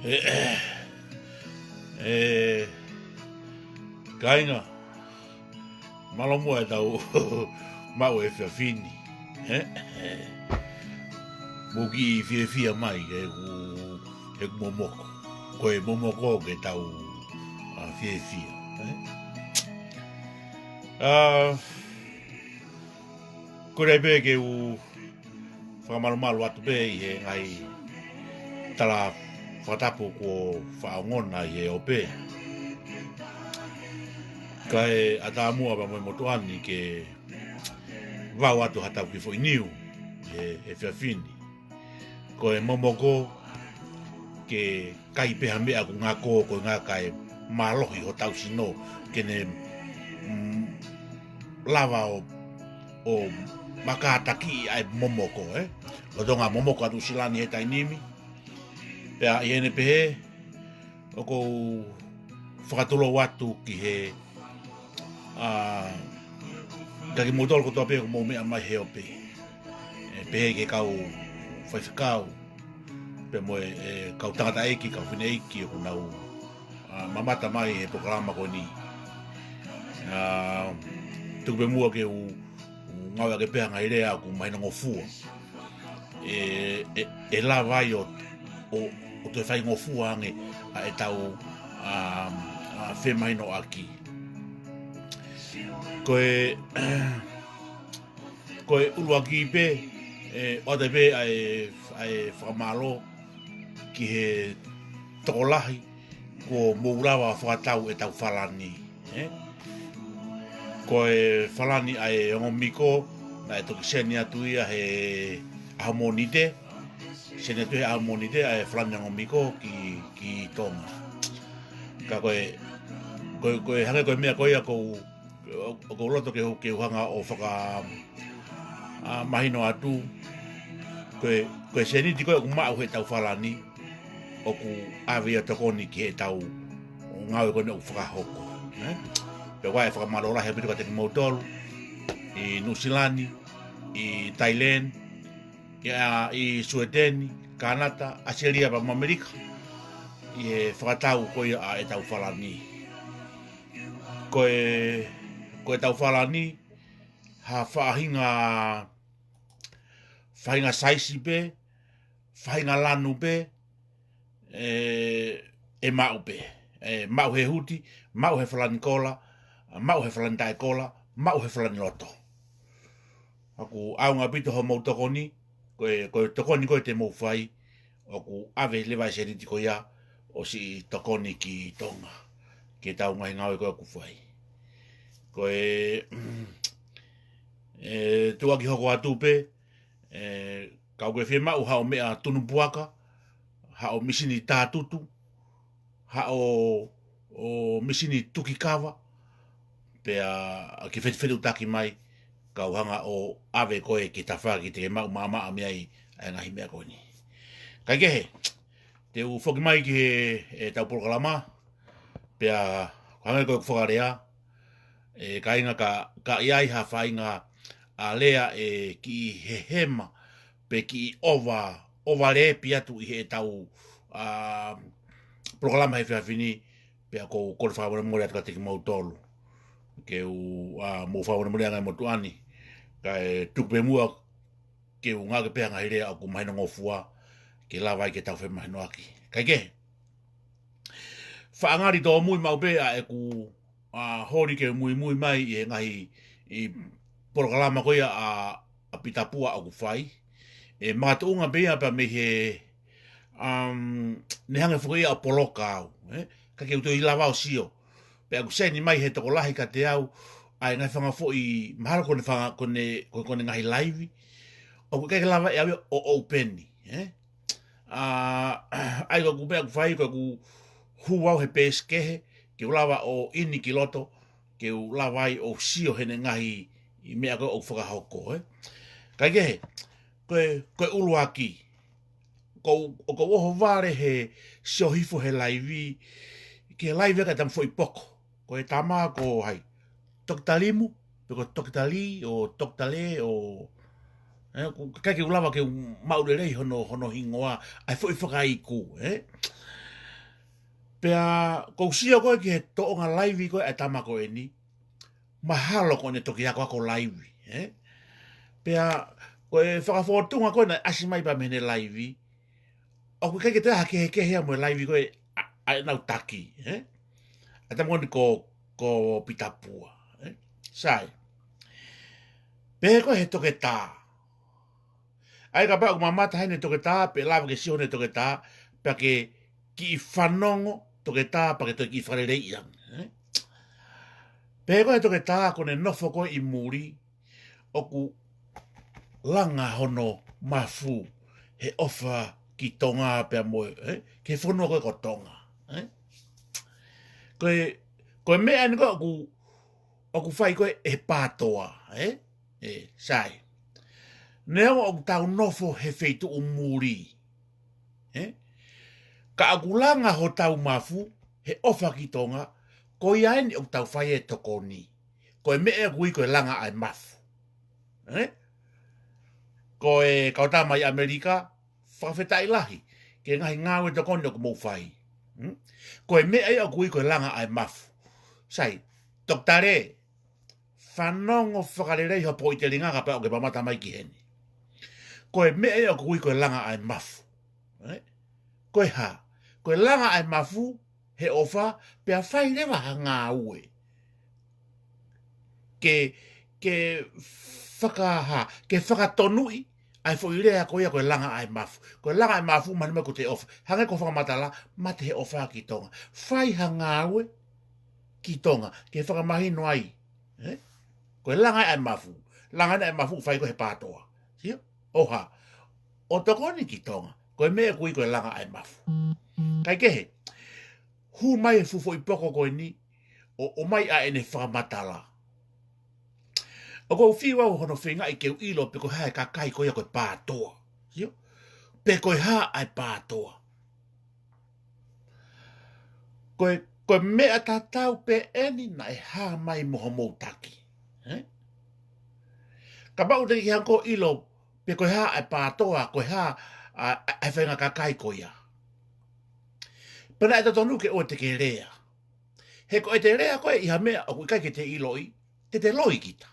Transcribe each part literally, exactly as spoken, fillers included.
ʻE, ʻe, kāinga, mālō muʻa ʻetau maʻu e efiafi ni, ē? Mou kiʻi fiefia mai, he ʻoku, he ʻoku momoko. Ko e momoko ke tau, ā, fiefia, ē? Ā, ko e ʻai pē ke u fakamalumalu atu pē ʻi he ngaahi tala fakatapu kuo faʻa ongona ʻi he ope. Kae ʻatā muʻa pea mo e motuʻa ni ke vau atu haʻatau kiʻi foʻi niu ʻi he, he efiafi ni. Ko e momoko ke kai pē ha meʻa ʻoku ngako, ko e ngaahi kae mālohi hotau sino, ke ne, mm, lava ʻo, ʻo makātakiʻi ʻa e momoko, ē? Lolotonga momoko ʻa Nuʻusila ni he taimi ni. Pea ʻi heʻene pehē, ʻoku ou fakatulou atu ki he, ā, ka kimoutolu kotoa pē ʻoku mou meʻa mai he ope. ʻE pehē ki he kau faifekau, pea mo e, e kau tangataʻeiki, kau fineʻeiki ʻoku nau, ā, mamata mai he polokalama ko eni. Ā, tuku pē muʻa ke u, u ngāueʻaki pē ha ngaahi lea ʻoku mahinongofua. ʻE, ʻe, ʻe lava ai ʻo, ʻo, ʻo toe faingofua ange ʻa ʻetau, ā, ā, femahinoʻaki. Ko e, ko e ʻuluaki pē, ē, ʻoatu pē ʻa e, ʻa e fakamālō ki he tokolahi kuo mou lava fakatau ʻetau falani, ē? Ko e falani ʻa e ongo miko, naʻe toki seni atu ia he ʻaho Mōnite, seni atu he ʻaho Mōnite ʻa e falani ongo miko ki, ki Tonga. Ka ko e, ko e, ko e hangē ko e meʻa ko ia ʻoku ou, ʻoku ou loto ke u, ke u hanga ʻo faka, ā, mahino atu, ko e, ko e sēniti ko ē ʻoku maʻu heʻetau falani, ʻoku ʻave ia ʻo tokoni ki heʻetau ngāue ko eni ʻoku fakahoko, ē? Pea ʻoku ʻi ai e fakamālō lahi ʻaupito kiate kimoutolu ʻi Nuʻusila ni, ʻi Thailand, ʻi, ā, ʻi Sueteni, Kānata, ʻAositelēlia pea mo ʻAmelika, ʻi he fakatau ko ia ʻa ʻetau falani. Ko e, ko ʻetau falani, ha faʻahinga, faʻahinga saisi pē, faʻahinga lanu pē, ē, ʻe maʻu pē. ʻE maʻu he huti, maʻu he falani kola, maʻu he falani taʻekola, maʻu he falani loto. ʻOku ʻaonga ʻaupito hoʻomou tokoni, ko e, ko e tokoni ko ē te mou fai, ʻoku ʻave leva e sēniti ko ia ʻo siʻi tokoni ki Tonga, ki heʻetau ngaahi ngāue ko ē ʻoku fai. Ko e, ē, tuʻuaki hoko atu pē, ē, kapau ʻoku ke fiemaʻu haʻo meʻa tunu puaka, haʻo misini tātutu, haʻo, ʻo misini tuki kava, pea ke fetufetutaki mai, kau hanga ʻo ʻave koe ki he tafaʻaki te ke maʻu maʻamaʻa mei ai ʻa e ngaahi meʻa ko eni. Kae kehe, te u foki mai ki he, ʻetau polokalama, pea hangē ko ʻeku fakalea, ʻE kāinga, ka, ka ʻi ai ha faʻahinga ʻa e lea ʻe kiʻi hehema pe kiʻi ova, ova lēpi atu ʻi heʻetau, ʻa, polokalama he efiafi ni, pea ʻoku ou kole fakamolemole atu kiate kimoutolu. Ke u, ʻa, mou fakamolemole ange mo tuʻa ni, kae tuku pē muʻa ke u ngāueʻaki pē ʻa e ngaahi lea ʻoku mahinongofua, ke lava ai ke tau femahinoʻaki. Kae kehe, faʻa ngali tōmui maʻu pē ʻa ʻeku, ʻa, holi ke muimui mai ʻi he ngaahi, ʻi polokalama ko ia ʻa, ʻa Pita Pua ʻoku fai. ʻE makatuʻunga pē ia pea mei he, um, ne hanga foki ia ʻo poloka au, ē? Ka ke u toe lava ʻo sio. Pea ʻoku seni mai he tokolahi kiate au ʻa e ngaahi fanga foʻi, mahalo ko ʻene fanga, ko ʻene, ko, ko ʻene ngaahi laivi. ʻOku ʻikai ke lava ʻe au ia ʻo open, ē? ʻA, ʻa ia ko ʻeku meʻa ʻoku fai, ko ʻeku hū au he peesi kehe, ke u lava ʻo ʻi ai ki loto, ke u lava ai ʻo sio heʻene ngaahi meʻa ko ē ʻoku fakahoko, ē? Kae kehe, ko e, ko e ʻuluaki, ʻoku ou, ʻoku ou ʻohovale he sio hifo he laivi, ki he laivi ʻa e tama foʻi poko. Ko e tama ko hai? Tokita Limu, pe ko Tokita Lī, ʻo Tokita Lē, ʻo, ē, ʻoku ʻikai ke u lava ke u maʻu lelei hono, hono hingoa, ʻa e foʻi fakaiku, ē? Pea ʻoku ou sio ko ē ki he toʻonga laivi ko ē ʻa e tama ko eni, mahalo ko ʻene toki akoako laivi, ē? Pea ko e fakafōtunga ko ē naʻe ʻasi mai pea mei heʻene laivi, ʻoku ʻikai ke toe ʻi ai ha kehekehe ia mo e laivi ko ē ʻa, ʻa ʻenau taki, ē? ʻA e tama ko eni ko, ko Pita Pua, ē? Sai. Pehē ko ē he toketā. ʻA ia kapau ʻoku mamata heʻene toketā, pe lava ke sio heʻene toketā, pea ke kiʻi fanongo toketā, pea ke toe kiʻi fakaleleiʻi ange, ē? Pehē ko ē he toketā, ko ʻene nofo ko ē ʻi muli, ʻoku langa hono mafu he ʻofa ki Tonga pea mo, ē? Ki he fonua ko ē ko Tonga, ē? Ko e, ko e meʻa eni ko ē ʻoku, ʻoku fai ko ē ʻe he pātoa, ē? ʻE, sai. Neongo ʻoku tau nofo he feituʻu muli, ē? Ka ʻoku langa hotau mafu he ʻofa ki Tonga, ko ia eni ʻoku tau fai e tokoni. Ko e meʻa ʻoku ui ko e langa ʻa e mafu. Ē? Ko e kau tama ʻi ʻAmelika, fakafetaʻi lahi ki he ngaahi ngāue tokoni ʻoku mou fai. Hmm? Ko e meʻa ia ʻoku ui ko e langa ʻa e mafu. Sai, Tokita Lē, fanongo fakalelei ho poʻi telinga kapau ʻoku ke mamata mai ki heni. Ko e meʻa ia ʻoku ui ko e langa ʻa e mafu. Ē? Ko e hā? Ko e langa ʻa e mafu he ʻofa, pea fai leva ha ngāue ke, ke fakahā, ke fakatonuʻi ʻa e foʻi lea ko ia ko e langa ʻa e mafu. Ko e langa ʻa e mafu, mahino mai ko ʻete ʻofa. Hangē ko hoʻo fakamatala, mate he ʻofa ki Tonga. Fai ha ngāue ki Tonga, ke fakamahino ai, ē? Ko e langa ʻa e mafu. Langa ʻa e mafu, fai ko ē he pātoa. Sio? ʻO hā? ʻO tokoni ki Tonga. Ko e meʻa ʻoku ui ko e langa ʻa e mafu. Kae kehe, hū mai e fuʻu foʻi poko ko eni, ʻo, ʻomai ʻa ʻene fakamatala. ʻOku ou fiu au hono feingaʻi ke u ʻilo pe ko e hā e kakai ko ia ko e pātoa. Sio? Pe ko e hā ʻa e pātoa. Ko e, ko e meʻa tatau pē eni naʻe hā mai mo homou taki. Ē? Kapau te ke hanga ʻo ʻilo pe ko e hā ʻa e pātoa, ko e hā ʻa, ʻa, ʻa e faʻahinga kakai ko ia. Pea naʻe totonu ke ʻoua te ke lea. He ko ʻete lea ko ē ʻi ha meʻa ʻoku ʻikai ke te ʻiloʻi, te te loi kita.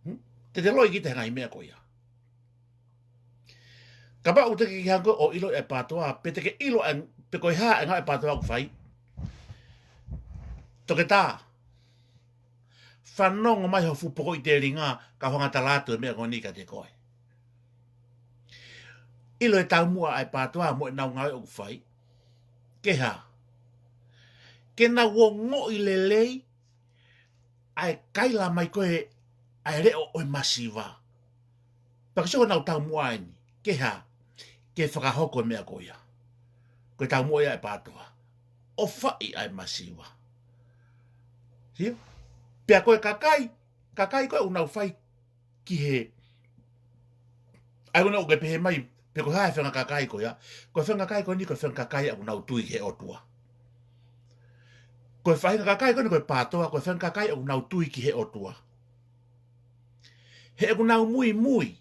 Hmm? Te te loi kita he ngaahi meʻa ko ia. Kapau te ke hanga ʻo ʻilo e pātoa, pe te ke ʻilo e, pe ko e hā e ngāue ʻa e pātoa ʻoku fai. Toketā, fanongo mai ho fuʻu pokoʻi telinga, kau hanga ʻo tala atu e meʻa ko eni kiate koe. ʻIlo e taumuʻa ʻa e pātoa mo ʻenau ngāue ʻoku fai. Ke hā? Ke nau ongoʻi lelei ʻa e kaila mai ko ē ʻa e leʻo ʻo e masiva. Pea ke sio ko ʻenau taumuʻa eni. Ke hā? Ke fakahoko e meʻa ko ia. Ko e taumuʻa ia ʻa e pātoa. ʻOfaʻi ʻa e masiva. Sio? Pea ko e kakai, kakai ko ē ʻoku nau fai ki he, ʻa ia ʻoku nau ke pehē mai, pe ko e hā e faʻahinga kakai ko ia, ko e faʻahinga kakai ko eni, ko e faʻahinga kakai ʻoku nau tui ki he ʻOtua. Ko e faʻahinga kakai ko eni ko e pātoa, ko e faʻahinga kakai ʻoku nau tui ki he ʻOtua. He ʻoku nau muimui,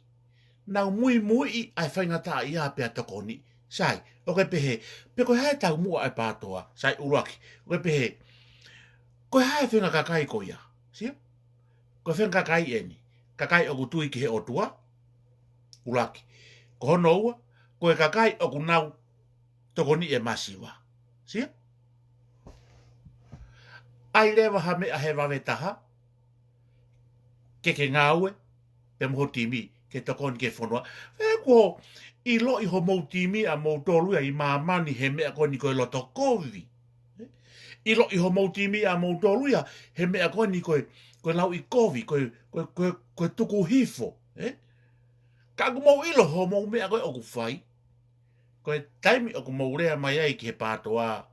nau muimuiʻi ʻa e faingataʻaʻia pea tokoniʻi. Sai, ʻoku ke pehē, pe ko e hā e taumuʻa ʻa e pātoa? Sai, ʻuluaki, ʻoku ke pehē, ko e hā e faʻahinga kakai ko ia? Sio? Ko e faʻahinga kakai eni, kakai ʻoku tui ki he ʻOtua? ʻUluaki. Ko hono ua, ko e kakai ʻoku nau tokoniʻi e masiva. Sio? ʻAi leva ha meʻa he vave taha, ke ke ngāue pea mo ho timi ke tokoni ki he fonua. He kuo ʻiloʻi homou timi ʻamoutolu ia ʻi māmani he meʻa ko eni ko e loto kovi. ʻIloʻi homou timi ʻamoutolu ia he meʻa ko eni ko e, ko e lauʻikovi, ko e, ko e, ko e, ko e tukuhifo, ē? Ka ʻoku mou ʻilo homou meʻa ko ē ʻoku fai. Ko e taimi ʻoku mou lea mai ai ki he pātoa,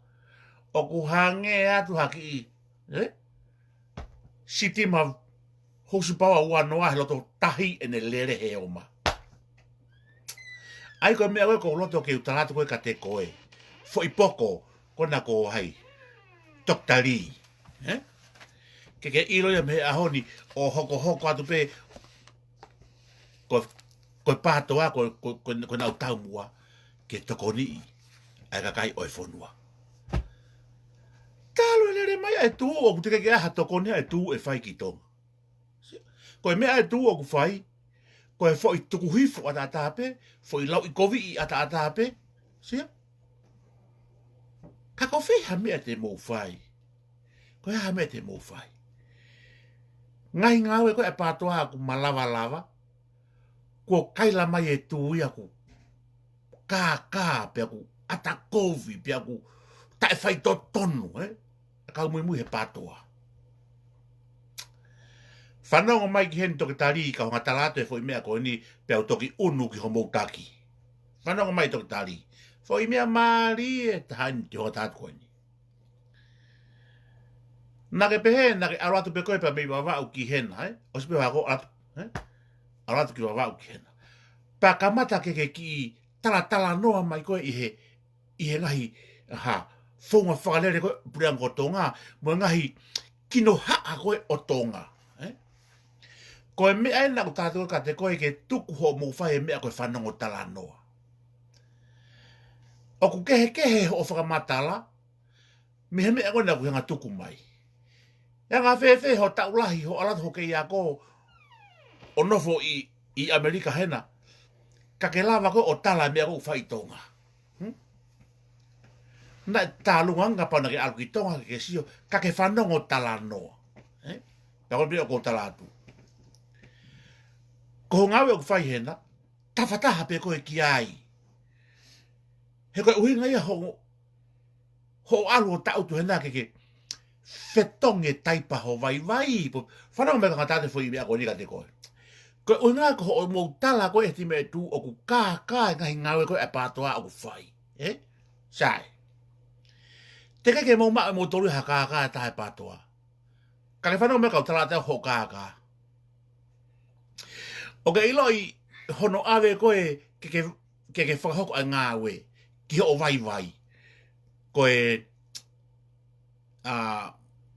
ʻoku hangē atu ha kiʻi, ē? Sitima housipaoa ua noa he loto tahi ʻene lele he oma. ʻAi ko e meʻa ko ē ʻoku ou loto ke u tala atu ko ē kiate koe. Foʻi poko, ko ena ko hai? Toketā Lee. Ē? Ke ke ʻilo ia mei he ʻaho ni ʻo hokohoko atu pē ko, ko e pātoa, ko, ko, ko, ko ʻenau taumuʻa ke tokoniʻi ʻa e kakai ʻo e fonua. Talu e lele mai ʻa e tuʻu, ʻoku teʻeki ke ʻi ai ha tokoni ʻa e tuʻu ʻe fai ki Tonga. Ko e meʻa ʻa e tuʻu ʻoku fai, ko e foʻi tukuhifo ʻataʻatā pē, foʻi lauʻikoviʻi ʻataʻatā pē. Sio? Ka ko fē ha meʻa te mou fai? Ko e hā ha meʻa te mou fai? Ngaahi ngāue ko ē ʻa e pātoa ʻoku malavalava, kuo kaila mai e tuʻu ia ʻoku kākā, pea ʻoku ʻata kovi, pea ʻoku taʻefaitotonu, ē? ʻA e kau muimui he pātoa. Fanongo mai ki heni Toketā Lee, ka u hanga ʻo tala atu e foʻi meʻa ko eni, pea u toki ʻunu ki homou taki. Fanongo mai Toketā Lee. Foʻi meʻa mālie taha eni te u hanga ʻo tala atu ko eni. Naʻa ke pehē, naʻa ke ʻalu atu pē koe pea mei Vavaʻu ki hena, ē? ʻOsi pē ʻa hoʻo ʻalu atu, ē? ʻAlu atu ki Vavaʻu ki hena. Pea kamata ke ke kiʻi talatalanoa mai koe ʻi he, ʻi he ngaahi, ha, founga fakalele ko ē ʻa e puleʻanga ko Tonga, mo e ngaahi kinohaʻa ko ē ʻo Tonga, ē? Ko e meʻa ena ʻoku ou tala atu kiate koe ke tuku hoʻomou fai e meʻa ko e fanongo talanoa. ʻOku kehekehe hoʻo fakamatala mei he meʻa ko ena ʻoku ke hanga ʻo tuku mai. ʻE anga fēfē hoʻo taʻu lahi, hoʻo ʻalu atu hoʻo kei ako ʻo nofo ʻi, ʻi ʻAmelika hena, ka ke lava koe ʻo tala e meʻa ʻoku fai ʻi Tonga? Hmm? Naʻe tālunga ange kapau naʻa ke ʻalu ki Tonga ke ke sio, ka ke fanongo talanoa. Ē? Pea ko e meʻa ʻoku ou tala atu. Ko hoʻo ngāue ʻoku fai hena, tafataha pē koe ki ai. He ko e ʻuhinga ia hoʻo, hoʻo ʻalu ʻo taʻutu hena ke ke fetongi e taipa ho vaivai. Pea fanongo mai ka u hanga ʻo tala atu e foʻi meʻa ko eni kiate koe. Ko e ʻuhinga ko hoʻomou tala ko ē ʻe he timi ʻa e tuʻu ʻoku kākā e ngaahi ngāue ko ē ʻa e pātoa ʻoku fai. Ē? Sai. Teʻeki ke mou maʻu ʻe moutolu ha kākā ʻe taha ʻa e pātoa. Ka ke fanongo mai ka u tala atu hoʻo kākā. ʻOku ke ʻiloʻi hono ʻave ko ē ke ke, ke ke fakahoko ʻa e ngāue ki hoʻo vaivai. Ko e, ʻa,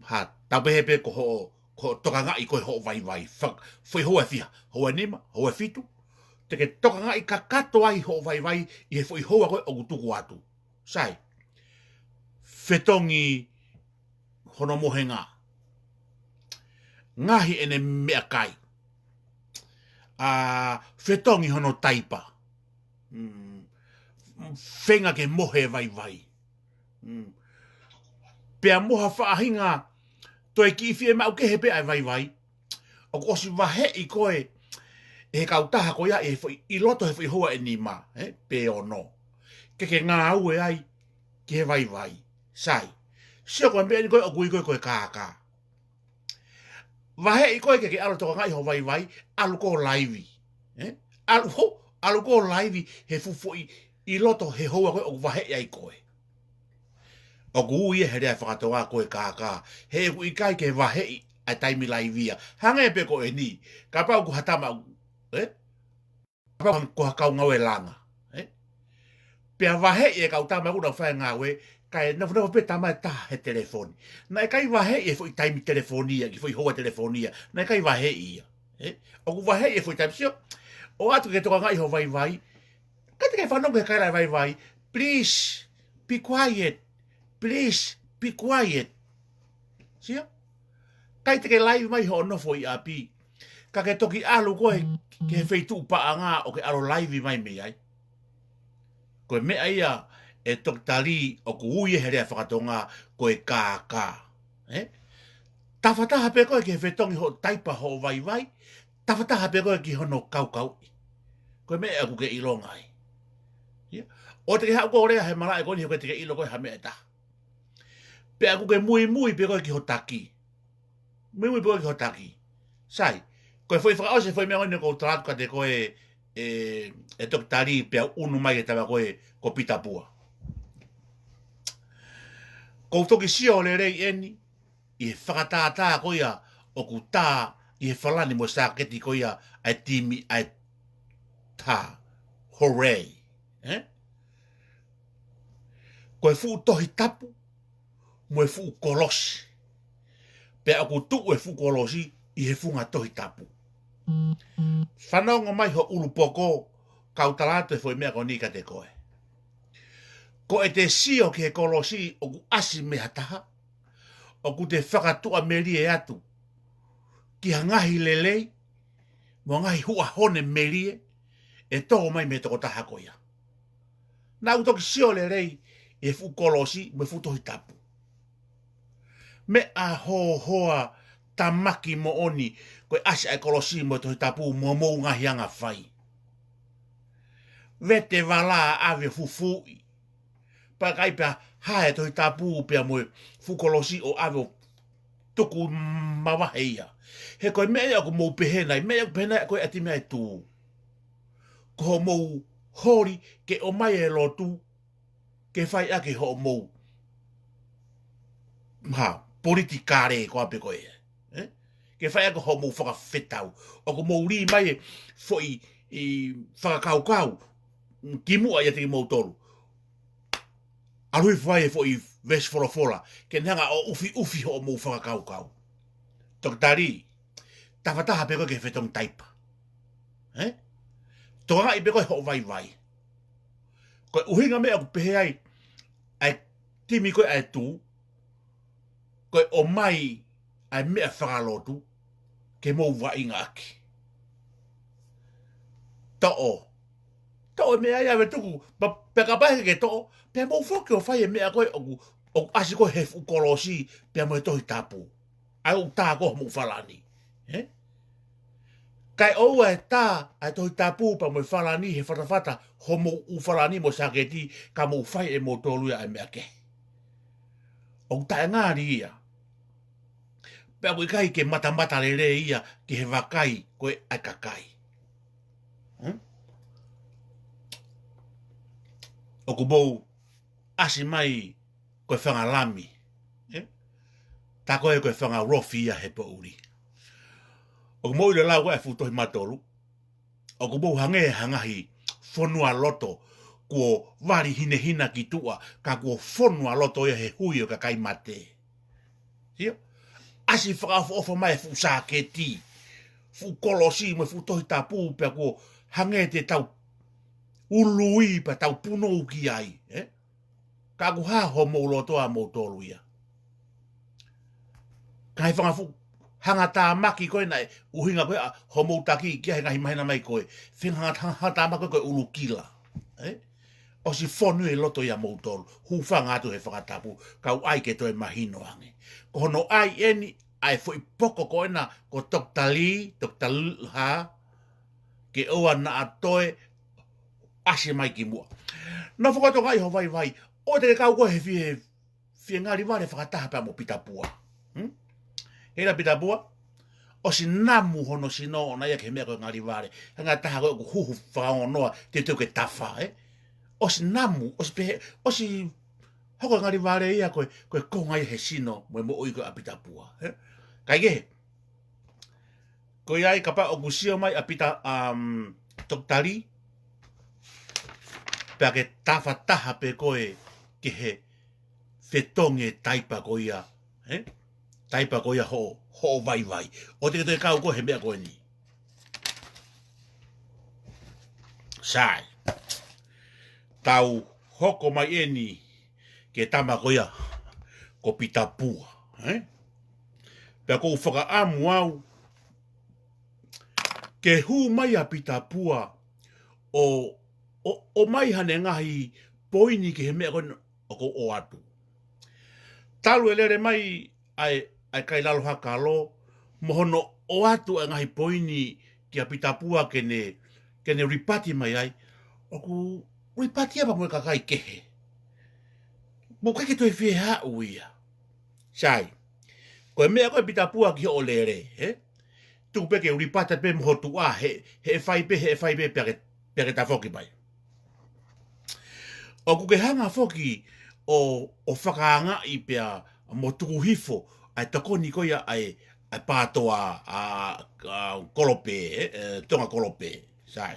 ha, tau pehē pē ko hoʻo, ko hoʻo tokangaʻi ko ē hoʻo vaivai. Fa-, foʻi houa ʻe fiha, houa ʻe nima, houa ʻe fitu. Te ke tokangaʻi kakato ai hoʻo vaivai ʻi he foʻi houa ko ē ʻoku tuku atu. Sai. Fetongi hono mohenga. Ngaohi ʻene meʻakai. ʻA, fetongi hono taipa. Mm. Feinga ke mohe e vaivai. Mm. Pea mo ha faʻahinga toe kiʻi fiemaʻu kehe pē ʻa e vaivai. ʻOku ʻosi vaheʻi koe ʻe he kautaha ko ia ʻi he foʻi, ʻi loto he foʻi houa ʻe nima, ē, pe ono. Ke ke ngāue ai ki he vaivai. Sai. Sio ko e meʻa eni ko ē ʻoku ui ko ē ko e kākā. Vaheʻi koe ke ke ʻalu tokangaʻi ho vaivai, ʻalu koe ʻo laivi. Ē? ʻAlu ho, ʻalu koe ʻo laivi he fuʻu foʻi ʻi loto he houa ko ē ʻoku vaheʻi ai koe. ʻOku ui ia he lea faka-Tonga ko e kākā. He ʻoku ʻikai ke vaheʻi ʻa e taimi laivi ia. Hangē pē ko eni. Kapau ko ha tama, ē? Kapau ko ha kau ngāue langa, ē? Pea vaheʻi e kau tama ʻoku nau fai e ngāue, Kae nofonofo pē tama ʻe taha he telefoni. Naʻe ʻikai vaheʻi e foʻi taimi telefoni ia, ki he foʻi houa telefoni ia. Naʻe ʻikai vaheʻi ia. Ē? ʻOku vaheʻi e foʻi taimi, sio. ʻOatu ke tokangaʻi ho vaivai. ʻIkai te ke fanongo ki he kaila e vaivai. Please, be quiet. Please, be quiet. Sio? ʻIkai te ke live mai hoʻo nofo ʻi ʻapi. Ka ke toki ʻalu koe ki he feituʻu paʻanga ʻo ke ʻalu live mai mei ai. Ko e meʻa ia ʻe Toketā Lī ʻoku ui ia he lea fakatonga ko e kākā. Ē? Tafataha pē koe ki he fetongi hoʻo taipa hoʻo vaivai, tafataha pē koe ki hono kaukauʻi. Ko e meʻa ʻoku ke ʻilonga ai. Ia. ʻOua te ke haʻu koe ʻo lea he malaʻe ko eni he ʻoku ʻikai te ke ʻilo koe ha meʻa ʻe taha. Pea ʻoku ke muimui pē koe ki ho taki. Muimui pē koe ki ho taki. Sai, ko e foʻi fakaʻosi e foʻi meʻa ko eni ʻoku ou tala atu kiate koe ʻe, ʻe Toketā Lī pea ʻunu mai ke tava koe ko Pita Pua. ʻOku ou toki sio lelei eni, ʻi he fakatātā ko ia ʻoku tā ʻi he falani mo e sāketi ko ia ʻa e timi ʻa e tā. Hooray. Ē? Ko e fuʻu Tohi Tapu, mo e fuʻu kolosi. Pea ʻoku tuʻu e fuʻu kolosi ʻi he funga Tohi Tapu. Fanongo mai ho ʻulupoko, kau tala atu e foʻi meʻa ko eni kiate koe. Ko ʻete sio ki he kolosi ʻoku ʻasi mei ha taha, ʻoku te fakatuʻamelie atu ki ha ngaahi lelei, mo e ngaahi huʻa hone melie, ʻe tō mai mei he tokotaha ko ia. Naʻa ku toki sio lelei ʻi he fuʻu kolosi mo e fuʻu Tohi Tapu. Meʻa hōhoa tāmaki moʻoni, ko e ʻasi ʻa e kolosi mo e Tohi Tapu mo homou ngaahi anga fai. Vete vala ʻave fufuuʻi. Pea ʻikai pē hā e Tohi Tapu pea mo e fuʻu kolosi ʻo ʻave ʻo tuku mavahe ia. He ko e meʻa ia ʻoku mou pehē nai, meʻa ia ʻoku pehē nai ko e ʻa e timi ʻa e tū. Ko hoʻomou holi ke ʻomai e lotu, ke fai ʻaki hoʻomou, ha, politikale ko ā pē ko ē. Ē? Ke fai ʻaki hoʻomou fakafetau. ʻOku mou lī mai e foʻi, ʻi, fakakaukau, mm, kimuʻa ʻiate kimoutolu. ʻAlu hifo ai e foʻi veesi folofola, ke ne hanga ʻo ʻufiʻufi hoʻomou fakakaukau. Toketā Lī, tafataha pē koe ki he fetongi taipa. Ē? Tokangaʻi pē koe hoʻo vaivai. Ko e ʻuhinga meʻa ʻoku pehē ai ʻa e timi ko ē ʻa e tū, ko e ʻomai ʻa e meʻa fakalotu ke mou vaʻinga ʻaki. Toʻo. Toʻo e meʻa ia ʻave tuku, pea, pea kapau he ʻikai ke toʻo, pea mou foki ʻo fai e meʻa ko ē ʻoku, ʻoku ʻasi ko ē he fuʻu kolosi, pea mo e Tohi Tapu. ʻA e ʻū tā ko ē hoʻomou falani. Ē? Kae ʻoua ʻe tā ʻa e Tohi Tapu pea mo e falani he fatafata hoʻomou ʻū falani mo e sāketi, ka mou fai ʻe moutolu ia ʻa e meʻa kehe. ʻOku taʻengali ia. Pea ʻoku ʻikai ke matamata lelei ia ki he vakai ko ē ʻa e kakai. Hmm? ʻOku mou ʻasi mai ko e fanga lami. Ē? Tā ko ē ko e fanga lofi ia he poʻuli. ʻOku mou ʻilo e lau ko ē ʻa e fuʻu tohi Mātolu. ʻOku mou hangē ha ngaahi fonualoto, kuo vali hinehina ki tuʻa, ka kuo fonualoto ia he hui ʻo e kakai mate. Sio? ʻAsi fakaʻofoʻofa mai e fuʻu sāketi, fuʻu kolosi mo e fuʻu Tohi Tapu, pea kuo hangē te tau ului pea tau punou ki ai, ē? Ka ʻoku hā homou loto ʻamoutolu ia. Ka ʻi he fanga fuʻu hangatāmaki ko ē naʻe ʻuhinga ko ē ʻa hoʻomou taki ki ai he ngaahi māhina mai ko ē. Feinga hanga, hanga, hangatāmaki ko ē ko e ʻulukila. Ē? ʻOsi fonu e loto ʻiate moutolu. Hūfanga atu he fakatapu. Kau ai ke toe mahino ange. Ko hono ʻai eni ʻa e foʻi poko ko ena ko Toketā Lī, Toketā Lī, ha, ke ʻoua naʻa toe ʻasi mai ki muʻa. Nofo koe ʻo tokangaʻi ho vaivai. ʻOua te ke kau koe he fie, fie ngali vale fakataha pea mo Pita Pua. Hmm? Hei la Pita Pua, ʻosi namu hono sino ʻona ia ki he meʻa ko e ngali vale. Hanga taha ko ē ʻoku huhu fakaongonoa, teuteu ke tafa, ē? ʻOsi namu, ʻosi pehē, ʻosi hoko e ngali vale ia ko e, ko e konga ia he sino mo e moʻui ko ē ʻa Pita Pua, ē? Kae kehe, ko ia ai kapau ʻoku sio mai ʻa Pita, um, Toketā Lī, pea ke tafataha pē koe ki he fetongi e taipa ko ia, ē? Taipa ko ia hoʻo, hoʻo vaivai. ʻOua te ke toe kau koe he meʻa ko eni. Sai. Tau hoko mai eni ki he tama ko ia ko Pitapua, ē? Pea ʻoku ou fakaʻamu au ke hū mai ʻa Pitapua ʻo, ʻo, ʻomai haʻane ngaahi poini ki he meʻa ko eni ʻoku ou ʻoatu. Talu e lele mai ʻa e, ʻa e kai lalo hakalo, mo hono ʻoatu ʻa e ngaahi poini kia Pitapua ke ne, ke ne ripati mai ai, ʻoku ripati ia pē mo e kakai kehe. Mou ʻikai ke toe fie haʻu ia. Sai. Ko e meʻa ko ē Pitapua ki hoʻo lele, ē? Tuku pē ke u ripati pē mo ho tuʻa, he, he fai pē, he fai pē, pea ke, pea ke tafoki mai. ʻOku ke hanga foki ʻo, ʻo fakaangaʻi pea mo tuku hifo ʻa e tokoni ko ia ʻa e, ʻa e PATOA, ʻa, ʻa Kolope, ē, ē, Tonga Kolope, sai.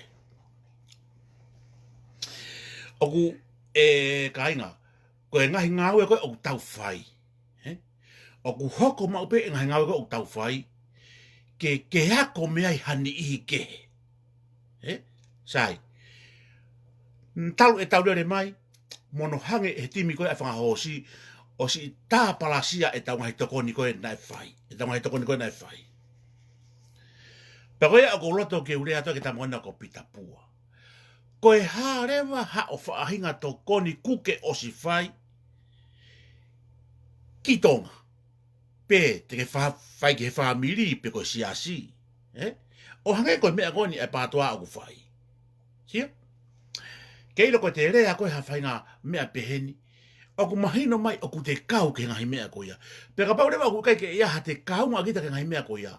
ʻOku, ē, kāinga, ko e ngaahi ngāue ko ē ʻoku tau fai, ē? ʻOku hoko maʻu pē e ngaahi ngāue ko ē ʻoku tau fai ke, ke ako mei ai ha niʻihi kehe. Ē? Sai. Talu ʻetau lele mai, mo hono hanga ʻe he timi ko ē ʻa e fanga hoosi, ʻo siʻi tāpalasia ʻetau ngaahi tokoni ko ē naʻe fai. ʻEtau ngaahi tokoni ko ē naʻe fai. Pea ko ia ʻoku ou loto ke u lea atu ki he tama ko ena ko Pitapua. Ko e hā leva haʻo faʻahinga tokoni kuo ke ʻosi fai ki Tonga? Pe te ke fa-, fai ki he fāmili, pe ko e siasi, ē? ʻO hangē ko e meʻa ko eni ʻa e PATOA ʻoku fai. Sio? Ke ʻilo ko e te lea ko ē ha faʻahinga meʻa peheni, ʻoku mahino mai ʻoku te kau ki he ngaahi meʻa ko ia. Pea kapau leva ʻoku ʻikai ke ʻi ai haʻate kaunga kita ki he ngaahi meʻa ko ia,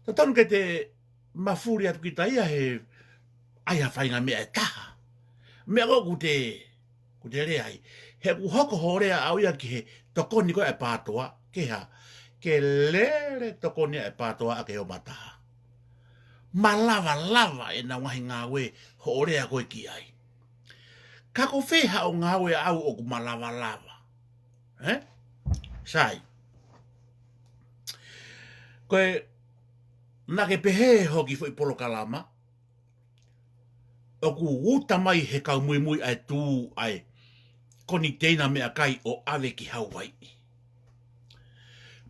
totonu ke te mafuli atu kita ia he ʻai ha faʻahinga meʻa ʻe taha. Meʻa ko ē ʻoku te, ʻoku te lea ai. He ʻoku hoko hoʻo lea ʻau ia ki he tokoni ko ē ʻa e PATOA, ke hā? Ke lele tokoni ʻa e PATOA ʻaki ʻo mataha. Malava lava ʻenau ngaahi ngāue hoʻo lea ko ē ki ai. Ka ko fē haʻo ngāue ʻau ʻoku malava lava? Ē? Sai. Ko e, naʻa ke pehē hoʻo kiʻi foʻi polokalama, ʻoku uta mai he kau muimui ʻa e tū ʻa e koniteina meʻakai ʻo ʻave ki Hauaiʻi.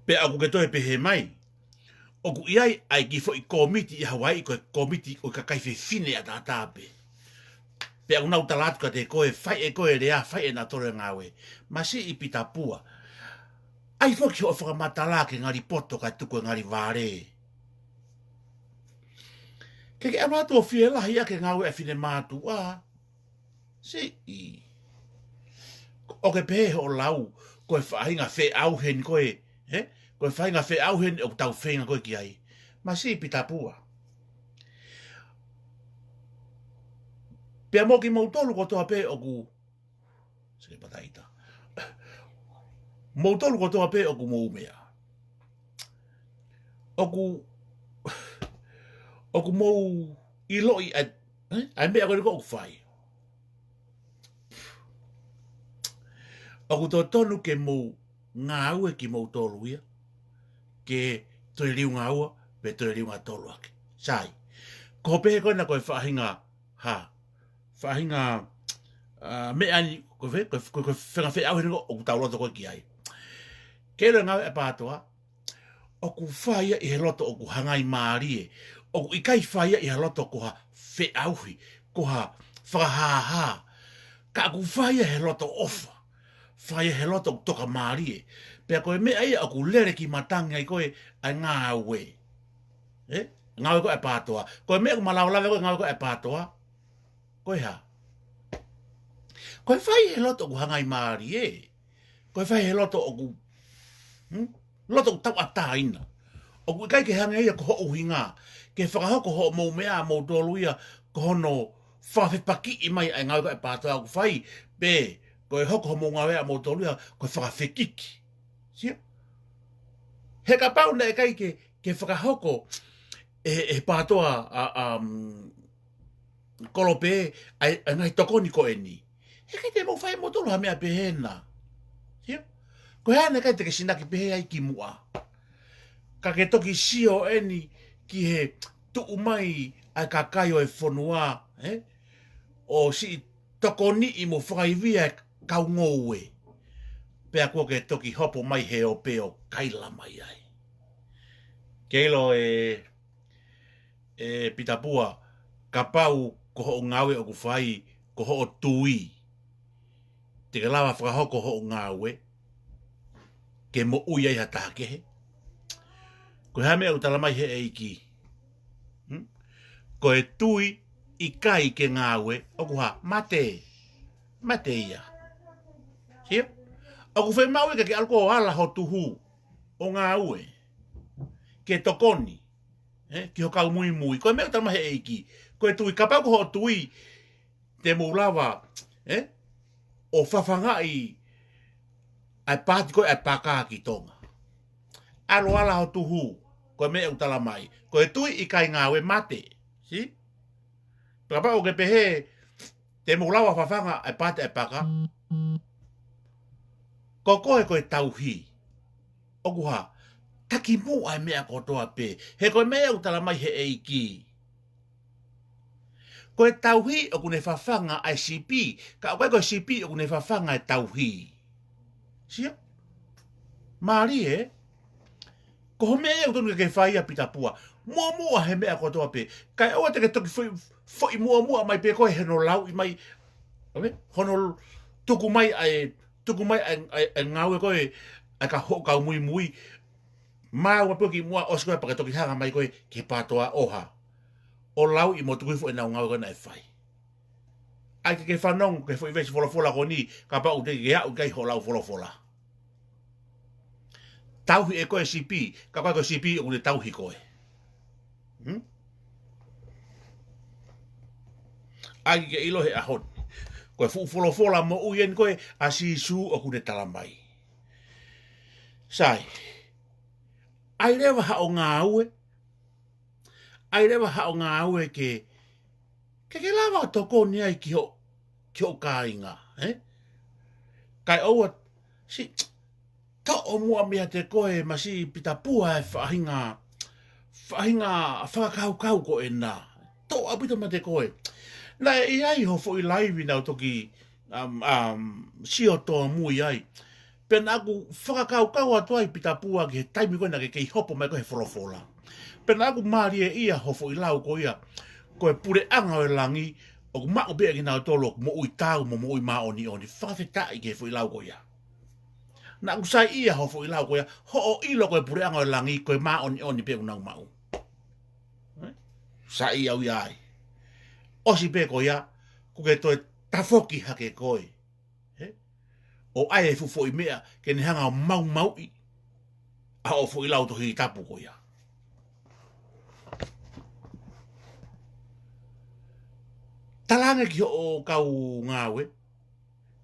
Pea ʻoku ke toe pehē mai, ʻoku ʻi ai ʻa e kiʻi foʻi kōmiti ʻi Hauaiʻi, ko e kōmiti ʻo e kakai fefine ʻataʻatā pē. Pea ʻoku nau tala atu kiate koe, fai ʻe koe e lea, fai ʻe nautolu e ngāue. Masiʻi Pitapua. ʻAi foki hoʻo fakamatala ki he ngali poto kae tuku e ngali vale. Ke ke ʻalu atu ʻo fielahi ʻaki e ngāue ʻa e finemātuʻa. Siʻi. ʻOku ke pehē hoʻo lau, ko e faʻahinga feʻauhi eni ko ē, ē? Ko e faʻahinga feʻauhi eni ʻoku tau feinga ko ē ki ai. Masiʻi Pitapua. Pea mo kimoutolu kotoa pē ʻoku, sike pataita. Moutolu kotoa pē ʻoku mou meʻa. ʻOku, ʻoku mou ʻiloʻi ʻa e, ē? ʻA e meʻa ko eni ko ē ʻoku fai. ʻOku totonu ke mou ngāue kimoutolu ia, ke toe liunga ua, pe toe liunga tolu ʻaki. Sai. Ko hoʻo pehē ko ena ko e faʻahinga, hā? Faʻahinga, ā, meʻa ni, ko e fē, ko e, ko e, ko e faʻahinga feʻauhi eni ko ē ʻoku tau loto ko ē ki ai. Ke ʻilo e ngāue ʻa e PATOA, ʻoku fai ia ʻi he loto ʻoku hangaimālie. ʻOku ʻikai fai ia ʻi ha loto ko ha feʻauhi, ko ha fakahāhā. Ka ʻoku fai ia he loto ʻofa. Fai ia he loto ʻoku tokamālie. Pea ko e meʻa ia ʻoku lele ki matangi ai ko ē ʻa e ngāue. Ē? Ngāue ko ē ʻa e PATOA. Ko e meʻa ʻoku malava lava ko ē ngāue ko ē ʻa e PATOA. Ko e hā? Ko e fai he loto ʻoku hangaimālie. Ko e fai he loto ʻoku, hmm? Loto ʻoku tauʻatāina. ʻOku ʻikai ke hangē ia ko hoʻo ʻuhinga ke fakahoko hoʻomou meʻa ʻamoutolu ia ko hono fakafepakiʻi mai ʻa e ngāue ko ē ʻa e PATOA ʻoku fai, pe ko e hoko hoʻomou ngāue ʻamoutolu ia ko e fakafekiki. Sio? He kapau naʻe ʻikai ke, ke fakahoko ʻe, ʻe he PATOA, ā, um, Kolope, ʻa e, ʻa e ngaahi tokoni ko eni. ʻIkai te mou fai moutolu ha meʻa pehē na. Sio? Ko e hā naʻe ʻikai te ke sinaki pehē ai kimuʻa? Ka ke toki sio eni ki he tuʻu mai ʻa e kakai ʻo e fonua, ē? ʻO siʻi tokoniʻi mo fakaivia e kau ngoue. Pea kuo ke toki hopo mai he ope ʻo kaila mai ai. Ke ʻilo ē, ē Pitapua, kapau ko hoʻo ngāue ʻoku fai, ko hoʻo tui, te ke lava fakahoko hoʻo ngāue, ke moʻui ai ha taha kehe? Ko e hā e meʻa ʻoku tala mai he ʻEiki? Hmm? Ko e tui ʻikai ke ngāue, ʻoku hā? Mate. Mate ia. Sio? ʻOku fiemaʻu ia ke ke ʻalu koe ʻo ala ho tuhu, ʻo ngāue, ke tokoni, ē, ki ho kau muimui. Ko e meʻa ʻoku tala mai he ʻEiki. Ko e tui, kapau ko hoʻo tui, te mou lava, ē, ʻo fafangaʻi ʻa e paati ko ē ʻa e paka ki Tonga. ʻAlu ʻo ala ho tuhu, ko e meʻa ʻoku tala mai. Ko e tui ʻikai ngāue, mate. Sio? Pea kapau ʻoku ke pehē, te mou lava fafanga ʻa e paati ʻa e paka, ko koe ko e tauhi. ʻOku hā? Takimuʻa e meʻa kotoa pē. He ko e meʻa ʻoku tala mai he ʻEiki. Ko e tauhi ʻoku ne fafanga ʻa e sipi, ka ʻoku ʻikai ko e sipi ʻoku ne fafanga e tauhi. Sio? Mālie, ē? Ko hoʻo meʻa ia ʻoku totonu ke ke fai ia Pitapua. Muʻomuʻa he meʻa kotoa pē. Kae ʻoua te ke toki foʻi, foʻi muʻomuʻa mai pē koe he hono lauʻi mai, ʻave? Hono tuku mai ʻa e, tuku mai ʻa e, ʻa e, ʻa e ngāue ko ē ʻa e ka hoʻo kau muimui. Maʻu mai pē ki muʻa ʻosi ko ē pea ke toki hanga mai koe ki he PTOA ʻo hā? ʻO lauʻi mo tuku hifo ʻenau ngāue ko ē naʻe fai. ʻAi ke ke fanongo ki he foʻi veesi folofola ko eni, kapau te ke aʻu ki ai hoʻo lau folofola. Tauhi ʻe koe sipi, ka ʻoku ʻikai ko e sipi ʻoku ne tauhi koe. Hmm? ʻAi ke ʻilo he ʻaho ni, ko e fuʻu folofola moʻui eni ko ē ʻa Sīsū ʻoku ne tala mai. Sai, ʻai leva haʻo ngāue, ʻai leva haʻo ngāue ke, ke ke lava ʻo tokoni ai ki hoʻo, ki hoʻo kāinga, ē? Kae ʻoua, siʻi toʻo muʻa meiate koe masiʻi Pitapua e faʻahinga, faʻahinga fakakaukau ko ena. Toʻo ʻaupito meiate koe. Naʻe ʻi ai ho foʻi laivi naʻá ku toki, um, um, sio tōmui ai. Pea naʻá ku fakakaukau atu ai Pitapua ki he taimi ko ē naʻá ke kei hopo mai ko ē he folofola. Pea naʻá ku mālieʻia ho foʻi lau ko ia, ko e puleʻanga ʻo e langi ʻoku maʻu pē ʻe kinautolu ʻoku moʻui taau mo moʻui māʻoniʻoni. Fakafetaʻi ki he foʻi lau ko ia. Naʻá ku saiʻia ho foʻi lau ko ia, hoʻo ʻilo ko e puleʻanga ʻo e langi ko e māʻoniʻoni pē ʻoku nau maʻu. Ē? Saiʻia au ia ai. ʻOsi pē ko ia, kuo ke toe tafoki hake koe. Ē? ʻO ʻai e fuʻu foʻi meʻa ke ne hanga ʻo maumauʻi ʻa hoʻo foʻi lau Tohi Tapu ko ia. Talaange ki hoʻo kau ngāue,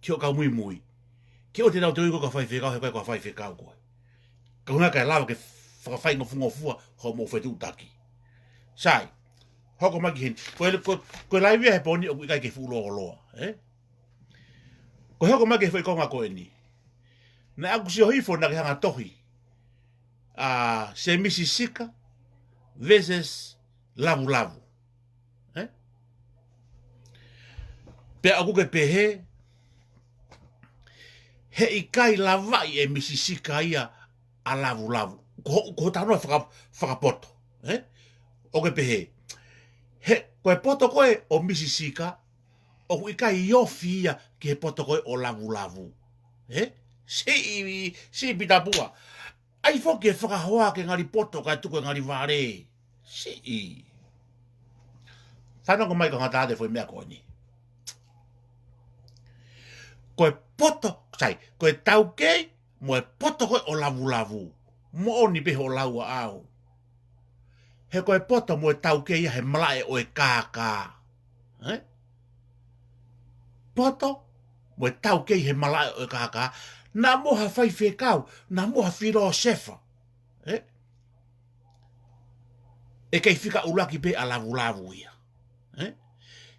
ki hoʻo kau muimui, ke ʻoua te nau tui koe ko ha faifekau, he ʻikai ko ha faifekau koe. Ka ʻuhinga kae lava ke fakafaingofungofua hoʻomou fetuʻutaki. Sai, hoko mai ki heni. Ko e, ko, ko e laivi ia he pō ni ʻoku ʻikai ke fuʻu lōloa, ē? Ko e hoko mai ki he foʻi konga ko eni. Naʻá ku sio hifo naʻá ke hanga tohi ʻa Semisi Sika versus Lavulavu. Ē? Pea ʻoku ke pehē, he ʻikai lavaʻi ʻe Misi Sika ia ʻa Lavulavu. Ko, ko e talanoa faka-, fakapoto. Ē? ʻOku ke pehē, he, ko e poto ko ē ʻo Misi Sika, ʻoku ʻikai ofi ia ki he poto ko ē ʻo Lavulavu. Ē? Siʻi, siʻi Pitapua. ʻAi foki e fakahoa ke ngali poto kae tuku e ngali vale. Siʻi. Fanongo mai ka ngata atu e foʻi meʻa ko eni. Ko e poto, sai, ko e taukei mo e poto ko ē ʻo Lavulavu. Moʻoni pē hoʻo lau ʻaʻau. He ko e poto mo e taukei ia he malaʻe ʻo e kākā. Ē? Poto mo e taukei he malaʻe ʻo e kākā. Naʻa mo ha faifekau, naʻa mo ha filōsefa. Ē? ʻE kei fika ʻuluaki pē ʻa Lavulavu ia. Ē?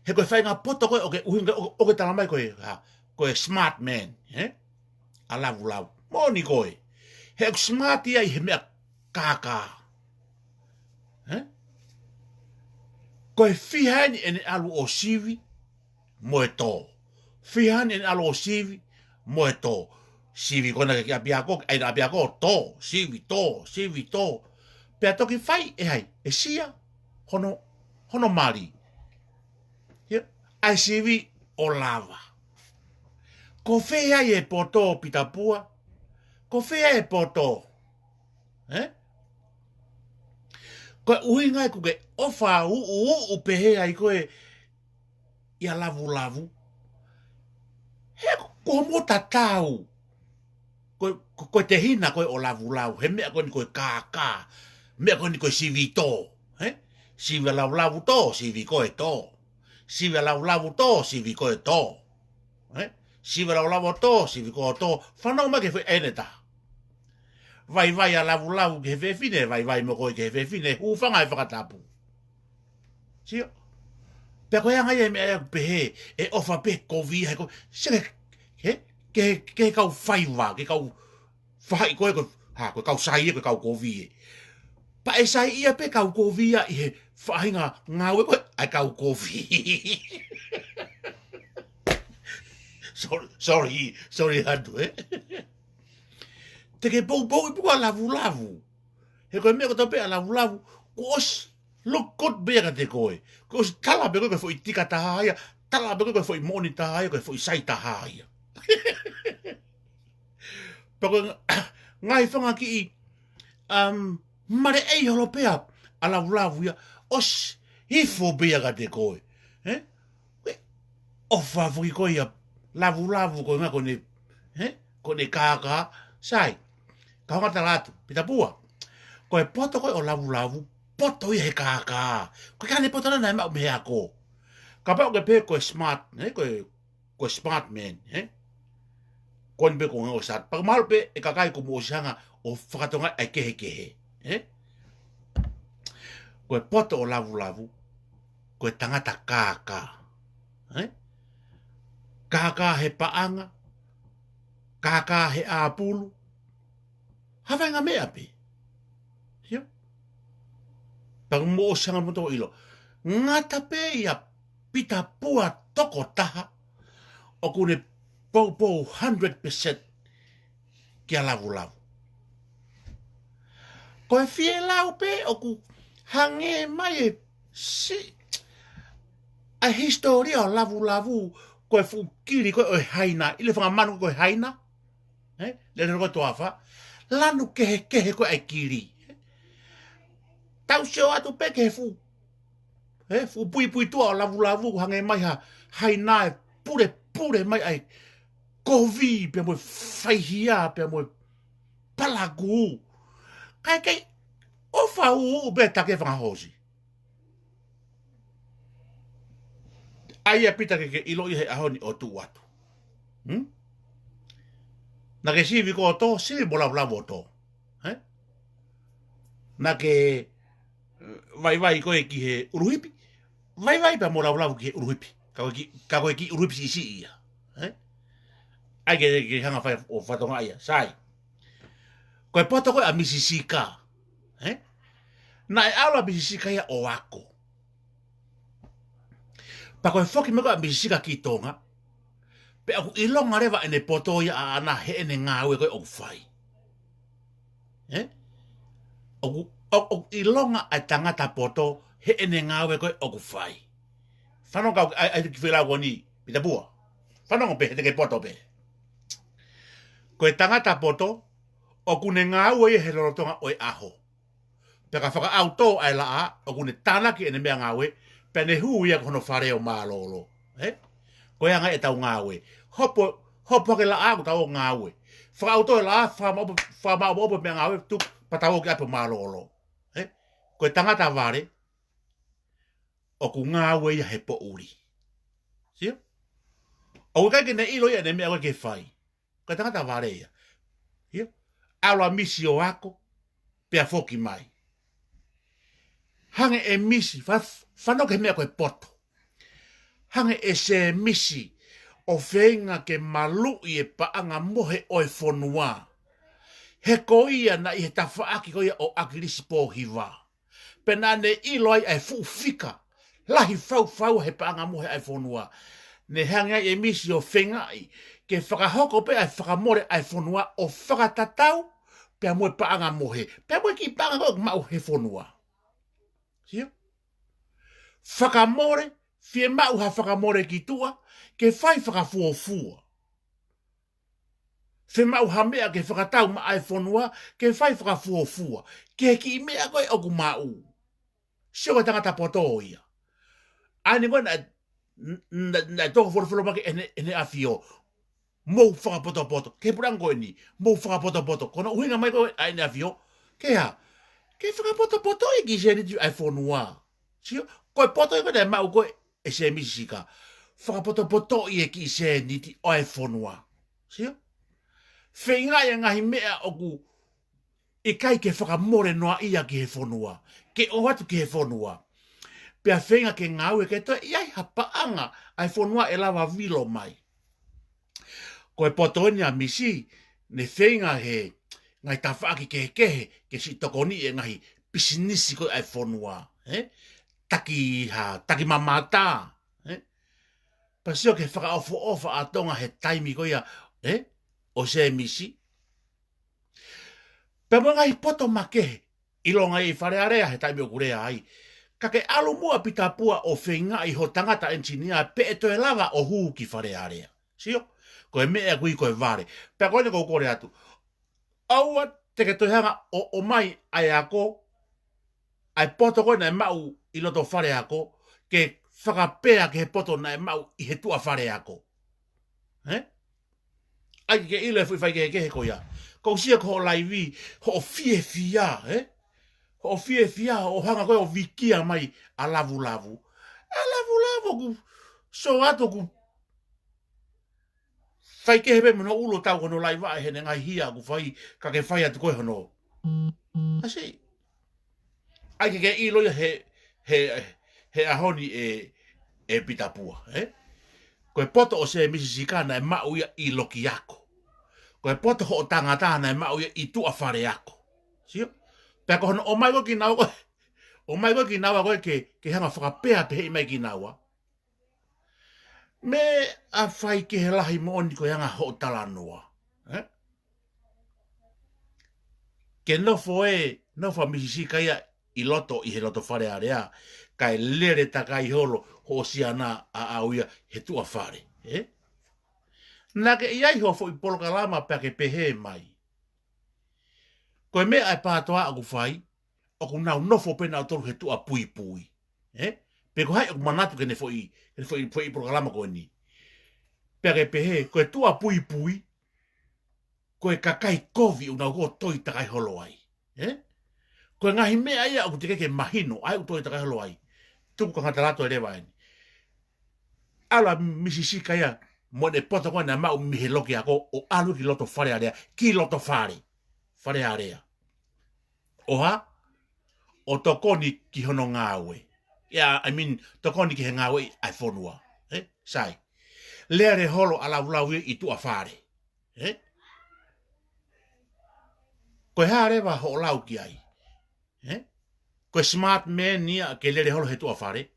He ko e faʻahinga poto ko ē ʻoku ke ʻuhinga, ʻoku, ʻoku ke tala mai ko e, ha, ko e smart man, ē? ʻA Lavulavu. Moʻoni ko ē. He ʻoku smart ia ʻi he meʻa kākā. Ē? Ko e fiha eni ʻene ʻalu ʻo sivi mo e tō. Fiha eni ʻene ʻalu ʻo sivi mo e tō. Sivi ko ena ki ʻapiako, ʻai ʻapiako, tō, sivi, tō, sivi, tō. Pea toki fai ʻe hai, ʻe Sia, hono, hono mali. Ia, ʻai sivi ʻo lava. Ko fē ai e poto Pitapua? Ko fē ai e poto? Ē? Ko e ʻuhinga ē ʻoku ke ʻofa uʻuuʻu pehē ai koe ʻia Lavulavu. He ko, ko mo tatau. Ko, ko, ko e tehina ko ē ʻo Lavulavu. He meʻa ko eni ko e kākā. Meʻa ko eni ko e sivi tō. Ē? Sivi ʻa Lavulavu tō, sivi ko ē tō. Sivi ʻa Lavulavu tō, sivi ko ē tō. Ē? Sivi ʻa Lavulavu tō, sivi ko ē tō. Fanongo mai ki he foʻi ʻeneta. Vaivai ʻa Lavulavu ki he fefine, vaivai mo koe ki he fefine, hūfanga he fakatapu. Sio? Pea ko e anga ia e meʻa ʻoku pehē, ʻe ʻofa pē kovi, he ko, seke, he, ke, ke kau faiva, ke kau faʻahi ko ē, ko, ha, ko e kau sai ē, ko e kau kovi ē. Pea ʻe saiʻia pē kau kovi ia ʻi he faʻahinga ngāue ko ē ʻa e kau kovi. Sorry, sorry, sorry, Andrew, ē? Te ke poupou ʻi puka Lavulavu. He ko e meʻa ko tau pē ʻa Lavulavu, kuo ʻosi look good pē ia kiate koe. Kuo ʻosi tala pē koe ko e foʻi tika taha ia, tala pē koe ko e foʻi moʻoni taha ia, ko e foʻi sai taha ia. Pea ko e ngaahi fanga kiʻi, um, maleʻei holo pē ʻa Lavulavu ia, ʻosi hifo pē ia kiate koe. Ē? Koe ʻofa foki koe ʻia Lavulavu ko e ʻuhinga ko ʻene, ē? Ko ʻene kākā, sai. Ka hanga tala atu, Pitapua. Ko e poto ko ē ʻo Lavulavu, poto ia he kākā. Ko e ʻikai ke ne poto naʻa ne maʻu mei he ako. Kapau ʻoku ke pehē ko e smart, ē? Ko e, ko e smart man, ē? Ko eni pē ko e ʻuhinga ʻoku smart. Pea mahalo pē ʻe kakai kuo mou ʻosi hanga ʻo fakatokangaʻi ʻa e kehekehe, ē? Ko e poto ʻo Lavulavu, ko e tangata kākā. Ē? Kākā he paʻanga, kākā he ʻāpulu, ha faʻahinga meʻa pē. Sio? Pea mou ʻosi hanga mo tō ʻilo. Ngata pē ʻia Pitapua toko taha, ʻoku ne poupou hundred percent kia Lavulavu. Ko e fielau pē ʻoku hangē mai e si, ʻa e hisitōlia ʻo Lavulavu, ko e fuʻu kili ko ē ʻo e haina, ʻi he fanga manu ko e haina, ē? Lele ko e toafa, lanu kehekehe ko ē ʻa e kili. Tau sio atu pē ki he fuʻu Ē, fuʻu puipuituʻa ʻo Lavulavu ʻoku hangē mai ha haina ʻe pulepule mai ʻa e kovi pea mo e faihia pea mo e palakū. Kae kei ʻofa uʻuuʻu pē taki e fanga hoosi. ʻAi ʻa Pita ke ke ʻilo ia he ʻaho ni ʻo tuʻu atu. Hmm? Naʻa ke sivi koe ʻo tō, sivi mo Lavulavu ʻo tō. Ē? Naʻa ke vaivai koe ki he ʻuluhipi. Vaivai pea mo Lavulavu ki he ʻuluhipi. Ka ko e kiʻi, ka ko e kiʻi ʻuluhipi siʻisiʻi ia. Ē? ʻAi ke, ke hanga fai ʻo fatongia ia. Sai. Ko e poto ko ē ʻa Misi Sika. Ē? Naʻe ʻalu ʻa Misi Sika ia ʻo ako. Pea ko e foki mai ko ē ʻa Misi Sika ki Tonga. Pea ʻoku ʻilonga leva ʻene poto ia ʻaʻana heʻene ngāue ko ē ʻoku fai. Ē? ʻOku, ʻo, ʻoku ʻilonga ʻa e tangata poto heʻene ngāue ko ē ʻoku fai. Fanongo kau, ʻai, ʻai ki he fielau ko eni, Pitapua. Fanongo pē, he te ke poto pē. Ko e tangata poto, ʻoku ne ngāue ia he lolotonga ʻo e ʻaho. Pea ka fakaʻautō ʻa e laʻā, ʻoku ne tānaki ʻene meʻangāue, pea ne hū ia ki hono fale ʻo mālōlō. Ē? Ko e anga ʻetau ngāue. Hopo, hopo hake laʻā ʻoku tau ō ngāue. Fakaʻautō e laʻā, fakamaʻopoʻopo, fakamaʻopoʻopo meʻangāue, tuku, pea tau ō ki ʻapi ʻo mālōlō. Ē? Ko e tangata vale, ʻoku ngāue ia he poʻuli. Sio? ʻOku ʻikai ke ne ʻilo ia ʻene meʻa ko ē ke fai. Ko e tangata vale ia. Ia. ʻAlu ʻa Misi ʻo ako, pea foki mai. Hangē ʻe Misi, fa-, fanongo ki he meʻa ko e poto. Hangē ʻe Sēmisi, ʻo feinga ke maluʻi e paʻanga mohe ʻo e fonua. He ko ia naʻe ʻi he tafaʻaki ko ia ʻo ʻAkilisi Pōhiva. Pea naʻa ne ʻilo ai ʻa e fuʻu fika lahi fau fau he paʻanga mohe ʻa e fonua. Ne hanga ai ʻe Misi ʻo feingaʻi ke fakahoko pē ʻa e fakamole ʻa e fonua ʻo fakatatau pea mo e paʻanga mohe, pea mo e kiʻi paʻanga ko ē ʻoku maʻu he fonua. Sio? Fakamole, fiemaʻu ha fakamole ki tuʻa, ke fai fakafuofua. Fiemaʻu ha meʻa ke fakatau maʻa e fonua, ke fai fakafuofua. Ke kiʻi meʻa ko ē ʻoku maʻu. Sio ko e tangata poto ia. ʻA eni ko ē naʻe, naʻe, naʻe toko folofola mai ki heʻene, heʻene ʻAfio. Mou fakapotopoto. Ke puranga ko eni. Mou fakapotopoto. Ko hono ʻuhinga mai ko ē ʻa ʻene ʻAfio. Ke hā? Ke fakapotopotoʻi e kiʻi sēniti ʻa e fonua. Sio? Ko e poto ia ko ē naʻe maʻu ko ē ʻe Sēmisi Sika. Fakapotopotoʻi e kiʻi sēniti ʻo e fonua. Sio? Feingaʻi e ngaahi meʻa ʻoku ʻikai ke fakamole noa ia ki he fonua. Ke ʻoatu ki he fonua. Pea feinga ke ngāue ke toe ʻi ai ha paʻanga ʻa e fonua ʻe lava vilo mai. Ko e poto eni ʻa Misi, ne feinga he ngaahi tafaʻaki kehekehe, ke siʻi tokoniʻi e ngaahi pisinisi ko ē ʻa e fonua. He? Taki ha, taki mamata. He? Pea sio ki he fakaʻofoʻofa ʻa Tonga he taimi ko ia, he? ʻO Sēmisi. Pea mo e ngaahi poto makehe, ʻilonga ʻi Fale Alea he taimi ʻoku lea ai. Ka ke ʻalu muʻa Pita Pua ʻo feingaʻi ho tangata ʻenisinia pe ʻe toe lava ʻo hū ki Fale Alea. Sio, ko e meʻa ʻoku ui ko e vale. Pea ko eni ʻoku ou kole atu. ʻOua te ke toe hanga ʻo, ʻomai ʻa e ako, ʻa e poto ko ē naʻe maʻu ʻi loto fale ako, ke fakapea ki he poto naʻe maʻu ʻi he tuʻa fale ako. He? ʻAi ke ke ʻilo e foʻi faikehekehe ko ia. Ko u sio ko hoʻo laivi, hoʻo fiefia, he? Hoʻo fiefia, hoʻo hanga ko ē ʻo vikia mai ʻa Lavulavu. ʻA Lavulavu ʻoku, sio atu ʻoku faikehe pē mo hono ʻulu ʻo tau ko hono laiva ʻe heʻene ngaahi hia ʻoku fai, ka ke fai atu ko ē hono. ʻAsi. ʻAi ke ke ʻilo ia he, he, he ʻaho ni ʻe, ʻe Pita Pua, he? Ko e poto ʻo Sēmisi Sika naʻe maʻu ia ʻi loki ako. Ko e poto hoʻo tangata naʻe maʻu ia ʻi tuʻa fale ako. Sio? Pea ko hono ʻomai ko ē kinaua ko ē, ʻomai ko ē kinaua ko ē ke, ke hanga fakapea pehē mai kinaua. Meʻa faikehe lahi moʻoni ko e anga hoʻo talanoa. He? Ke nofo ē, nofo ʻa Misi Sika ia ʻi loto, ʻi he loto Fale Alea, kae lele takai holo hoʻo siana ʻaʻau ia he tuʻa fale. He? Naʻa ke ʻi ai hoʻo foʻi polokalama pea ke pehē mai. Ko e meʻa ʻa e PATOA ʻoku fai, ʻoku nau nofo pē nautolu he tuʻa puipui. He? Pe ko hai ʻoku manatu ki heʻene foʻi, ki heʻene foʻi, foʻi polokalama ko eni. Pea ke pehē, ko e tuʻa puipui, ko e kakai kovi ʻoku nau ō ʻo toi takai holo ai. He? Ko e ngaahi meʻa ia ʻoku teʻeki ke mahino, ʻa ē ʻoku toi takai holo ai. Tuku kangata lato e leva eni. ʻAlu ʻa Misi Sika ia, mo ʻene poto ko ē naʻe maʻu mei he loki ako, ʻo ʻalu ki loto Fale Alea, ki loto fale. Fale Alea. ʻO hā? ʻO tokoni ki hono ngāue. ʻIa, I mean, tokoni ki he ngāue ʻa e fonua. He? Sai. Lele holo ʻa Lavulavu ia ʻi tuʻa fale. He? Ko e hā leva hoʻo lau ki ai? He? Ko e smart man ia ke lele holo he tuʻa fale.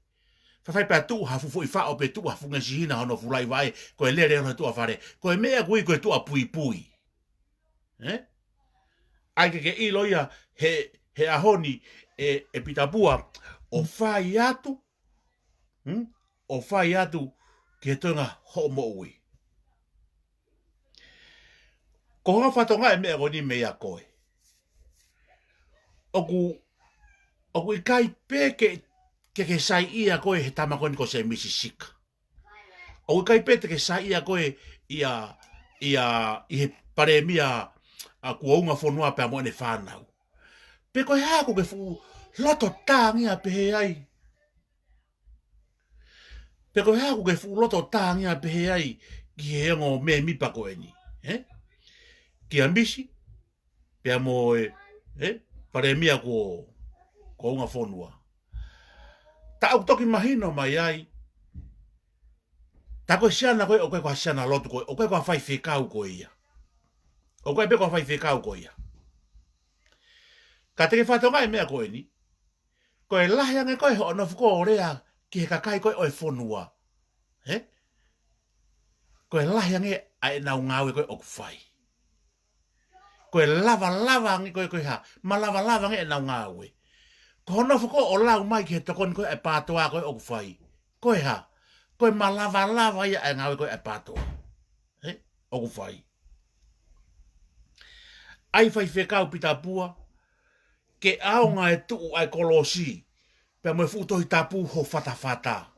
Faifai pea tuʻu ha fuʻu foʻi faʻo pe tuʻu ha fuʻu ngesihina hono fuʻu laiva ē, ko e lele holo he tuʻa fale. Ko e meʻa ʻoku ui ko e tuʻa puipui. He? ʻAi ke ke ʻilo ia he, he ʻaho ni ʻe, ʻe Pita Pua, ʻo fai atu, hmm? ʻO fai atu ki he toenga hoʻo moʻui. Ko hono fatongia e meʻa ko eni meia koe. ʻOku, ʻoku ʻikai pē ke, ke ke saiʻia koe he tama ko eni ko Sēmisi Sika. ʻOku ʻikai pē te ke saiʻia koe ia, ia, ʻi he palēmia ʻa Kuo Unga Fonua pea mo ʻene fānau. Pe ko e hā ʻoku ke fuʻu loto tāngia pehē ai. Pe ko e hā ʻoku ke fuʻu loto tāngia pehē ai ki he ongo mēmipa ko eni. He? Kia Misi, pea mo e, he? Palēmia ko, Kuo Unga Fonua. Ta ʻoku toki mahino mai ai. Tā ko e siana ko ē, ʻoku ʻikai ko ha siana lotu ko ē, ʻoku ʻikai ko ha faifekau ko ia. ʻOku ʻikai pē ko ha faifekau ko ia. Ka te ke fakatokangaʻi e meʻa ko eni, ko e lahi ange ko ē hoʻo nofo ko ē ʻo lea ki he kakai ko ē ʻo e fonua. Ē? Ko e lahi ange ʻa ʻenau ngāue ko ē ʻoku fai. Ko e lavalava ange ko ē, ko e hā? Malavalava ange ʻenau ngāue. Ko hoʻo nofo ko ē ʻo lau mai ki he tokoni ko ē ʻa e PATOA ko ē ʻoku fai. Ko e hā? Ko e malavalava ia ʻa e ngāue ko ē ʻa e PATOA. Ē? ʻOku fai. ʻAi faifekau Pita Pua, ke ʻaonga e tuʻu ʻa e kolosi, pea mo e fuʻu Tohi Tapu ho fatafata.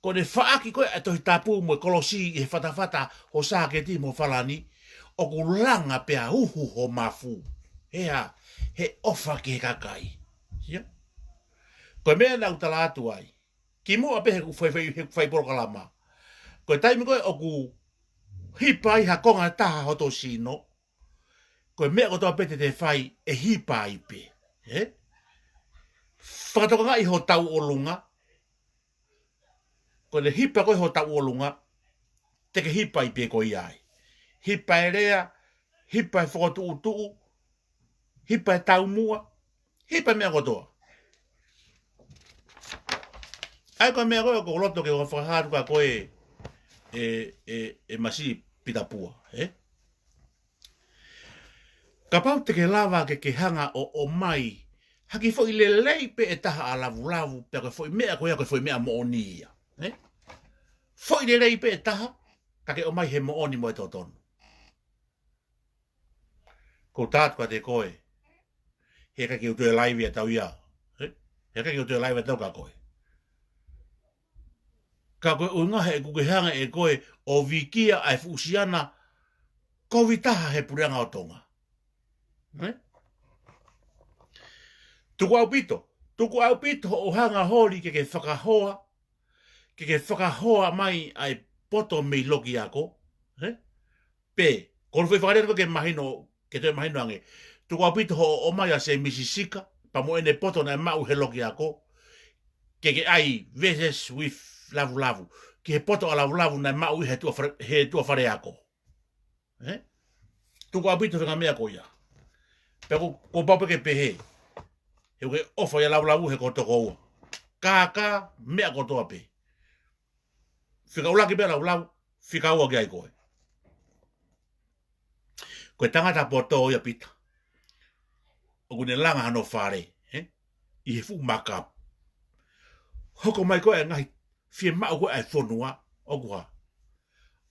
Ko ʻene faʻaki ko ē ʻa e Tohi Tapu mo e kolosi ʻi he fatafata ho sāketi mo falani, ʻoku langa pea uhu ho mafu. He hā? He ʻofa ki he kakai. Ia. Ko e meʻa naʻá ku tala atu ai. Kimuʻa pē heʻeku fai, fai, heʻeku fai polokalama. Ko e taimi ko ē ʻoku hipa ai ha konga ʻe taha hoto sino, ko e meʻa kotoa pē te te fai ʻe hipa ai pē. Ē? Fakatokangaʻi ho tauʻolunga, ko ʻene hipa ko ē ho tauʻolunga, te ke hipa ai pē ko ia ai. Hipa e lea, hipa e fokotuʻutuʻu, hipa e taumuʻa, hipa e meʻa kotoa. ʻA ia ko e meʻa ko ē ʻoku ou loto ke u fakahā atu kia koe, ʻe, ʻe, ʻe Masi Pita Pua, ē? Kapau te ke lava ke ke hanga ʻo, ʻomai ha kiʻi foʻi lelei pē ʻe taha ʻa Lavulavu, pea ko e foʻi meʻa ko ia ko e foʻi meʻa moʻoni ia, ē? Foʻi lelei pē ʻe taha, ka ke ʻomai he moʻoni mo e totonu. Ko u tala atu kiate koe, heʻikai ke u toe laivi ʻa tau ia. Ē? Heʻikai ke u toe laivi ʻa tau kia koe. Ka ko e ʻuhinga he ʻoku ke hanga ʻe koe ʻo vikia ʻa e fuʻu siana kovi taha he puleʻanga ʻo Tonga. Ē? Tuku ʻaupito, tuku ʻaupito hoʻo hanga holi ke ke fakahoa, ke ke fakahoa mai ʻa e poto mei loki ako. Ē? Pea, ko hono foʻi fakalea ko ē ke mahino, ke toe mahino ange. Tuku ʻaupito hoʻo ʻomai ʻa Semisi Sika, pea mo ʻene poto naʻe maʻu he loki ako, ke ke ʻai versus with Lavulavu. Ki he poto ʻa Lavulavu naʻe maʻu ʻi he tuʻa fale, he tuʻa fale ako. Ē? Tuku ʻaupito fenga meʻa ko ia. Pea ko, ko pau pē ke pehē. He ʻoku ke ʻofa ʻia Lavulavu he ko ho tokoua. Kākā, meʻa kotoa pē. Fika ʻuluaki pē ʻa Lavulavu, fika ua ki ai koe. Ko e tangata poto ia Pita. ʻOku ne langa hano fale, ē? ʻI he fuʻu makapu. Hoko mai ko ē ngaahi fiemaʻu ko ē ʻa e fonua, ʻoku hā?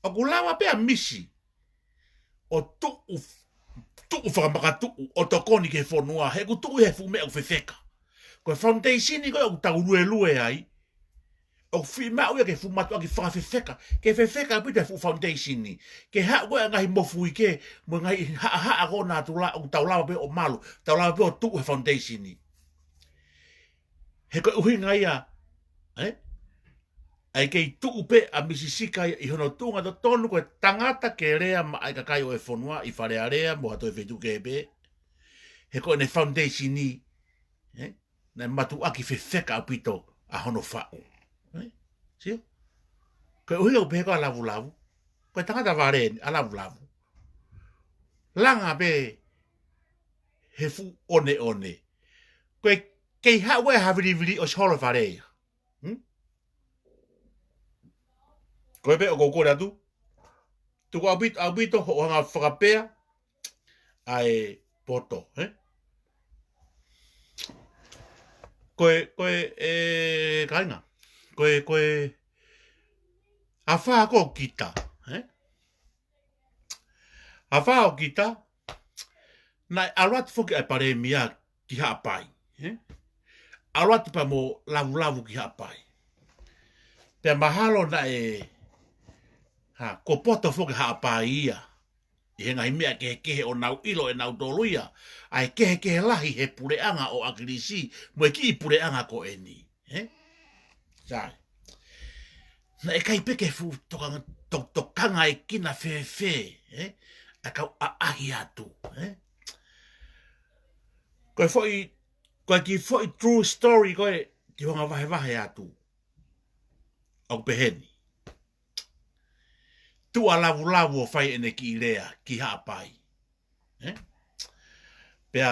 ʻOku lava pē ʻa Misi ʻo tuʻu, tuʻu fakamakatuʻu, ʻo tokoni ki he fonua, he ʻoku tuʻu he fuʻu meʻa ʻoku fefeka. Ko e foundation ko ē ʻoku tau luelue ai, ʻoku fiemaʻu ia ke fuʻu mātuʻaki fakafefeka, ke fefeka ʻaupito e fuʻu foundation. Ke haʻu ko ē ngaahi mofuike, mo e ngaahi haʻahaʻa ko ē natula, ʻoku tau lava pē ʻo malu, tau lava pē ʻo tuʻu he foundation. He ko e ʻuhinga ia, ē? ʻA e kei tuʻu pē ʻa Misi Sika ia ʻi hono tuʻunga totonu ko e tangata ke lea maʻa e kakai ʻo e fonua ʻi Fale Alea mo ha toe feituʻu kehe pē. He ko ʻene foundation, ē? Naʻe mātuʻaki fefeka ʻaupito ʻa hono faʻu. Ē? Sio? Ko e ʻuhinga ʻoku pehē ko ē ʻa Lavulavu. Ko e tangata vale eni ʻa Lavulavu. Langa pē he fuʻu ʻoneʻone. Ko e kei haʻu ʻe ha vilivili ʻosi holo e fale ia. Hmm? Ko e pē ʻoku ou kole atu. Tuku ʻaupito, ʻaupito hoʻo hanga fakapea ʻa e poto, ē? Ko e, ko e, ē, kāinga. Ko e, ko e, afā ko kita, ē? Afā ʻo kita, naʻe ʻalu atu foki ʻa e palēmia ki Haʻapai, ē? ʻAlu atu pea mo Lavulavu ki Haʻapai. Pea mahalo naʻe, ha, kuo poto foki Haʻapai ia ʻi he ngaahi meʻa kehekehe ʻo nau ʻilo ʻe nautolu ia, ʻa e kehekehe lahi he puleʻanga ʻo ʻAkilisi mo e kiʻi puleʻanga ko eni. Ē? Sai. Naʻe ʻikai pē ke fuʻu tokanga, to-, tokanga e kina fēfē, ē? ʻA e kau ʻaʻahi atu, ē? Ko e foʻi, ko e kiʻi foʻi true story ko ē, te u hanga vahevahe atu. ʻOku pehē ni. Tuʻa lavulavu ʻo fai ʻene kiʻi lea ki Haʻapai. Ē? Pea,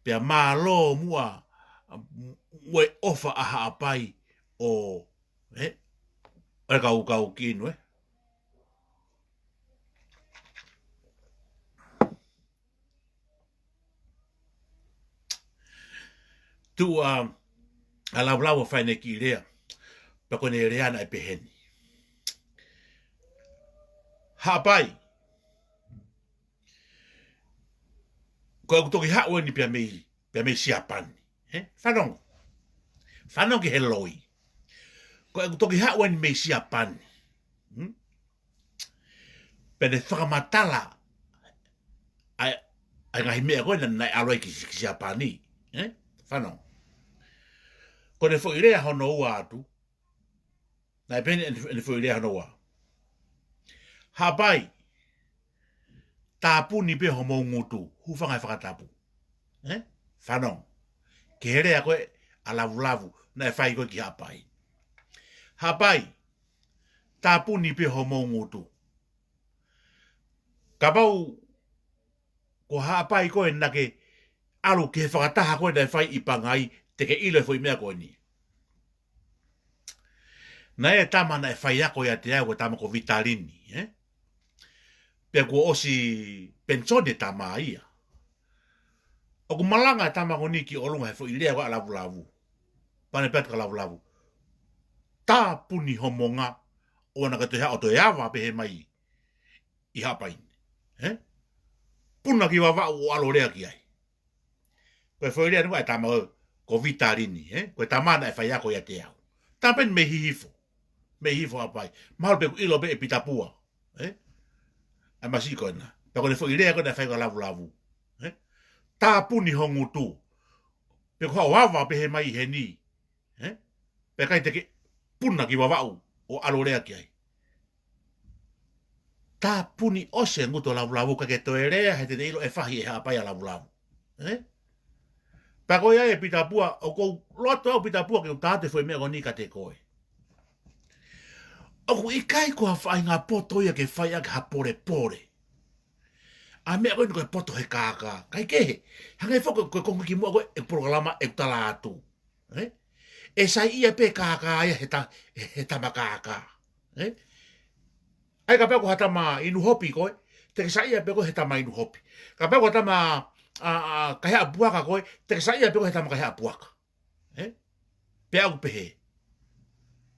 pea mālō muʻa, ʻa e ʻofa ʻa Haʻapai ʻo, ē? ʻO e kau, kau ki inu, ē? Tuʻa lavulavu ʻo fai ʻene kiʻi lea. Pea ko ʻene lea naʻe pehē ni: Haʻapai, ko ʻeku toki haʻu eni pea mei, pea mei Siapani. Ē? Fanongo. Fanongo ki he loi. Ko ʻeku toki haʻu eni mei Siapani. Hmm? Pea ne fakamatala ʻa e, ʻa e ngaahi meʻa ko ē naʻe, naʻe ʻalu ai ki, ki Siapani. Ē? Fanongo. Ko ʻene foʻi lea hono ua atu. Naʻe pehē ni ʻene, ʻene foʻi lea hono ua: Haʻapai, tāpuni pē homou ngutu. Hūfanga he fakatapu. Ē? Fanongo ki he lea ko ē ʻa lavulavu naʻe fai ko ē ki Haʻapai. Haʻapai, tāpuni pē homou ngutu. Kapau ko Haʻapai ko ē naʻa ke ʻalu ki he fakataha ko ē naʻe fai ʻi Pangai, te ke ʻilo e foʻi meʻa ko eni. Naʻe ʻi ai e tama naʻe faiako ʻiate au, ko e tama ko Vitalini, ē? Pea kuo ʻosi penisoni e tama ia. ʻOku malanga e tama ko eni ki ʻolunga he foʻi lea ko ē ʻa lavulavu. Pea ne pehē atu kia lavulavu: Tāpuni homo nga, ʻoua naʻa ke toe haʻu ʻo toe ava pehē mai ʻi Haʻapai ni. Ē? Puna ki Vavaʻu ʻo ʻalu lea ki ai. Ko e foʻi lea eni ʻa e tama ko, ko Vitalini, ē? Ko e tama naʻe faiako ʻiate au. Tama pē eni mei Hihifo. Mei Hihifo Haʻapai. Mahalo pē ʻoku ʻilo pē ʻe Pita Pua, ē? ʻA e masiʻi ko ena. Pea ko ʻene foʻi lea ko ē naʻe fai kia lavulavu. Ē? Tāpuni ho ngutu. Pe ko haʻo ava pehē mai heni. Ē? Pea ʻikai te ke puna ki Vavaʻu ʻo ʻalu lea ki ai. Tāpuni ʻosi e ngutu ʻo lavulavu, ʻikai ke toe lea, he te ne ʻilo ʻe fahi ʻe Haʻapai ʻa lavulavu. Ē? Pea ko ia ē Pita Pua, ʻoku ou loto au Pita Pua ke u tā atu e foʻi meʻa ko eni kiate koe. ʻOku ʻikai ko ha faʻahinga poto ia ke fai ʻaki ha polepole. ʻA e meʻa ko eni ko e poto he kākā. ʻIkai ke he, hangē foki ko e konga kimuʻa ko ē ʻeku polokalama ʻeku tala atu. Ē? ʻE saiʻia pē kākā ia he ta-, he tama kākā. Ē? ʻA ia kapau ko ha tama inu hopi koe, te ke saiʻia pē koe he tama inu hopi. Kapau ko ha tama, ʻa, ʻa, kaihaʻa puaka koe, te ke saiʻia pē koe he tama kaihaʻa puaka. Ē? Pea ʻoku pehē.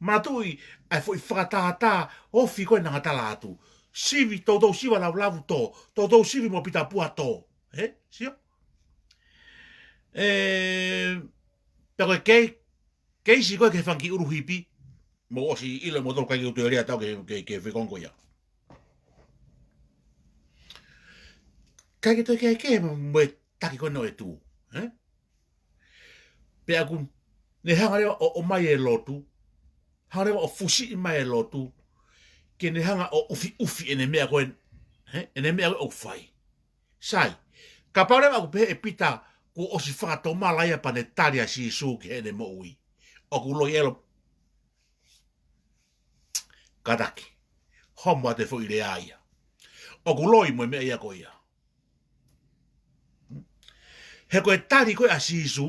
Manatuʻi ʻa e foʻi fakatātā ofi ko ē naʻa ku tala atu. Sivi, toutou siva lavulavu tō, toutou sivi mo Pita Pua tō. Ē? Sio? Ē, pea ko e kei-, keisi ko ē ki he fanga kiʻi ʻulu hipi, mou ʻosi ʻilo moutolu, ʻikai ke u toe lea atu au ki he, ki he, ki he foʻi konga ko ia. ʻIkai ke toe kehekehe mo, mo e taki ko ē naʻe tuʻu, ē? Pea ʻoku ne hanga leva ʻo, ʻomai e lotu, hanga leva ʻo fusiʻi mai e lotu, ke ne hanga ʻo ʻufiʻufi ʻene meʻa ko ē, ē? ʻEne meʻa ko ē ʻoku fai. Sai, kapau leva ʻoku pehē ʻe Pita kuo ʻosi fakatomala ia pea ne tali ʻa Sīsū ki heʻene moʻui, ʻoku loi ʻelo. Kātaki. Homo atu e foʻi lea ia. ʻOku loi mo e meʻa ia ko ia. He ko e tali ko ē ʻa Sīsū,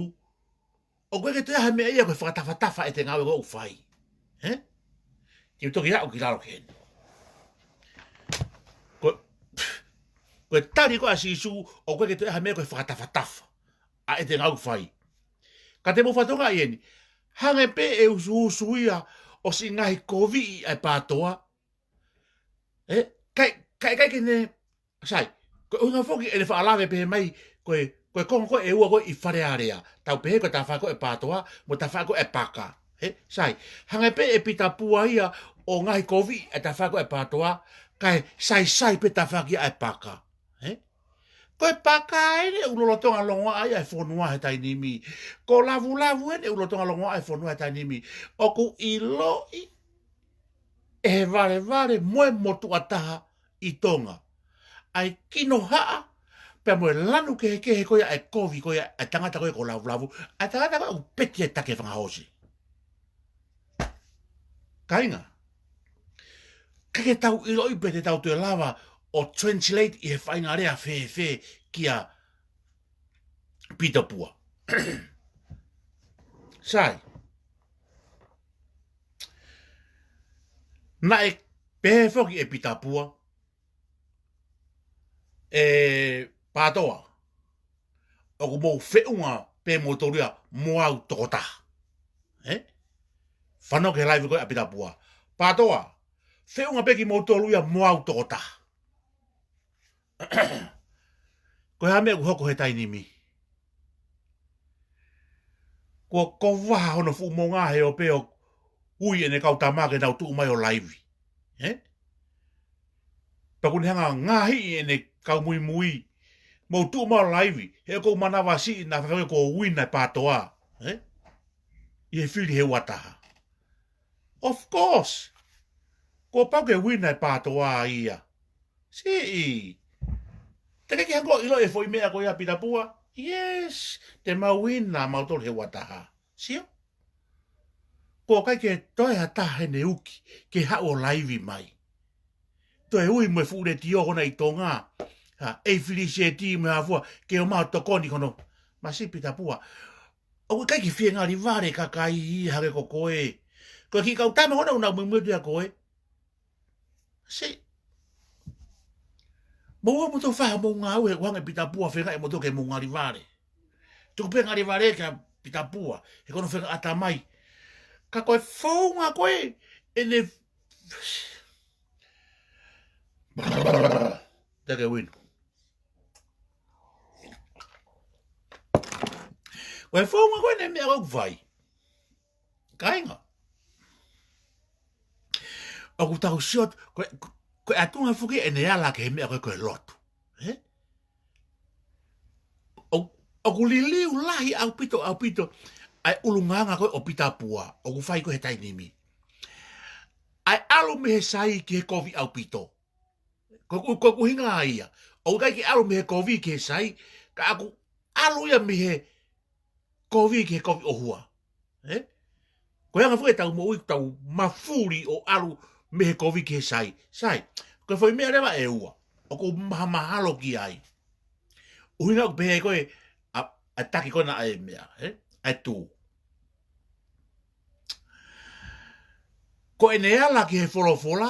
ʻoku ʻikai ke toe ʻi ai ha meʻa ia ko e fakatafatafa ʻete ngāue ko ē ʻoku fai. Ē? Ke u toki aʻu ki lalo ki heni. Ko, ko e tali ko ē ʻa Sīsū, ʻoku ʻikai ke toe ʻi ai ha meʻa ko e fakatafatafa ʻa ʻete ngāue ʻoku fai. Ka te mou fakatokangaʻi eni. Hangē pē ʻe usuusu ia ʻo siʻi ngaahi koviʻi ʻa e pātoa. Ē? ʻIkai, ʻikai, ʻikai ke ne, sai, ko e ʻuhinga foki ʻene faʻa lave pehē mai, ko e, ko e konga ko ē ʻe ua ko ē ʻi Fale Alea. Tau pehē ko e tafaʻaki ko ē ʻa e pātoa, mo e tafaʻaki ko ē ʻa e paka. Ē? Sai, hangē pē ʻe Pita Pua ia ʻo ngaahi koviʻi ʻa e tafaʻaki ko ē ʻa e pātoa, kae saisai pē tafaʻaki ʻa e paka. Ē? Ko e paka eni ʻoku lolotonga longoaʻa ai ʻa e fonua he taimi ni. Ko lavulavu eni ʻoku lolotonga longoaʻa ai ʻa e fonua he taimi ni. ʻOku ʻiloʻi ʻe he valevale mo e motuʻa taha ʻi Tonga ʻa e kinohaʻa, pea mo e lanu kehekehe ko ia ʻa e kovi ko ia ʻa e tangata ko ia ko lavulavu, ʻa e tangata ko ia ʻoku peti e taki he fanga hoosi. Kāinga. ʻIkai ke tau ʻiloʻi pe te tau toe lava ʻo translate ʻi he faʻahinga lea fēfē kia Pita Pua. Sai. Naʻe pehē foki ʻe Pita Pua, ʻe Pātoa, ʻoku mou feʻunga pē moutolu ia mo au tokotaha. Ē? Fanongo ki he live ko ē ʻa Pita Pua. Pātoa, feʻunga pē kimoutolu ia mo au tokotaha. Ko e hā e meʻa ʻoku hoko he taimi ni? Kuo kova hono fuʻu moʻunga he ope ʻo ui ʻene kau tama ke nau tuʻu mai ʻo live. Ē? Pea ʻoku ne hanga ʻo ngaohi ʻene kau muimui, mou tuʻu mai ʻo live, he ʻoku ou manavasiʻi naʻa faifai kuo uina ʻe Pātoa. Ē? ʻI he fili he ua taha. Of course. Kuo pau ke uina ʻe Pātoa ia. Siʻi. Te ke ʻikai ke hanga ʻo ʻiloʻi e foʻi meʻa ko ia Pita Pua? Yes. Te mau uina mautolu he ua taha. Sio? Kuo ʻikai ke toe ha taha heʻene uki ke haʻu ʻo live mai. Toe ui mo e fuʻu letiō ko ena ʻi Tonga. Ha, ʻe fili seti mo e hā fua, ke ō mai ʻo tokoni ki hono. Masiʻi Pita Pua. ʻOku ʻikai ke fie ngali vale e kakai ia hangē ko koe. Ko e kiʻi kau tama ko ena ʻoku nau muimui atu ia koe. Siʻi. Mou ō moutolu ʻo fai haʻamou ngāue, ʻoku hanga ʻe Pita Pua ʻo feinga ʻe moutolu ke mou ngali vale. Tuku pē ngali vale kia Pita Pua, he ko hono feinga ʻatamai. Ka ko e founga ko ē, ʻene, te ke uinu. Ko e founga ko ē ʻene meʻa ʻoku fai. Kāinga. ʻOku tau sio atu, ko e, ko e ʻuhinga foki ʻene ala ki he meʻa ko ē ko e lotu. Ē? ʻO, ʻoku liliu lahi ʻaupito, ʻaupito, ʻa e ʻulungaanga ko ē ʻo Pita Pua, ʻoku fai ko ē he taimi ni. ʻA e ʻalu mei he sai ki he kovi ʻaupito. Ko, ko, ko e ʻuhinga ia. ʻOku ʻikai ke ʻalu mei he kovi ki he sai, ka ʻoku ʻalu ia mei he kovi ki he kovi ʻohua. Ē? Ko e anga foki ʻetau moʻui, tau mafuli ʻo ʻalu mei he kovi ki he sai. Sai, ko e foʻi meʻa leva ʻe ua ʻoku ou mahamahalo ki ai. ʻUhinga ʻoku pehē ko ē ʻa, ʻa e taki ko ena ʻa e meʻa, ē? ʻA e tū. Ko ʻene ala ki he folofola,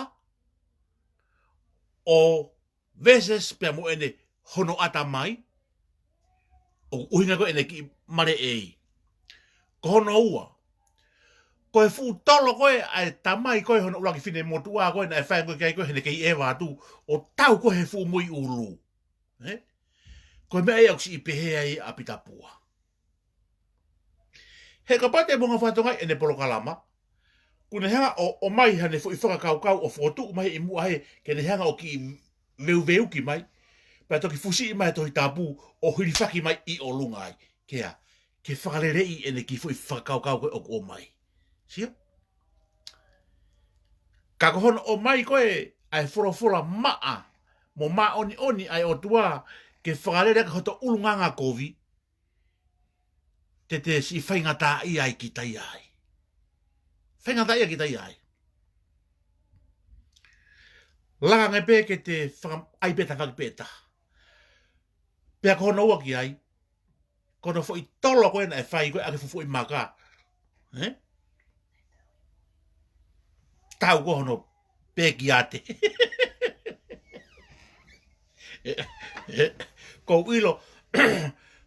ʻo versus pea mo ʻene hono ʻatamai, ʻoku ʻuhinga ko ē ʻene kiʻi maleʻei. Ko hono ua. Ko e fuʻu tolo ko ē ʻa e tamai ko ē hono ʻuluaki finemotuʻa ko ē naʻe fai ko ē ki ai ko ē heʻene kei ʻeva atu, ʻo tau ko ē he fuʻu mui ʻulu. Ē? Ko e meʻa ia ʻoku siʻi pehē ai ʻa Pita Pua. He kapau te mou hanga ʻo fakatokangaʻi ʻene polokalama, ʻoku ne hanga ʻo, ʻomai haʻane foʻi fakakaukau ʻo fokotuʻu mai ʻi muʻa he, ke ne hanga ʻo kiʻi veuveuki mai, pea toki fusiʻi mai e Tohi Tapu ʻo hilifaki mai ʻi ʻolunga ai. Ke ʻā, ke fakaleleiʻi ʻene kiʻi foʻi fakakaukau ko ē ʻoku ʻomai. Sio? Ka ko hono ʻomai ko ē ʻa e folofola maʻa mo māʻoniʻoni ʻa e ʻOtua ke fakalele ki hoto ʻulungaanga kovi, te te siʻi faingataʻaʻia ai kita ia ai. Faingataʻaʻia kita ia ai. Langa ange pē ke te faka-, ʻai pē tafaʻaki pē taha. Pea ko hono ua ki ai, ko hono foʻi tolo ko ē naʻe fai ko ē ʻaki e fuʻu foʻi maka. Ē? Tau ko hono pekiate. Ē, ē, ʻoku ou ʻilo,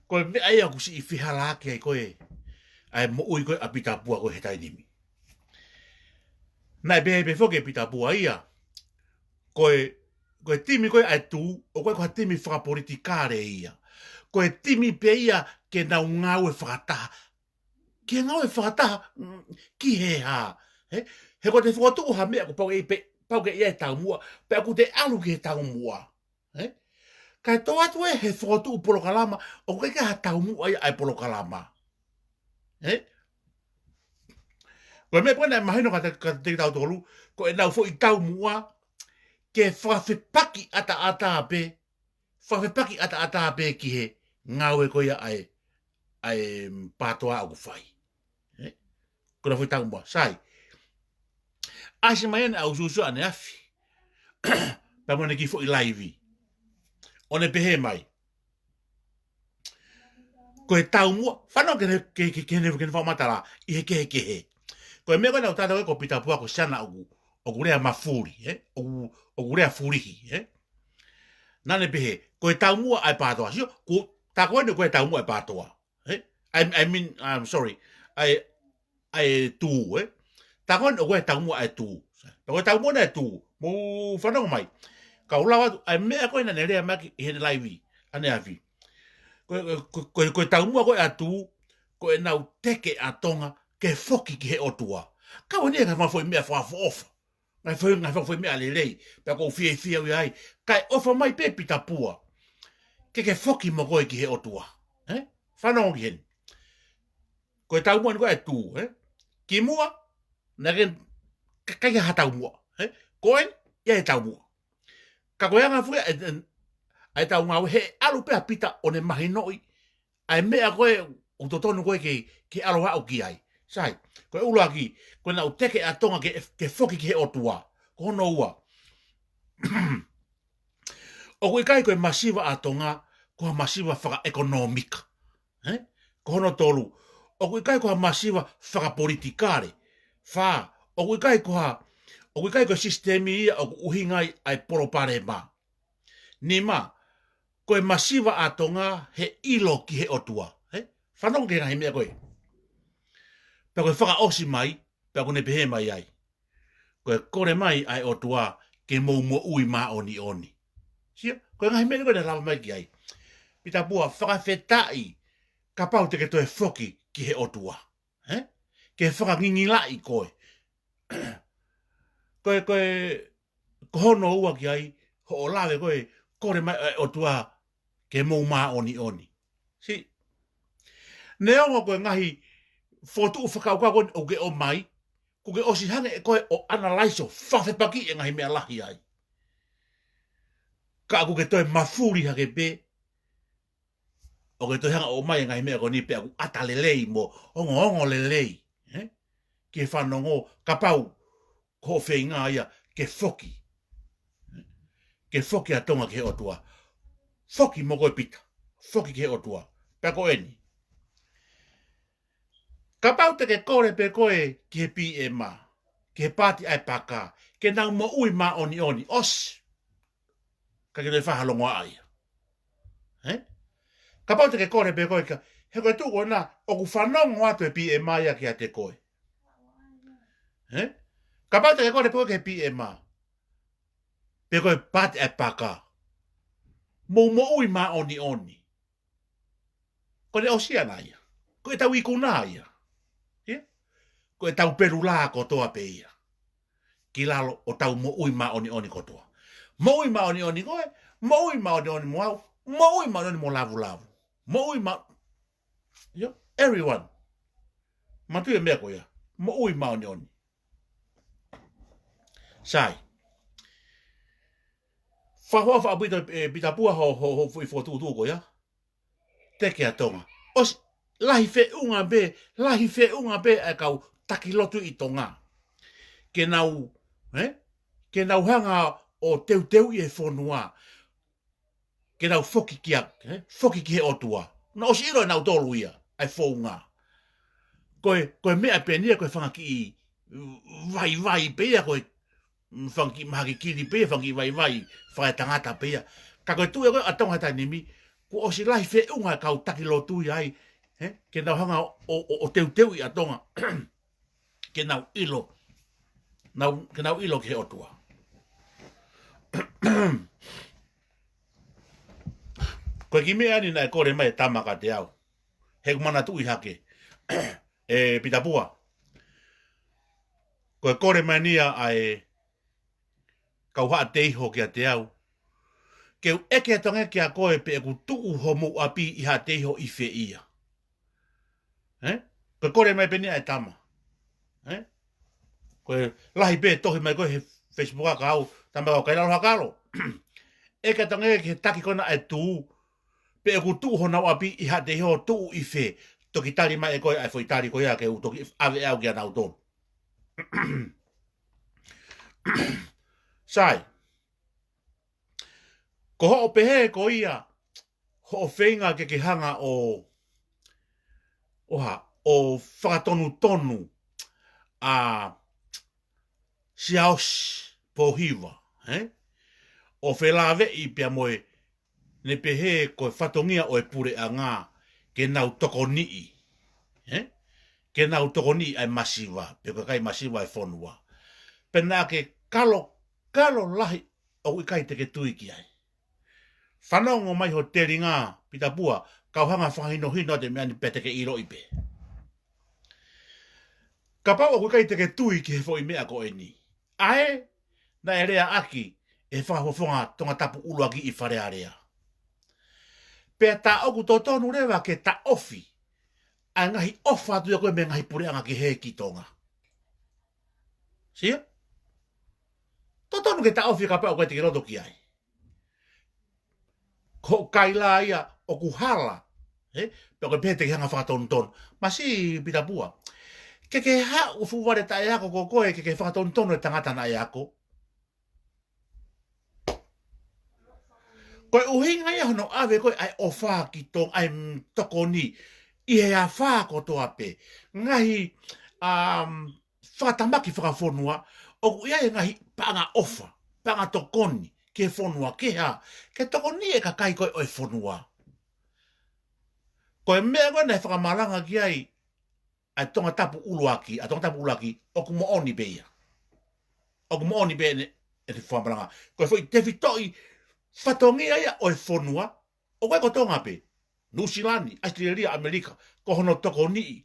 ko e meʻa ia ʻoku siʻi fehālaaki ai ko ē ʻa e moʻui ko ē ʻa Pita Pua ko ē he taimi ni. Naʻe pehē pē foki ʻe Pita Pua ia, ko e, ko e timi ko ē ʻa e tū, ʻoku ʻikai ko ha timi fakapolitikale ia. Ko e timi pē ia ke nau ngāue fakataha. Ke ngāue fakataha, mm, ki he hā? Ē? He ko ʻete fokotuʻu ha meʻa ʻoku pau ke ʻi ai pē, pau ke ʻi ai e taumuʻa, pea ʻoku te ʻalu ki he taumuʻa. Ē? Kae tō atu ē he fokotuʻu polokalama, ʻoku ʻikai ke ʻi ai ha taumuʻa ia ʻa e polokalama. Ē? Ko e meʻa ko ē naʻe mahino kiate, kiate kitautolu, ko ʻenau foʻi taumuʻa, ke fakafepaki ʻataʻatā pē, fakafepaki ʻataʻatā pē ki he ngāue ko ia ʻa e, ʻa e, mm, PATOA ʻoku fai. Ē? Ko ʻenau foʻi taumuʻa, sai. ʻAsi mai ʻene ʻaususu ʻaneafi. Pea mo ʻene kiʻi foʻi laivi. ʻO ne pehē mai, ko e taumuʻa, fanongo ki heʻene, ki, ki, ki heʻene, ki heʻene fakamatala ʻi he kehekehe. Ko e meʻa ko ē naʻa ku tala ko ē ko Pita Pua ko e siana ʻoku, ʻoku lea mafuli, ē? ʻOku, ʻoku lea fulihi, ē? Naʻa ne pehē, ko e taumuʻa ʻa e PATOA. Sio, ko, tā ko eni ko e taumuʻa ʻa e PATOA, ē? I, I mean, I'm sorry, ʻa e, ʻa e tū, ē? Tā ko eni ko e taumuʻa ʻa e tū. Tā ko e taumuʻa ʻa e tū. Mou fanongo mai. Kau lau atu, ʻa e meʻa ko ē naʻa ne lea mai ki heʻene laivi ʻaneafi. Ko, ko, ko, ko e taumuʻa ko ē ʻa e tū, ko ʻenau teke ʻa Tonga ke foki ki he ʻOtua. Kau eni e ngaahi fakafoʻi meʻa fakaʻofoʻofa. Ngaahi foʻi, ngaahi fakafoʻi meʻa lelei. Pea ʻoku ou fiefia au ai. Kae ʻofa mai pē Pita Pua, ke ke foki mo koe ki he ʻOtua. Ē? Fanongo ki heni. Ko e taumuʻa eni ko ē ʻa e tū, ē? Kimuʻa, naʻe ʻikai ke, ka-, ʻikai ha taumuʻa, ē? Ko eni, ʻi ai e taumuʻa. Ka ko e anga foki ʻa e, ʻa e, ʻa e taumuʻa, he ʻalu pē ʻa Pita ʻo ne mahinoʻi ʻa e meʻa ko ē ʻoku totonu ko ē ke, ke ʻalu ʻo aʻu ki ai. Sai, ko e ʻuluaki, ko ʻenau teke ʻa Tonga ke, ke foki ki he ʻOtua. Ko hono ua, ʻoku ʻikai ko e masiva ʻa Tonga ko ha masiva fakaʻekonōmika. Ē? Ko hono tolu, ʻoku ʻikai ko ha masiva fakapolitikale. Fā, ʻoku ʻikai ko ha, ʻoku ʻikai ko e sisitemi ia ʻoku ʻuhinga ai ʻa e palopalema. Nima, ko e masiva ʻa Tonga he ʻilo ki he ʻOtua. Ē? Fanongo ki he ngaahi meʻa ko ē. Pea ko e fakaʻosi mai, pea ʻoku ne pehē mai ai, ko e kole mai ʻa e ʻOtua ke mou moʻui māʻoniʻoni. Sio, ko e ngaahi meʻa ko ē naʻe lava mai ki ai. Pita Pua, fakafetaʻi kapau te ke toe foki ki he ʻOtua. Ē? Ke fakangingilaʻi koe. Ko e, ko e, ko hono ua ki ai, hoʻo lave ko ē, kole mai ʻa e ʻOtua ke mou māʻoniʻoni. Sio, neongo ko e ngaahi fokotuʻu fakakaukau ko ē ʻoku ke ʻomai, kuo ke ʻosi hanga ʻe koe ʻo analyze ʻo fakafepakiʻi e ngaahi meʻa lahi ai. Ka kuo ke toe mafuli hake pē, ʻo ke toe hanga ʻo ʻomai e ngaahi meʻa ko eni pea ʻoku ʻata lelei mo ongoongo lelei, ē? Ke fanongo kapau ko hoʻo feinga ia ke foki. Ke foki ʻa Tonga ki he ʻOtua. Foki mo koe Pita. Foki ki he ʻOtua. Pea ko eni. Kapau te ke kole pē koe ki he P M, ki he paati ʻa e paka, ke nau moʻui māʻoniʻoni, ʻosi. Ka ke toe fai ha longoaʻa ia. Ē? Kapau te ke kole pē koe ka, he ko e tuʻu ko ena, ʻoku fanongo atu e P M ia kiate koe. Ē? Kapau te ke kole pē koe ki he P M, pe ko e paati ʻa e paka, mou moʻui māʻoniʻoni. Ko ʻene ʻosi ʻana ia. Ko ʻetau ikuna ia. Ia? Ko ʻetau pelula kotoa pē ia. Ki lalo ʻo tau moʻui māʻoniʻoni kotoa. Moʻui māʻoniʻoni koe, moʻui māʻoniʻoni mo au, moʻui māʻoniʻoni mo Lavulavu. Moʻui mā-, ia? Everyone. Mātuʻa e meʻa ko ia. Moʻui māʻoniʻoni. Sai. Fakaʻofoʻofa ʻaupito, ē, Pita Pua hoʻo, hoʻo, hoʻo foʻi fokotuʻutuʻu ko ia. Teke ʻa Tonga. ʻOsi, lahi feʻunga pē, lahi feʻunga pē ʻa e kau taki lotu ʻi Tonga. Ke nau, ē? Ke nau hanga ʻo teuteuʻi e fonua. Ke nau foki kia, ē? Foki ki he ʻOtua. Naʻe ʻosi ʻilo ʻe nautolu ia, ʻa e founga. Ko e, ko e meʻa pē eni ia, ko e fanga kiʻi vaivai pē ia, ko e fanga kiʻi mahaki kili pē ia, fanga kiʻi vaivai fakaetangata pē ia. Ka ko e tuʻu ia ko ē ʻa Tonga he taimi ni, kuo ʻosi lahi feʻunga e kau taki lotu ia ai, ē? Ke nau hanga ʻo, ʻo, ʻo teuteuʻi ʻa Tonga. Ke nau ʻilo. Nau, ke nau ʻilo ki he ʻOtua. Ko e kiʻi meʻa eni naʻe kole mai e tama kiate au. He ʻoku manatuʻi hake. ʻE Pita Pua. Ko e kole mai eni ia ʻa e kau Haʻateiho kiate au. Ke u ʻeke atu ange kia koe pe ʻoku tuʻu homou ʻapi ʻi Haʻateiho ʻi fē ia. Ē? Ko e kole mai pē eni ia ʻa e tama. Ē? Ko e lahi pē tohi mai ko ē he Facebook ʻa kau, tama kau kai lalo ha kalo. ʻEke atu ange ki he taki ko ena ʻa e tū, pe ʻoku tuʻu honau ʻapi ʻi Haʻateiho, tuʻu ʻi fē. Toki tali mai ʻe koe ʻa e foʻi tali ko ia ke u toki ʻave au kia nautolu. Sai. Ko hoʻo pehē ko ia, hoʻo feinga ke ke hanga ʻo, ʻo hā, ʻo fakatonutonu ʻa Siaosi Pōhiva, ē? ʻO felāveʻi pea mo e, ne pehē ko e fatongia ʻo e puleʻanga ke nau tokoniʻi, ē? Ke nau tokoniʻi ʻa e masiva, pe ko e kakai masiva ʻa e fonua. Pea naʻa ke kalo, kalo lahi ʻoku ʻikai te ke tui ki ai. Fanongo mai ho telinga, Pita Pua, kau hanga fakahinohino atu e meʻa ni pea te ke ʻiloʻi pē. Kapau ʻoku ʻikai te ke tui ki he foʻi meʻa ko eni, ʻa ē naʻe leaʻaki ʻe he fakafofonga Tongatapu ʻuluaki ʻi Fale Alea. Pea tā ʻoku totonu leva ke taʻofi ʻa e ngaahi ʻofa atu ia ko ē mei he ngaahi puleʻanga kehe ki Tonga. Sio? Totonu ke taʻofi kapau ʻoku ʻikai te ke loto ki ai. Ko e kaila ia ʻoku hala, ē? Pea ko e pehē te ke hanga fakatonutonu. Masiʻi Pita Pua, ke ke haʻu ʻo fuʻu vale taʻeako ko koe ke ke fakatonutonu e tangata naʻe ako. Ko e ʻuhinga ia hono ʻave ko ē ʻa e ʻofa ki Tonga, ʻa e, mm, tokoni ʻi he afā kotoa pē. Ngaahi, um, fakatamaki fakafonua, ʻoku ʻi ai e ngaahi paʻanga ʻofa, paʻanga tokoni ki he fonua, ke hā, ke tokoni e kakai ko ē ʻo e fonua. Ko e meʻa ko ē naʻe fakamalanga ki ai ʻa e Tongatapu ʻuluaki, ʻa Tongatapu ʻuluaki, ʻoku moʻoni pē ia. ʻOku moʻoni pē ʻene, ʻene fakamalanga. Ko e foʻi tefitoʻi fatongia ia ʻo e fonua, ʻoku ʻikai ko Tonga pē, Nuʻusila ni, ʻAositelēlia, ʻAmelika, ko hono tokoniʻi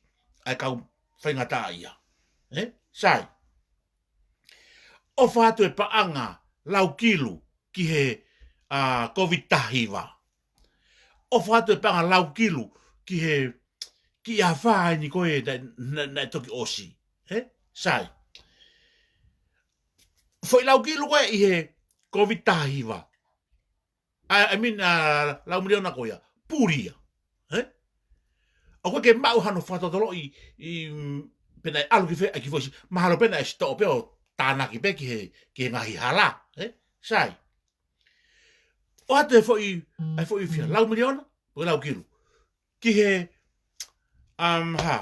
ʻa e kau faingataʻaʻia. Ē? Sai. ʻOfa atu e paʻanga laukilu ki he, a, Kōviti taha hiva. ʻOfa atu e paʻanga laukilu ki he, ki he afā eni ko ē naʻe, naʻe, naʻe toki ʻosi. Ē? Sai. Foʻi laukilu ko ē ʻi he Kōviti taha hiva. I, I mean, a, lau miliona ko ia, puli ia. Ē? ʻOku ʻikai ke maʻu hano fakatotoloʻi, i, mm, pe naʻe ʻalu ki fē, ʻa e kiʻi foʻi, mahalo pe naʻe sitoʻo pē ʻo tānaki pē ki he, ki he ngaahi hala. Ē? Sai. ʻOatu e foʻi, e foʻi fiha, lau miliona, pe laukilu. Ki he, um, hā,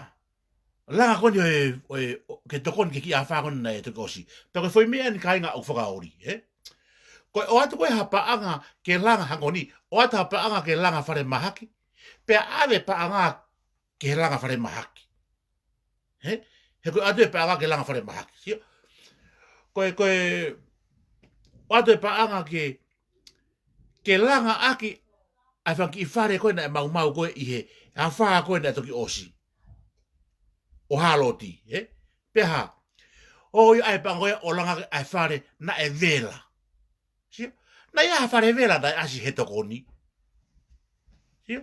langa ko eni ʻo e, ʻo e, ʻo, ke tokoni ki he kiʻi afā ko eni naʻe toki ʻosi. Pea ko e foʻi meʻa eni kāinga ʻoku fakaoli, ē? Ko e ʻoatu ko ē ha paʻanga ke langa hangē ko eni, ʻoatu ha paʻanga ke langa falemahaki, pea ʻave paʻanga ke langa falemahaki. Ē? He ko e ʻoatu e paʻanga ke langa falemahaki. Sio? Ko e, ko e, ʻoatu e paʻanga ke, ke langa ʻaki ʻa e fanga kiʻi fale ko ē naʻe maumau ko ē ʻi he afā ko ē naʻe toki ʻosi. ʻO hāloti, ē? Pea hā, ʻoku ʻi ai e paʻanga ko ē ʻo langa ʻaki ʻa e fale naʻe vela. Sio? Naʻe ʻi ai ha fale vela naʻe ʻasi he tokoni. Sio?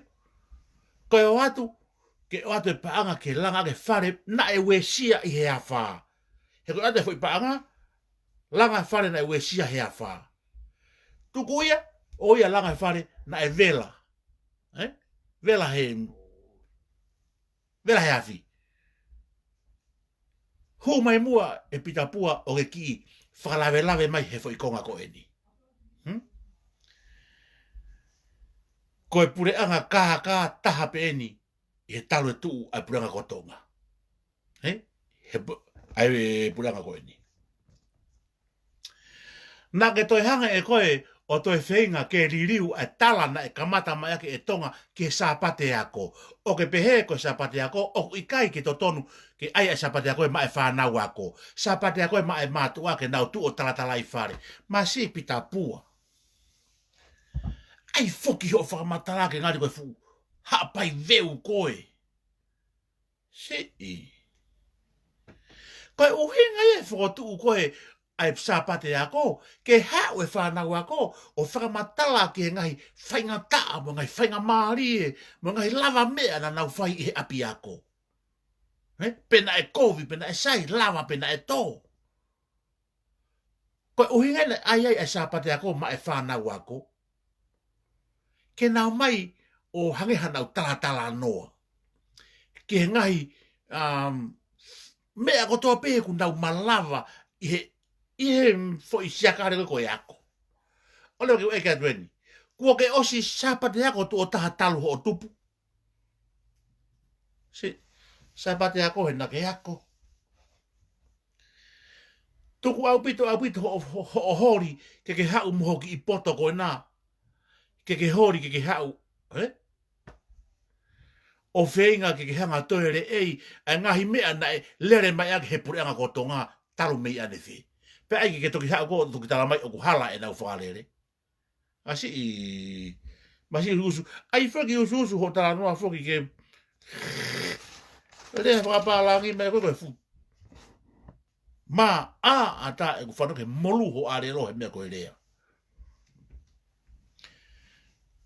Ko e ʻoatu, ke ʻoatu e paʻanga ke langa ʻaki e fale naʻe uesia ʻi he afā. He ko e ʻoatu e foʻi paʻanga, langa fale naʻe uesia he afā. Tuku ia, ʻo ia langa e fale naʻe vela. Ē? Vela he, vela he afi. Hū mai muʻa ē Pita Pua ʻo ke kiʻi fakalavelave mai he foʻi konga ko eni. Hmm? Ko e puleʻanga kākā taha pē eni ʻi he talu e tuʻu ʻa e puleʻanga ko Tonga. Ē? He pu-, ʻa e puleʻanga ko eni. Naʻa ke toe hanga ʻe koe ʻo toe feinga ke liliu ʻa e tala naʻe kamata mai ʻaki ʻe Tonga ki he Sāpate Ako. ʻO ke pehē ko e Sāpate Ako, ʻoku ʻikai ke totonu ke ʻai ʻa e Sāpate Ako ē maʻa e fānau ako. Sāpate Ako ē maʻa e mātuʻa ke nau tuʻu ʻo talatalaifale. Masiʻi Pita Pua. ʻAi foki hoʻo fakamatala ke ngali ko e fuʻu haʻapai veu koe. Siʻi. Ko e ʻuhinga ia e fokotuʻu ko ē ʻa e Sāpate Ako, ke haʻu e fānau ako ʻo fakamatala ki he ngaahi faingataʻa, mo e ngaahi faingamālie, mo e ngaahi lavameʻa naʻa nau fai ʻi he ʻapiako. Ē? Pe naʻe kovi, pe naʻe sai, lava, pe naʻe tō. Ko e ʻuhinga ia naʻe ʻai ai ʻa e Sāpate Ako maʻa e fānau ako, ke nau mai ʻo hangē haʻanau talatalanoa ki he ngaahi, um, meʻa kotoa pē ʻoku nau malava ʻi he, ʻi he foʻi siakale ko ē ko e ako. ʻOua ke u ʻeke atu eni. Kuo ke ʻosi Sāpate ako tuʻo taha talu hoʻo tupu. Sī, Sāpate ako he naʻa ke ako. Tuku ʻaupito, ʻaupito hoʻo, hoʻo, hoʻo holi, ke ke haʻu mo ho kiʻi poto ko ena. Ke ke holi, ke ke haʻu, ē? ʻO feinga ke ke hanga toe leʻei ʻa e ngaahi meʻa naʻe lele mai ʻaki he puleʻanga ko Tonga talu mei ʻanefē. Pea ʻai ke ke toki haʻu koe ʻo toki tala mai ʻoku hala ʻenau fakalele. ʻA siʻi, masiʻi usu. ʻAi foki usu usu hoʻo talanoa foki ke lea fakapālangi mai ko e ko e fu. Mā ʻā ʻatā ʻeku fanongo ke molu hoʻo ʻālelo he meʻa ko e lea.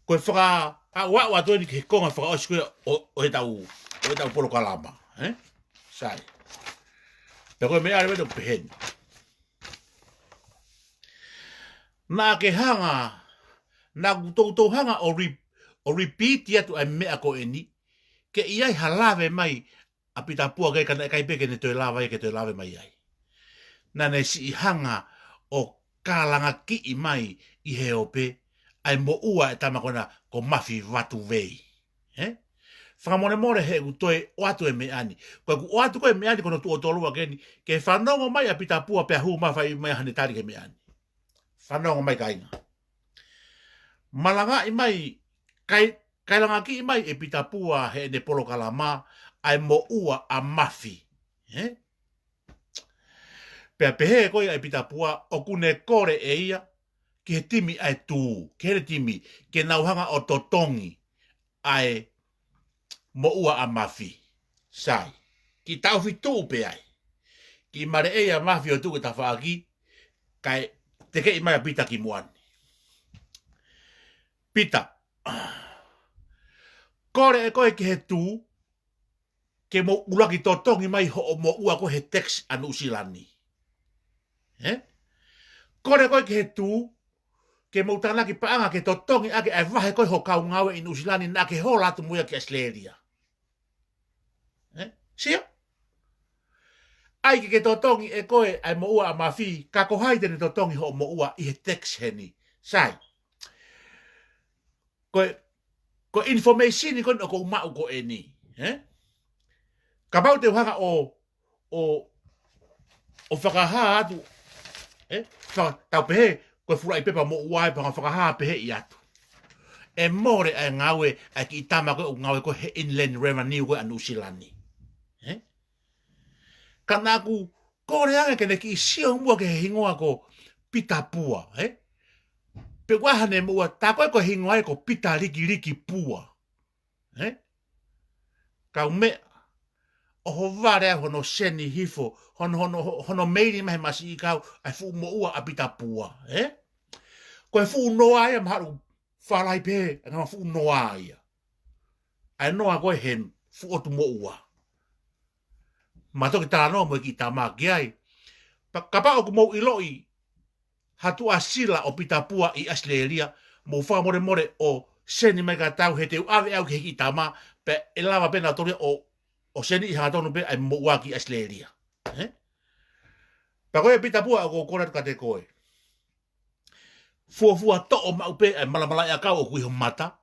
Ko e fakaʻauʻau atu eni ki he konga fakaʻosi ko ē ʻo, ʻo ʻetau, ʻo ʻetau polokalama, ē? Sai. Pea ko e meʻa ʻa e lea ʻoku pehē ni. Naʻa ke hanga, naʻa ku toutou hanga ʻo re-, ʻo repeat atu ʻa e meʻa ko eni, ke ʻi ai ha lave mai ʻa Pita Pua ke ka naʻe ʻikai pē ke ne toe lava ia ke toe lave mai ai. Naʻa ne siʻi hanga ʻo kalangakiʻi mai ʻi he ope, ʻa e moʻua ʻa e tama ko ena ko Mafi Vatuvei. Ē? Fakamolemole heʻeku toe ʻoatu e meʻa ni. Ko ʻeku ʻoatu ko e meʻa ni ko hono tuʻo tolu ʻaki eni, ke fanongo mai ʻa Pita Pua pea hū mai fai mai haʻane tali ki he meʻa ni. Fanongo mai kāinga. Malangaʻi mai, kai-, kailangakiʻi mai ʻe Pita Pua heʻene polokalama ʻa e moʻua ʻa Mafi. Ē? Pea pehē ko ia ʻe Pita Pua ʻoku ne kole ʻe ia ki he timi ʻa e Tū, ki heʻene timi, ke nau hanga ʻo totongi ʻa e moʻua ʻa Mafi. Sai. Kiʻi taʻofi tuʻu pē ai. Kiʻi maleʻei ʻa Mafi ʻo tuʻu ki tafaʻaki, kae tekeʻi mai ʻa Pita ki muʻa ni. Pita. Kole ʻe koe ki he Tū, ke mou ʻuluaki totongi mai hoʻo moʻua ko ē he tax ʻa Nuʻusila ni. Ē? Kole ʻe koe ki he Tū, ke mou tānaki paʻanga ke totongi ʻaki ʻa e vahe ko ē ho kau ngāue ʻi Nuʻusila ni naʻa ke hola atu mo ia ki ʻAositelēlia. Ē? Sio? ʻAi ke ke totongi ʻe koe ʻa e moʻua ʻa Mafi, ka ko hai te ne totongi hoʻo moʻua ʻi he tax heni. Sai. Ko e, ko e information ko eni ʻoku ou maʻu ko eni, ē? Kapau te u hanga ʻo, ʻo, ʻo fakahā atu, ē? Fa-, tau pehē, ko e fulaʻi pepa moʻua ē, pea fakahā pehē atu. ʻE mole ʻa e ngāue ʻa e kiʻi tama ko ē ʻoku ngāue ko ē he Inland Revenue ko ē ʻa Nuʻusila ni. Ē? Ka naʻa ku kole ange ke ne kiʻi sio muʻa ki he hingoa ko Pita Pua, ē? Pe ʻoku ʻi ai haʻane moʻua, tā ko ē ko e hingoa ia ko Pita Likiliki Pua. Ē? Kau meʻa, ʻohovale ʻa hono seni hifo, hono, hono, hono meili mai he masiʻi kau, ʻa e fuʻu moʻua ʻa Pita Pua, ē? Ko e fuʻu noa ia mahalo fālahi pē, ʻa e ngaahi fuʻu noa ia. ʻA e noa ko ē he fuʻu ʻotu moʻua. Ma toki talanoa mo e kiʻi tama ki ai. Pa-, kapau ʻoku mou ʻiloʻi ha tuʻasila ʻo Pita Pua ʻi ʻAositelēlia, mou fakamolemole ʻo seni mai kia tau he te u ʻave au ki he kiʻi tama, pea ʻe lava pē nautolu ia ʻo, ʻo seni ʻi hangatonu pē ʻa e moʻua ki ʻAositelēlia. Ē? Pea ko e Pita Pua ʻoku ou kole atu kiate koe. Fuofua toʻo maʻu pē ʻa e malamalaʻiʻakau ʻoku ʻi ho mata,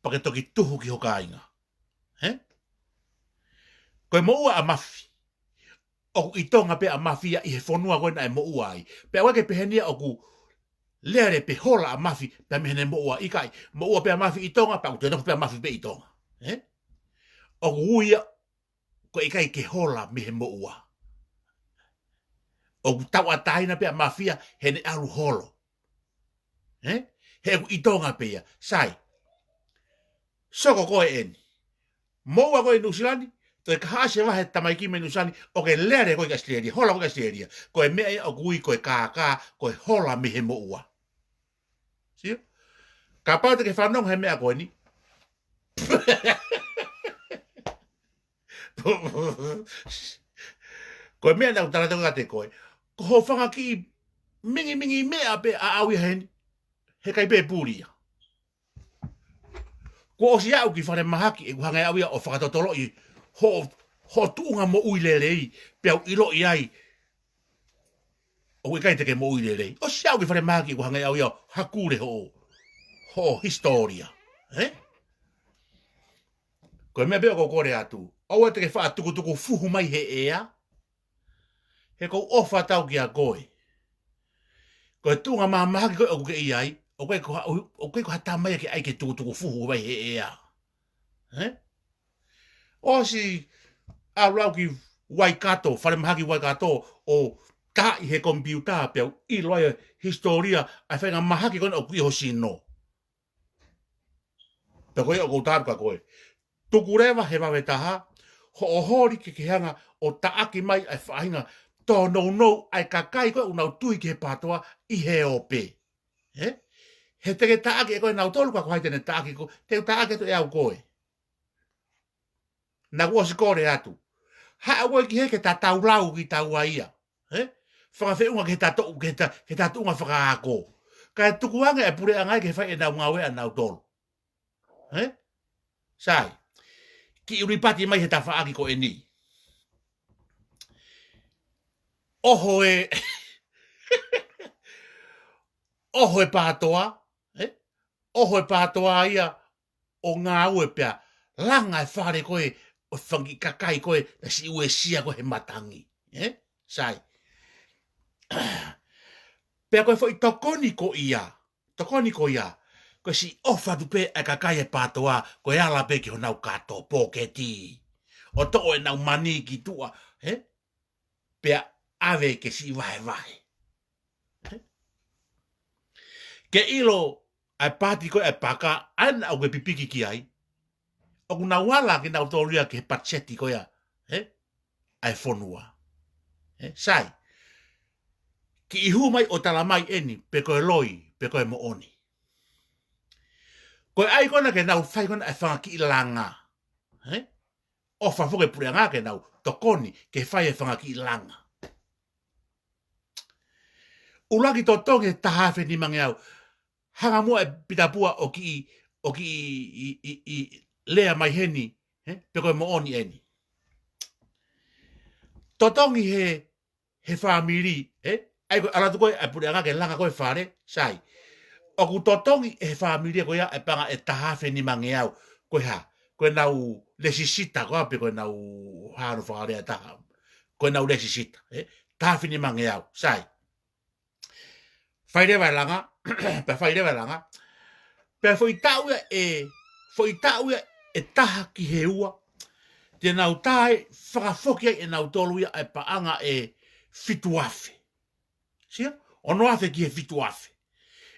pea ke toki tuhu ki ho kāinga. Ē? Ko e moʻua ʻa Mafi. ʻOku ʻi Tonga pē ʻa Mafi ia ʻi he fonua ko ē naʻe moʻua ai. Pea ʻoua ke pehē ni ia ʻoku lele pe hola ʻa Mafi pea mei heʻene moʻua ʻikai. Moʻua pē ʻa Mafi ʻi Tonga, pea ʻoku toe nofo pē ʻa Mafi pē ʻi Tonga. Ē? ʻOku ui ia ko e ʻikai ke hola mei he moʻua. ʻOku tauʻatāina pē ʻa Mafi ia heʻene ʻalu holo. Ē? He ʻoku ʻi Tonga pē ia. Sai. Soko ko ē eni. Moʻua ko ē ʻi Nuʻusila ni, toe kahaʻasi e vahe tamaiki mei Nuʻusila ni, ʻoku ke lele koe ki ʻAositelēlia, hola koe ki ʻAositelēlia. Ko e meʻa ia ʻoku ui ko e kākā, ko e hola mei he moʻua. Sio? Kapau te ke fanongo he meʻa ko eni. Ko e meʻa naʻa ku tala atu kiate koe. Ko hoʻo fanga kiʻi mingimingi meʻa pē ʻaʻau ia heni. He ʻikai pē puli ia. Kuo ʻosi aʻu ki falemahaki ʻeku hanga ʻe au ia ʻo fakatotoloʻi hoʻo, hoʻo tuʻunga moʻui lelei, pea u ʻiloʻi ai ʻoku ʻikai te ke moʻui lelei. ʻOsi aʻu ki falemahaki ʻeku hanga ʻe au ia ʻo hakule hoʻo, hoʻo hisitōlia. Ē? Ko e meʻa pē ʻoku ou kole atu. ʻOua te ke faʻa tukutuku fuhu mai he ʻea. He ʻoku ou ʻofa atu au kia koe. Ko e tuʻunga mahamahaki ko ē ʻoku ke ʻi ai, ʻoku ʻikai ko ha, ʻoku ʻikai ko ha tama ia ke ʻai ke tukutuku fuhu mai he ʻea. Ē? ʻOsi ʻalu au ki Waikato, falemahaki Waikato, ʻo taaʻi he komipiuta pea u ʻilo ai e hisitōlia ʻa e faʻahinga mahaki ko ena ʻoku ʻi ho sino. Pea ko ia ʻoku ou tala atu kia koe. Tuku leva he vave taha hoʻo holi ke ke hanga ʻo taʻaki mai ʻa e faʻahinga tōnounou ʻa e kakai ko ē ʻoku nau tui ki he PATOA ʻi he ope. Ē? He te ke taʻaki ʻe koe nautolu, ka ko hai te ne taʻaki koe? Te u taʻaki atu ʻe au koe. Naʻa ku ʻosi kole atu. Haʻu koe ki hē ke ta tau lau kitaua ia. Ē? Fakafeʻunga ki he ta toʻu, ki he ta, ki he ta tuʻunga fakaako. Kae tukuange e puleʻanga ia ke fai ʻenau ngāue ʻanautolu. Ē? Sai. Kiʻi lipati mai he tafaʻaki ko eni. ʻOho e, ʻoho e PATOA, ē? ʻOho e PATOA ia ʻo ngāue pea langa e fale ko ē ʻo e fanga kiʻi kakai ko ē naʻe siʻi uesia ko ē he matangi. Ē? Sai. Pea ko e foʻi tokoni ko ia, tokoni ko ia, ko e siʻi ʻofa atu pē ʻa e kakai e PATOA, ko e ala pē ki honau kato pōketi. ʻO toʻo ʻenau mani ki tuʻa, ē? Pea ʻave ke siʻi vahevahe. Ē? Ke ʻilo ʻa e paati ko ē ʻa e paka, ʻa ena ʻoku ke pipiki ki ai. ʻOku nau ala kinautolu ia ki he patiseti ko ia, ē? ʻA e fonua. Ē? Sai. Kiʻi hū mai ʻo tala mai eni, pe ko e loi, pe ko e moʻoni. Ko e ʻai ko ena ke nau fai ko ena e fanga kiʻi langa. Ē? ʻOfa foki e puleʻanga ke nau tokoni ke fai e fanga kiʻi langa. ʻUluaki totongi he taha afe nimangeau. Hanga muʻa ʻe Pita Pua ʻo kiʻi, ʻo kiʻi, ʻi, ʻi, ʻi, lea mai heni, ē? Pe ko e moʻoni eni. Totongi he, he fāmili, ē? ʻAi ko e ʻalu atu ko ē ʻa e puleʻanga ke langa ko ē fale, sai. ʻOku totongi he fāmili ko ia e paʻanga ʻe taha afe nimangeau. Ko e hā? Ko ʻenau lēsisita ko ā pe ko ʻenau hā hono fakalea ʻe taha. Ko ʻenau lēsisita, ē? Taha afe nimangeau, sai. Fai leva e langa, pea fai leva e langa. Pea foʻi taʻu ia ʻe, foʻi taʻu ia ʻe taha ki he ua, te nau tā ai, fakafoki ai ʻe nautolu ia e paʻanga ʻe fitu afe. Sio? Ono afe ki he fitu afe.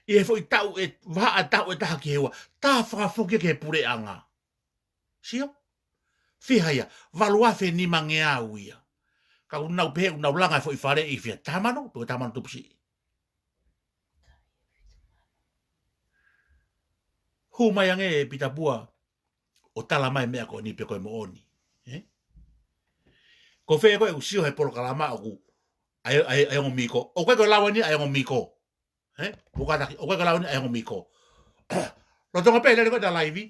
ʻI he foʻi taʻu ʻe, vahaʻa taʻu ʻe taha ki he ua, tā fakafoki ki he puleʻanga. Sio? Fiha ia, valu afe nimangeau ia. Ka ʻoku nau pehē ʻoku nau langa e foʻi fale ʻi fiha, taha mano, pe ko e taha mano tupu siʻi. Hū mai ange ʻe Pita Pua ʻo tala mai e meʻa ko eni pe ko e moʻoni. Ē? Ko fē koe ʻoku sio he polokalama ʻoku ʻa e, ʻa e, ʻa e ongo miko. ʻOku ʻikai ko e lau eni ʻa e ongo miko. Ē? ʻOku kātaki, ʻoku ʻikai ko e lau eni ʻa e ongo miko. Lolotonga pē lele ko ē ʻeta laivi,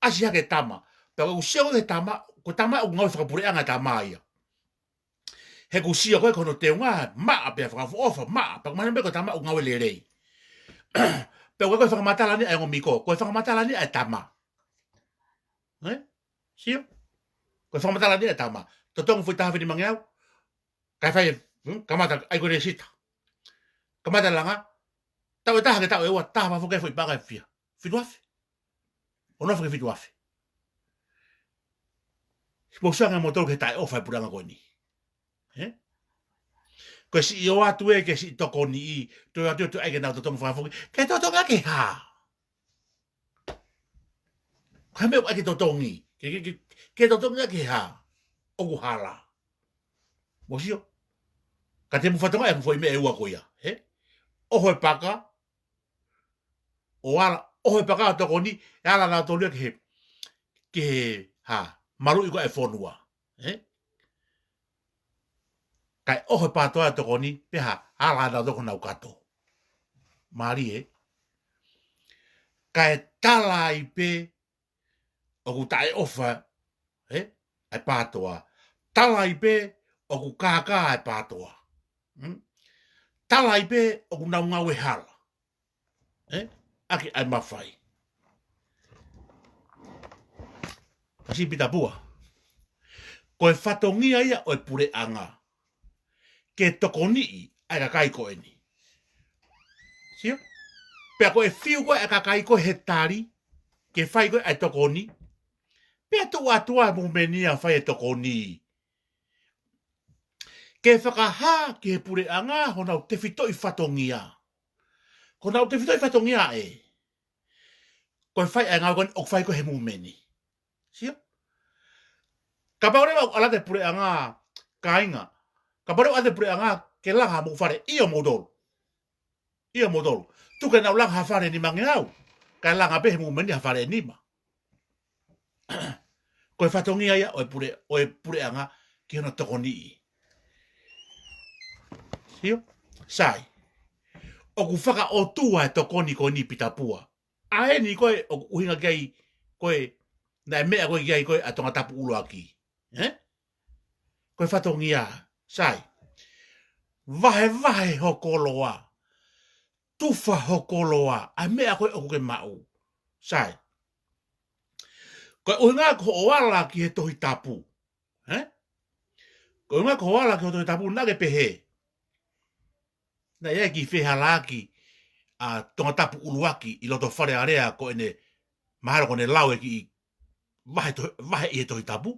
ʻasi hake e tama. Pea ʻoku sio ko ē he tama, ko e tama ʻoku ngāue fakapuleʻanga e tama ia. He ʻoku sio ko ē ko hono teunga, maʻa pea fakaʻofoʻofa, maʻa, pea ʻoku mahino pē ko e tama ʻoku ngāue lelei. Pea ʻoku ʻikai ko e fakamatala eni ʻa e ongo miko, ko e fakamatala eni ʻa e tama. Ē? Sio? Ko e fakamatala eni ʻa e tama. Totongi foʻi taha afe nimangeau, kae fai, hmm, kamata, ʻai ko e lēsisita. Kamata langa, taʻu ʻe taha ki he taʻu ʻe ua, tā fakafoki e foʻi paʻanga ʻe fiha. Fitu afe. Ono afe ki he fitu afe. Mou sio ange moutolu ki he taʻeʻofa e puleʻanga ko eni. Ē? Ko e siʻi ō atu ē ke siʻi tokoniʻi, toe ō atu ē toe ʻai ke nau totongi fakafoki. Ke totongi ʻaki e hā? Ko e hā e meʻa ʻoku ʻai ke totongi? Ke, ke, ke, ke totongi ʻaki e hā? ʻOku hala. Mou sio? Ka te mou fakatokangaʻi ʻeku foʻi meʻa ʻe ua ko ia. Ē? ʻOho e paka, ʻo ala, ʻoho e paka ʻo tokoni, ʻe ala nautolu ia ki he, ki he, hā, maluʻi ko ē e fonua. Ē? Kae ʻoho e PATOA ʻo tokoni, pea hā, ala nautolu ki honau kato. Mālie, ē? Kae tala ai pē ʻoku taʻeʻofa, ē? ʻA e PATOA. Tala ai pē ʻoku kākā e PATOA. Hmm? Tala ai pē ʻoku nau ngāue hala. Ē? ʻAki ʻa e mafai. Siʻi Pita Pua. Ko e fatongia ia ʻo e puleʻanga ke tokoniʻi ʻa e kakai ko eni. Sio? Pea ko e fiu ko ē ʻa e kakai ko ē he tali, ke fai ko ē ʻa e tokoni. Pea tuʻu atu ʻa e mūmeni ʻo fai e tokoni. Ke fakahā ki he puleʻanga honau tefitoʻi fatongia. Ko honau tefitoʻi fatongia ē. Ko e fai ʻa e ngāue ko eni ʻoku fai ko ē he mūmeni. Sio? Kapau leva ʻoku ʻalu atu e puleʻanga, kāinga. Kapau leva ʻoku ʻalu atu e puleʻanga ke langa haʻamou fale, ʻio moutolu. ʻIo moutolu. Tuku ke nau langa ha fale ʻe nimangeau. Kae langa pē he mūmeni ha fale ʻe nima. Ko e fatongia ia ʻo e pule, ʻo e puleʻanga ki hono tokoniʻi. Sio? Sai. ʻOku fakaʻotua e tokoni ko eni Pita Pua. ʻA eni ko ē ʻoku ʻuhinga ki ai ko ē, naʻe meʻa ko ē ki ai ko ē ʻa Tongatapu ʻuluaki. Ē? Ko e fatongia, sai. Vahevahe ho koloa. Tufa ho koloa. ʻA e meʻa ko ē ʻoku ke maʻu. Sai. Ko e ʻuhinga ko hoʻo ala ki he Tohi Tapu. Ē? Ko e ʻuhinga ko hoʻo ala ki he Tohi Tapu naʻa ke pehē. Naʻe ʻi ai e kiʻi fehālaaki ʻa Tongatapu ʻuluaki ʻi loto Fale Alea ko ʻene mahalo ko ʻene lau e kiʻi vahe to-, vahe ʻi he Tohi Tapu.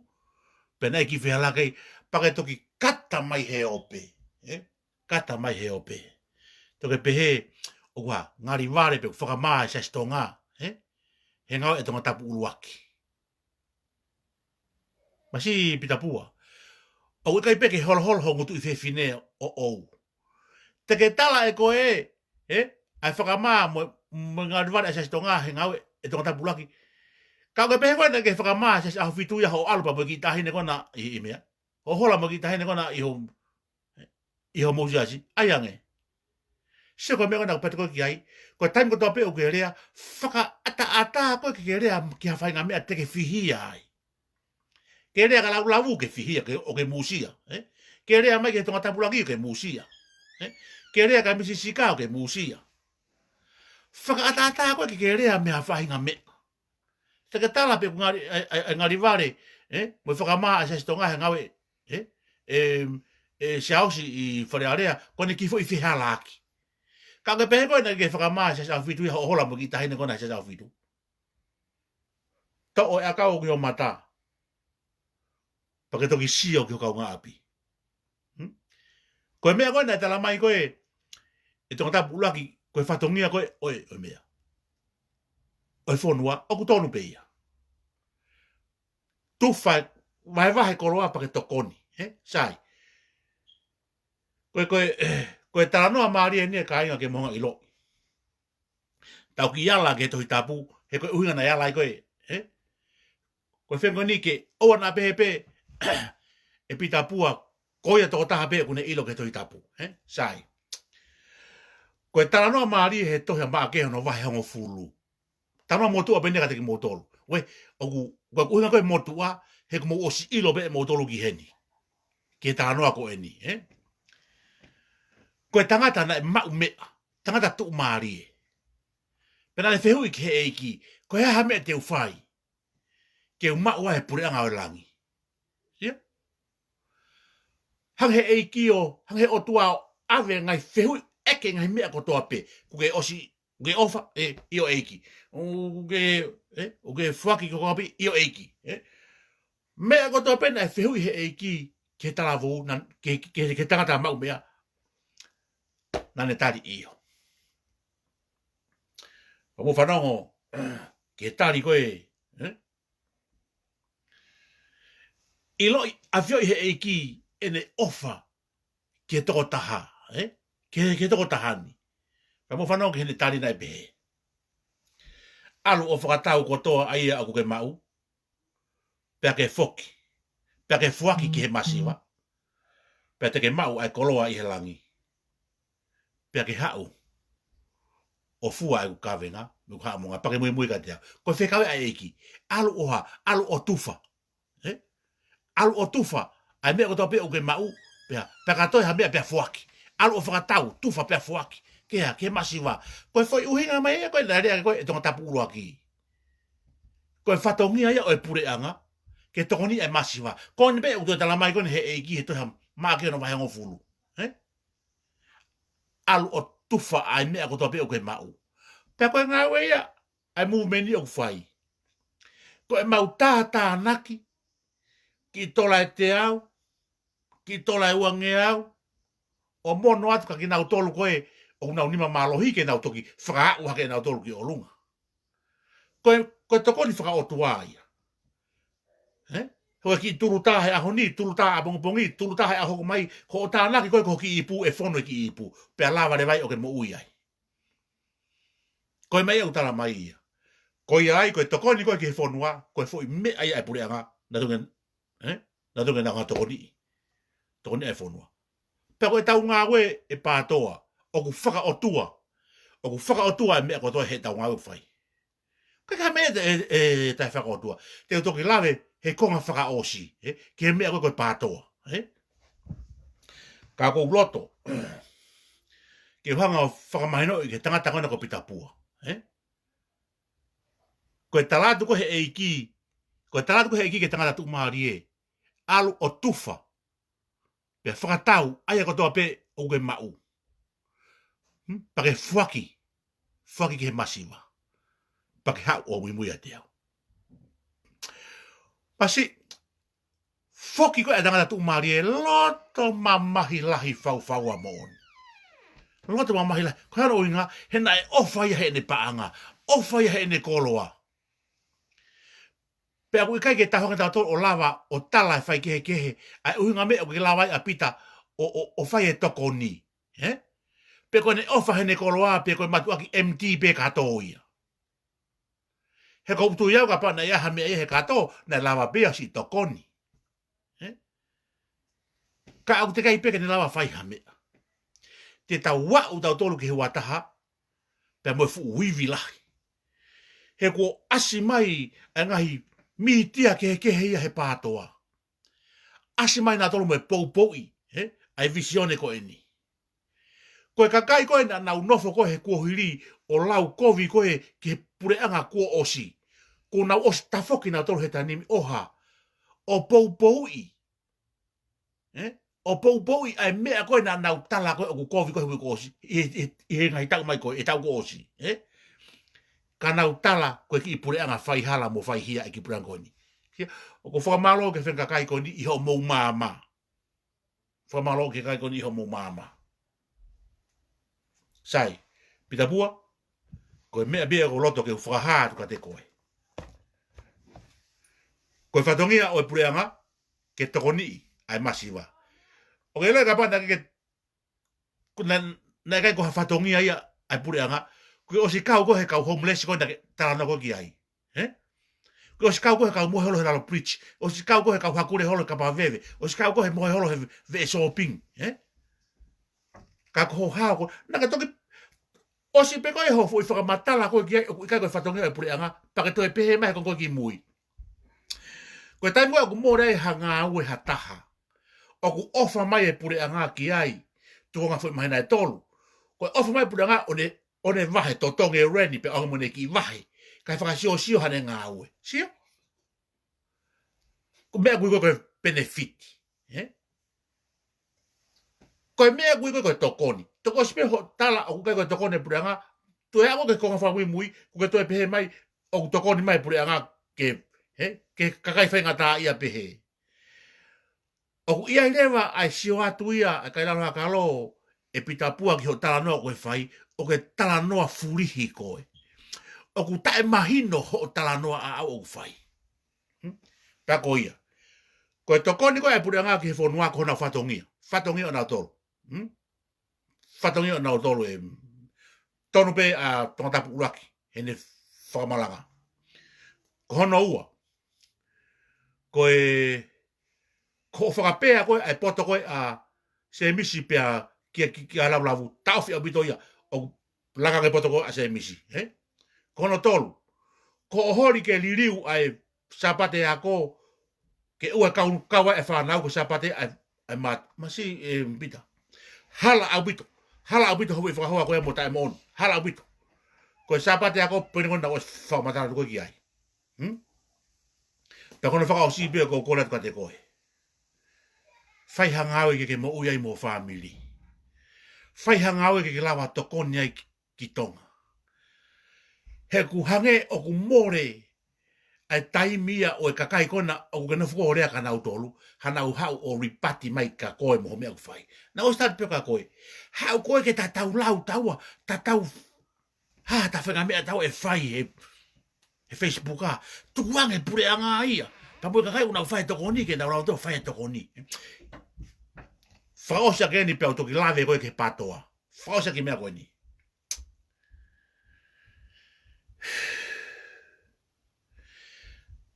Pea naʻe ʻi ai e kiʻi fehālaaki, pea ke toki kata mai he ope. Ē? Kata mai he ope. Toki pehē, ʻoku ʻa Ngalivale pe ʻoku fakamā e Siasi Tonga. Ē? He ngāue ʻa Tongatapu ʻuluaki. Masiʻi Pita Pua. ʻOku ʻikai pē ke holoholo ho ngutu ʻi fefine ʻo ʻou. Te ke tala ʻe koe, ē? ʻA e fakamā mo, mo e Ngalivale ʻa e Siasi Tonga he ngāue ʻa Tongatapu ʻuluaki. Ka ʻoku ke pehē ko ē naʻa ke fakamā e Siasi ʻAhofitu ia hoʻo ʻalu pea mo e kiʻi taʻahine ko ena ʻi, ʻi meʻa. Hoʻo hola mo e kiʻi taʻahine ko ena ʻi ho, ʻi homou siasi. ʻAi ange. Sio ko e meʻa ko ena ʻoku pehē ko ē ki ai. Ko e taimi kotoa pē ʻoku ke lea, fakaʻataʻatā ko ē ke ke lea ki ha faʻahinga meʻa te ke fihia ai. Ke lea ka laulavu ke fihia, ke, ʻo ke musia, ē? Ke lea mai ki he Tongatapu ʻuluaki ʻo ke musia. Ē? Ke lea ka Misi Sika ʻo ke musia. Fakaʻataʻatā ko ē ke ke lea mei ha faʻahinga meʻa. Te ke tala pē ʻoku Ngali-, ʻa e, ʻa e, ʻa e Ngalivale, ē? Mo e fakamā ʻa e Siasi Tonga he ngāue, ē? ʻE, ʻe Siaosi ʻi Fale Alea, ko ʻene kiʻi foʻi fehālaaki. Ka ʻoku ke pehē ko ē naʻa ke fakamā e Siasi ʻAhofitu ia hoʻo hola mo e kiʻi taʻahine ko ena he Siasi ʻAhofitu. Toʻo e ʻakau ki ho mata. Pea ke toki sio ki ho kaungāʻapi. Hmm? Ko e meʻa ko ē naʻe tala mai ko ē ʻe Tongatapu ʻuluaki, ko e fatongia ko ē ʻo e, ʻo e meʻa. ʻO e fonua, ʻoku tonu pē ia. Tufa, vahevahe koloa pea ke tokoni. Ē? Sai. Ko e, ko e, ko e talanoa mālie eni ē kāinga ke mou hanga ʻo ʻiloʻi. Tau kiʻi ala ki he Tohi Tapu, he ko e ʻuhinga naʻe ala ai ko ē, ē? Ko e fengo ni ke ʻoua naʻa pehē pē ʻe Pita Pua, ko ia tokotaha pē ʻoku ne ʻilo ki he Tohi Tapu, ē? Sai. Ko e talanoa mālie he tohi ʻa Maʻake hono vahe hongofulu. Talanoa motuʻa pē eni kiate kimoutolu. Uē, ʻoku, ko e ʻuhinga ko ē motuʻa, he kuo mou ʻosi ʻilo pē ʻe moutolu ki heni. Ki he talanoa ko eni, ē? Ko e tangata naʻe maʻu meʻa, tangata tuʻumālie. Pea naʻa ne fehuʻi ki he ʻEiki, ko e hā ha meʻa te u fai ke u maʻu ai e puleʻanga ʻo e langi. Sio? Hanga he ʻEiki ʻo, hanga he ʻOtua ʻo ʻave ngaahi fehuʻi ʻeke ngaahi meʻa kotoa pē. Kuo ke ʻosi, kuo ke ʻofa, ē, ʻio ʻEiki. ʻOku ke, ē, ʻoku ke foaki ki ho kaungāʻapi, ʻio ʻEiki. Ē? Meʻa kotoa pē naʻe fehuʻi he ʻEiki ki he talavou, naʻa, ki, ki, ki, ki he tangata maʻu meʻa. Naʻa ne tali ʻio. Pea mou fanongo ki he tali ko ē, ē? ʻIloʻi, ʻafioʻi he ʻEiki ʻene ʻofa ki he tokotaha, ē? Ki he, ki he tokotaha ni. Pea mou fanongo ki heʻene tali naʻe pehē. ʻAlu ʻo fakatau kotoa ʻa ia ʻoku ke maʻu, pea ke foki, pea ke foaki ki he masiva, pea te ke maʻu ʻa e koloa ʻi he langi, pea ke haʻu ʻo fua ʻeku kavenga, mo ʻeku haʻamonga, pea ke muimui kiate au. Ko e fekau ʻa e ʻEiki, ʻalu ʻo hā, ʻalu ʻo tufa. Ē? ʻAlu ʻo tufa ʻa e meʻa kotoa pē ʻoku ke maʻu, pea, pea ka toe ha meʻa pea foaki. ʻAlu ʻo fakatau, tufa pea foaki. Ke hā, ki he masiva. Ko e foʻi ʻuhinga mai ia ko ē naʻe lea ko ē ʻe Tongatapu ʻuluaki. Ko e fatongia ia ʻo e puleʻanga, ke tokoniʻi ʻa e masiva. Ko eni pē ʻoku toe talamai ko eni he ʻEiki he tohi Maʻake hono vahe hongofulu. Ē? ʻAlu ʻo tufa ʻa e meʻa kotoa pē ʻoku ke maʻu. Pea ko e ngāue ia ʻa e movement ʻoku fai. Ko ʻemau tātānaki, kiʻi tola ʻe teau, kiʻi tola ʻe uangeau, ʻo mono atu kia kinautolu ko ē ʻoku nau nima mālohi ke nau toki fakaaʻu hake ʻenautolu ki ʻolunga. Ko e, ko e tokoni fakaʻotua ia. Ē? Ko e kiʻi tulutā he ʻaho ni, tulutā ʻapongipongi, tulutā he ʻaho hoko mai, ko hoʻo tānaki ko ē ko ho kiʻi ipu ʻe fonu e kiʻi ipu. Pea lava leva ai ʻo ke moʻui ai. Ko e meʻa ia ʻoku talamai ia. Ko ia ai, ko e tokoni ko ē ki he fonua, ko e foʻi meʻa ia ʻa e puleʻanga, naʻa tuku ke, ē? Naʻa tuku ke nau hanga ʻo tokoniʻi. Tokoniʻi ʻa e fonua. Pea ko ʻetau ngāue ʻe PATOA, ʻoku fakaʻotua. ʻOku fakaʻotua e meʻa kotoa heʻetau ngāue ʻoku fai. Ko e hā e meʻa ʻe, ʻe, ʻe taʻefakaʻotua? Te u toki lave he konga fakaʻosi, ē? Ki he meʻa ko ē ko e PATOA, ē? Ka ʻoku ou loto ke u hanga ʻo fakamahinoʻi ki he tangata ko ena ko Pita Pua, ē? Ko e tala atu ko ē he ʻEiki, ko e tala atu ko ē he ʻEiki ki he tangata tuʻumālie, ʻalu ʻo tufa, pea fakatau ʻa ia kotoa pē ʻoku ke maʻu. Hmm? Pea ke foaki, foaki ki he masiva. Pea ke haʻu ʻo muimui ʻiate au. Masiʻi, foki ko ē ʻa e tangata tuʻumālie, loto mamahi lahi faufaua moʻoni. Loto mamahi lahi. Ko e hā hono ʻuhinga? He naʻe ʻofa ia heʻene paʻanga, ʻofa ia heʻene koloa. Pea ʻoku ʻikai ke tau hanga ʻe tautolu ʻo lava ʻo tala e faikehekehe ʻa e ʻuhinga meʻa ʻoku ke lava ai ʻa Pita ʻo, ʻo, ʻo fai e tokoni, ē? Pe ko ʻene ʻofa heʻene koloa, pe ko e mātuʻaki M T pē kātoa ia. He ʻoku ou tui au kapau naʻe ʻi ai ha meʻa ia he kātoa, naʻe lava pē ia ʻo siʻi tokoni. Ē? Ka ʻoku teʻeki ai pē ke ne lava fai ha meʻa. Te tau aʻu tautolu ki he uataha, pea mo e fuʻu ivi lahi. He kuo ʻasi mai ʻa e ngaahi mītia kehekehe ia he PATOA. ʻAsi mai nautolu mo e poupouʻi, ē? ʻA e vīsone ko eni. Ko e kakai ko ē naʻa nau nofo ko ē he kuohili ʻo lau kovi ko ē ki he puleʻanga kuo ʻosi. Kuo nau ʻosi tafoki nautolu he taimi ni ʻo hā? ʻO poupouʻi. Ē? ʻO poupouʻi ʻa e meʻa ko ē naʻa nau tala ko ē ʻoku kovi ko ē he uike kuo ʻosi. ʻI, ʻi, ʻi he ngaahi taʻu mai ko ē, ʻi he taʻu kuo ʻosi. Ē? Ka nau tala ko e kiʻi puleʻanga faihala mo faihia e kiʻi puleʻanga ko eni. Kia, ʻoku ou fakamālō ki he faʻahinga kakai ko eni ʻi hoʻomou maama. Fakamālō ki he kakai ko eni ʻi hoʻomou maama. Sai, Pita Pua, ko e meʻa pē ia ʻoku ou loto ke u fakahā atu kiate koe. Ko e fatongia ʻo e puleʻanga, ke tokoniʻi ʻa e masiva. ʻOku ke ʻilo kapau naʻe ʻikai ke, ko na, naʻe ʻikai ko ha fatongia ia ʻa e puleʻanga, kuo ke ʻosi kau koe he kau homeless ko ē naʻa ke talanoa ko ē ki ai. Ē? Kuo ke ʻosi kau koe he kau mohe holo he lalo bridge. ʻOsi kau koe he kau hakule holo he kapa veve. ʻOsi kau koe he mohe holo he veʻe shopping. Ē? Ka ko hoʻo hao ko ē, naʻa ke toki ʻosi pē ko ē hoʻo foʻi fakamatala ko ē ki ai, ʻoku ʻikai ko e fatongia ʻo e puleʻanga, pea ke toe pehē mai he konga ko ē ki mui. Ko e taimi ko ē ʻoku mole ai ha ngāue ha taha, ʻoku ʻofa mai e puleʻanga ki ai, tuʻunga foʻi māhina ʻe tolu. Ko e ʻofa mai e puleʻanga ʻo ne ʻo ne vahe totongi e reni pea ʻoange mo ʻene kiʻi vahe. Kae fakasiosio haʻane ngāue. Sio? Ko e meʻa ʻoku ui ko ē ko e benefit. Ē? Ko e meʻa ʻoku ui ko ē ko e tokoni. Toki ʻosi pē hoʻo tala ʻoku ʻikai ko e tokoni e puleʻanga, toe aʻu ki he konga fakamuimui, kuo ke toe pehē mai, ʻoku tokoni mai e puleʻanga ke, ē? Ke kakai faingataʻaʻia pehē. ʻOku ʻi ai leva ʻa e sio atu ia ʻa e kakai lalo ʻakalo, ʻe Pita Pua, ki hoʻo talanoa ʻoku ke fai, ʻoku ke talanoa fulihi koe. ʻOku taʻemahino hoʻo talanoa ʻaʻau ʻoku fai. Hmm? Pea ko ia. Ko e tokoni ko ē ʻa e puleʻanga ki he fonua ko honau fatongia. Fatongia ʻonautolu. Hmm? Fatongia ʻonautolu ē. Tonu pē ʻa Tongatapu ʻuluaki heʻene fakamalanga. Ko hono ua. Ko e, ko hoʻo fakapea ko ē ʻa e poto ko ē ʻa Semisi pea kia, kia, kia Lavulavu, taʻofi ʻaupito ia, ʻo laka ange e poto ko ē ʻa Semisi, ē? Ko hono tolu. Ko hoʻo holi ke liliu ʻa e Sāpate Ako, ke ʻoua ʻe kau, kau ai e fānau ko e Sāpate ʻa e, ʻa e mat-, masiʻi, ē, Pita. Hala ʻaupito. Hala ʻaupito hoʻo foʻi fakahoa ko ē mo taʻemoʻoni. Hala ʻaupito. Ko e Sāpate Ako, pea ko ena ʻoku ou fakamatala atu ko ē ki ai. Hmm? Pea ko hono fakaʻosi pē ʻoku ou kole atu kiate koe. Fai ha ngāue ke ke moʻui ai mo ho fāmili. Fai ha ngāue ke ke lava tokoni ai ki, ki Tonga. He ʻoku hangē ʻoku mole ʻa e taimi ia ʻo e kakai ko ena ʻoku ke nofo ʻo lea kia nautolu, haʻanau haʻu ʻo rebut mai kia koe mo ho meʻa ʻoku fai. Naʻa ku ʻosi tala pē kia koe. Haʻu koe ke ta tau lau taua, ta tau, ha, ta fenga meʻa taua ʻe fai he, he Facebook ā. Tukuange puleʻanga ia. Ta mo e kakai ʻoku nau fai tokoni ke nau lau taua fai tokoni. Fakaʻosi ʻaki eni pea u toki lave koe ki he pātoa. Fakaʻosi ʻaki meʻa ko eni.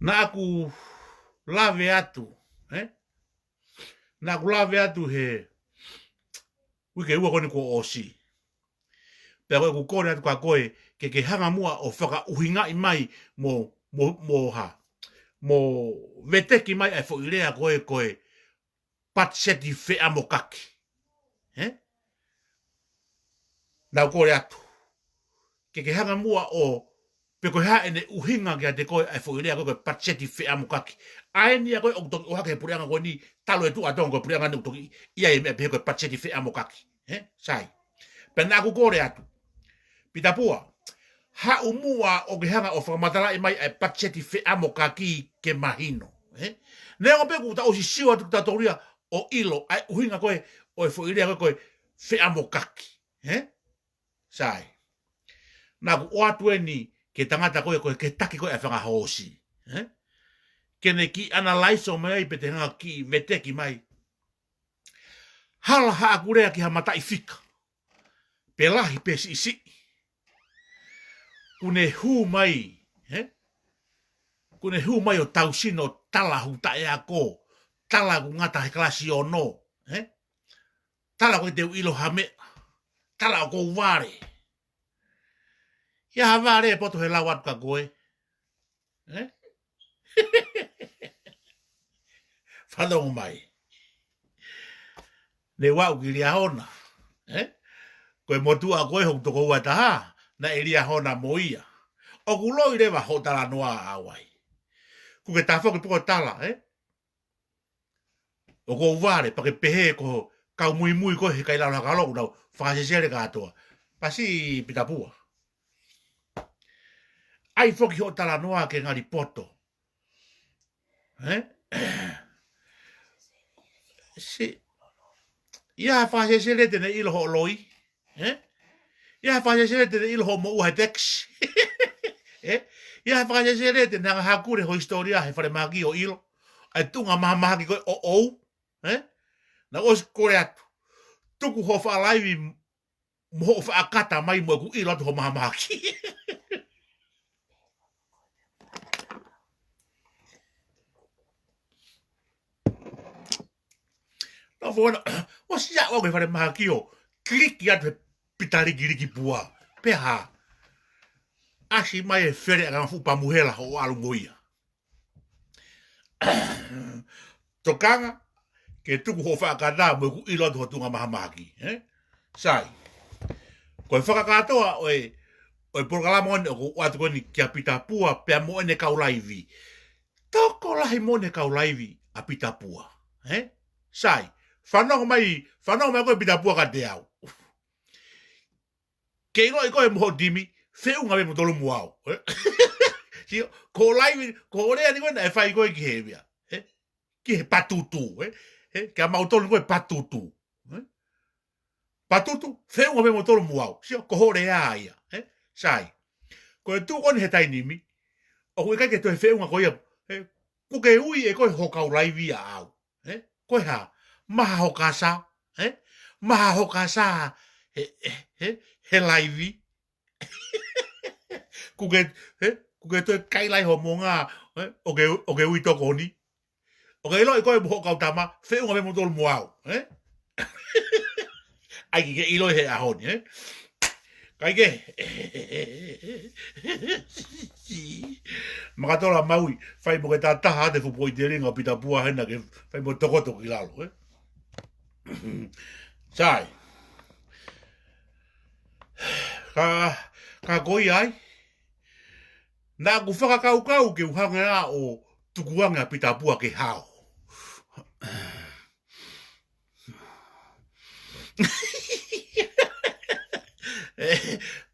Naʻa ku lave atu, ē? Naʻa ku lave atu he uike ua ko eni kuo ʻosi. Pea ko ʻeku kole atu kia koe, ke ke hanga muʻa ʻo fakaʻuhingaʻi mai mo, mo, mo ha, mo veteki mai ʻa e foʻi lea ko e, ko e patiseti feʻamokaki. Ē? Naʻa ku kole atu. Ke ke hanga muʻa ʻo, pe ko e hā ʻene ʻuhinga kiate koe ʻa e foʻi lea ko e, ko e patiseti feʻamokaki. ʻA eni ia ko e ʻoku toki ʻohake he puleʻanga ko eni, talu e tuʻu ʻa Tonga ko e puleʻanga ni ʻoku toki ʻi ai e meʻa pehē ko e patiseti feʻamokaki. Ē? Sai. Pea naʻa ku kole atu. Pita Pua, haʻu muʻa ʻo ke hanga ʻo fakamatalaʻi mai ʻa e patiseti feʻamokaki ke mahino. Ē? Neongo pē kuo ta ʻosi sio atu kia tautolu ia ʻo ʻilo ʻa e ʻuhinga ko e, ʻo e foʻi lea ko e, ko e feʻamokaki. Ē? Sai. Naʻa ku ʻoatu eni ki he tangata ko e, ko e, ki he taki ko e ʻa e fanga hoosi. Ē? Ke ne kiʻi analaiso mai ai pe te hanga kiʻi veteki mai. Hala haʻaku lea ki ha mataʻifika. Pe lahi pe siʻisiʻi. Kuo ne hū mai, ē? Kuo ne hū mai ʻo tau sino tala ʻoku taʻeako, tala ʻoku ngata he kalasi ono, ē? Tala ʻoku ʻikai te u ʻilo ha meʻa, tala ʻoku ou vale. ʻI ai ha vale ʻe poto he lau atu kia koe. Ē? Fanongo mai. Ne u aʻu ki Liahona. Ē? Ko e motuʻa ko e hoku tokoua ʻe taha, naʻe Liahona mo ia. ʻOku loi leva hoʻo talanoa ʻaʻau ai. Kuo ke tafoki pē ko e tala, ē? ʻOku ou vale, pea ke pehē ko e kau muimui ko e he kai lalo haka loku nau fakasesele kātoa. Pasi Pita Pua. ʻAi foki hoʻo talanoa ke ngali poto. Ē? Si, ʻi ai ha fakasesele te ne ʻilo hoʻo loi. Ē? ʻI ai ha fakasesele te ne ʻilo hoʻo moʻua he tax. Ē? ʻI ai ha fakasesele te ne hanga hakule ho hisitōlia he falemahaki ʻo ʻilo ʻa e tuʻunga mahamahaki ko e ʻoʻou. Ē? Naʻa ku ʻosi kole atu. Tuku hoʻo faʻa laivi mo hoʻo faʻa kata mai mo ʻeku ʻilo atu hoʻo mahamahaki. Nofo ʻana, ʻosi aʻu au ki he falemahaki ʻo kiliki atu he pita likiliki pua. Pea hā? ʻAsi mai e fele ʻa e ngaahi fuʻu pamuhela hoʻo ʻalu mo ia. Tokanga, ke tuku hoʻo faʻa kata mo ʻeku ʻilo atu hoʻo tuʻunga mahamahaki, ē? Sai. Ko e fakakātoa ʻo e, ʻo e polokalama ko eni ʻoku ou ʻoatu ko eni kia Pita Pua pea mo ʻene kau laivi. Tokolahi mo ʻene kau laivi ʻa Pita Pua, ē? Sai. Fanongo mai, fanongo mai koe Pita Pua kiate au. Ke ʻiloʻi koe mo hoʻo timi, feʻunga pē moutolu mo au. Ē? Sio, ko e laivi, ko e lea ni ko ē naʻe fai ko ē ki he meʻa. Ē? Ki he patutu, ē? Ē? Kia mautolu ko e patutu. Ē? Patutu, feʻunga pē moutolu mo au. Sio, ko hoʻo lea ia. Ē? Sai. Ko e tuʻu ko eni he taimi ni, ʻoku ʻikai ke toe feʻunga koe ia. Ē? Kuo ke ui ʻe koe hoʻo kau laivi ʻaʻau. Ē? Ko e hā? Maha ho kasa. Ē? Maha ho kasa. He, he, he, he laivi. Kuo ke, ē? Kuo ke toe kai lai ho monga. Ē? ʻO ke, ʻo ke ui tokoni. ʻO ke ʻiloʻi koe mo hoʻo kau tama, feʻunga pē moutolu mo au. Ē? ʻAi ke ke ʻilo he ʻaho ni, ē? Kai ke. Makatola Maui, fai mo ke tataha te fupoʻi telinga ʻo Pita Pua hena ke fai mo tokoto ki lalo, ē? Sai. Ka, ka ko ia ai. Naʻa ku fakakaukau ke u hanga ʻo tukuange ʻa Pitapua ke hao.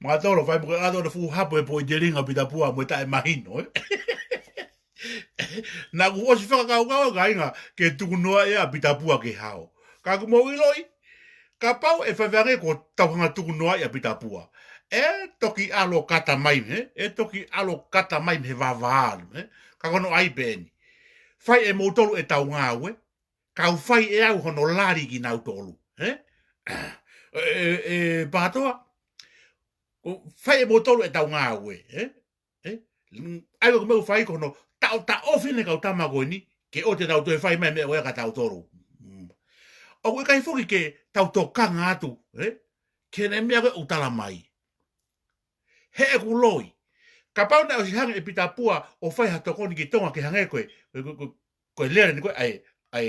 Mātolo fai mo ke ʻato na fuʻu hapo e poʻitelinga Pitapua mo e taʻemahino, ē? Naʻa ku ʻosi fakakaukau ʻa kāinga ke tukunoaʻi ʻa Pitapua ke hao. Ka ʻoku mou ʻiloʻi, kapau ʻe fai ange ko tau hanga tukunoaʻi ʻa Pitapua, ʻe toki ʻalu ʻo kata mai, ē? ʻE toki ʻalu ʻo kata mai mei he vavā, ē? Ka ko hono ʻai pē eni. Fai ʻe moutolu ʻetau ngāue, kau fai ʻe au hono lali kinautolu, ē? ʻE, ʻe, ʻe, Pātoa, fai ʻe moutolu ʻetau ngāue, ē? ʻE? ʻAi ko e meʻa ʻoku fai ko hono taʻotaʻofi ʻene kau tama ko eni, ke ʻoua te nau toe fai mai meʻa ko ia kia tautolu. Mm. ʻOku ʻikai foki ke tau tokanga atu, ē? Ki heʻene meʻa ko ē ʻoku tala mai. He ʻoku ou ʻiloʻi, kapau naʻe ʻosi hanga ʻe Pitapua ʻo fai ha tokoni ki Tonga ke hangē ko e, ko e, ko e, ko e lele ni ko e ʻai, ʻai,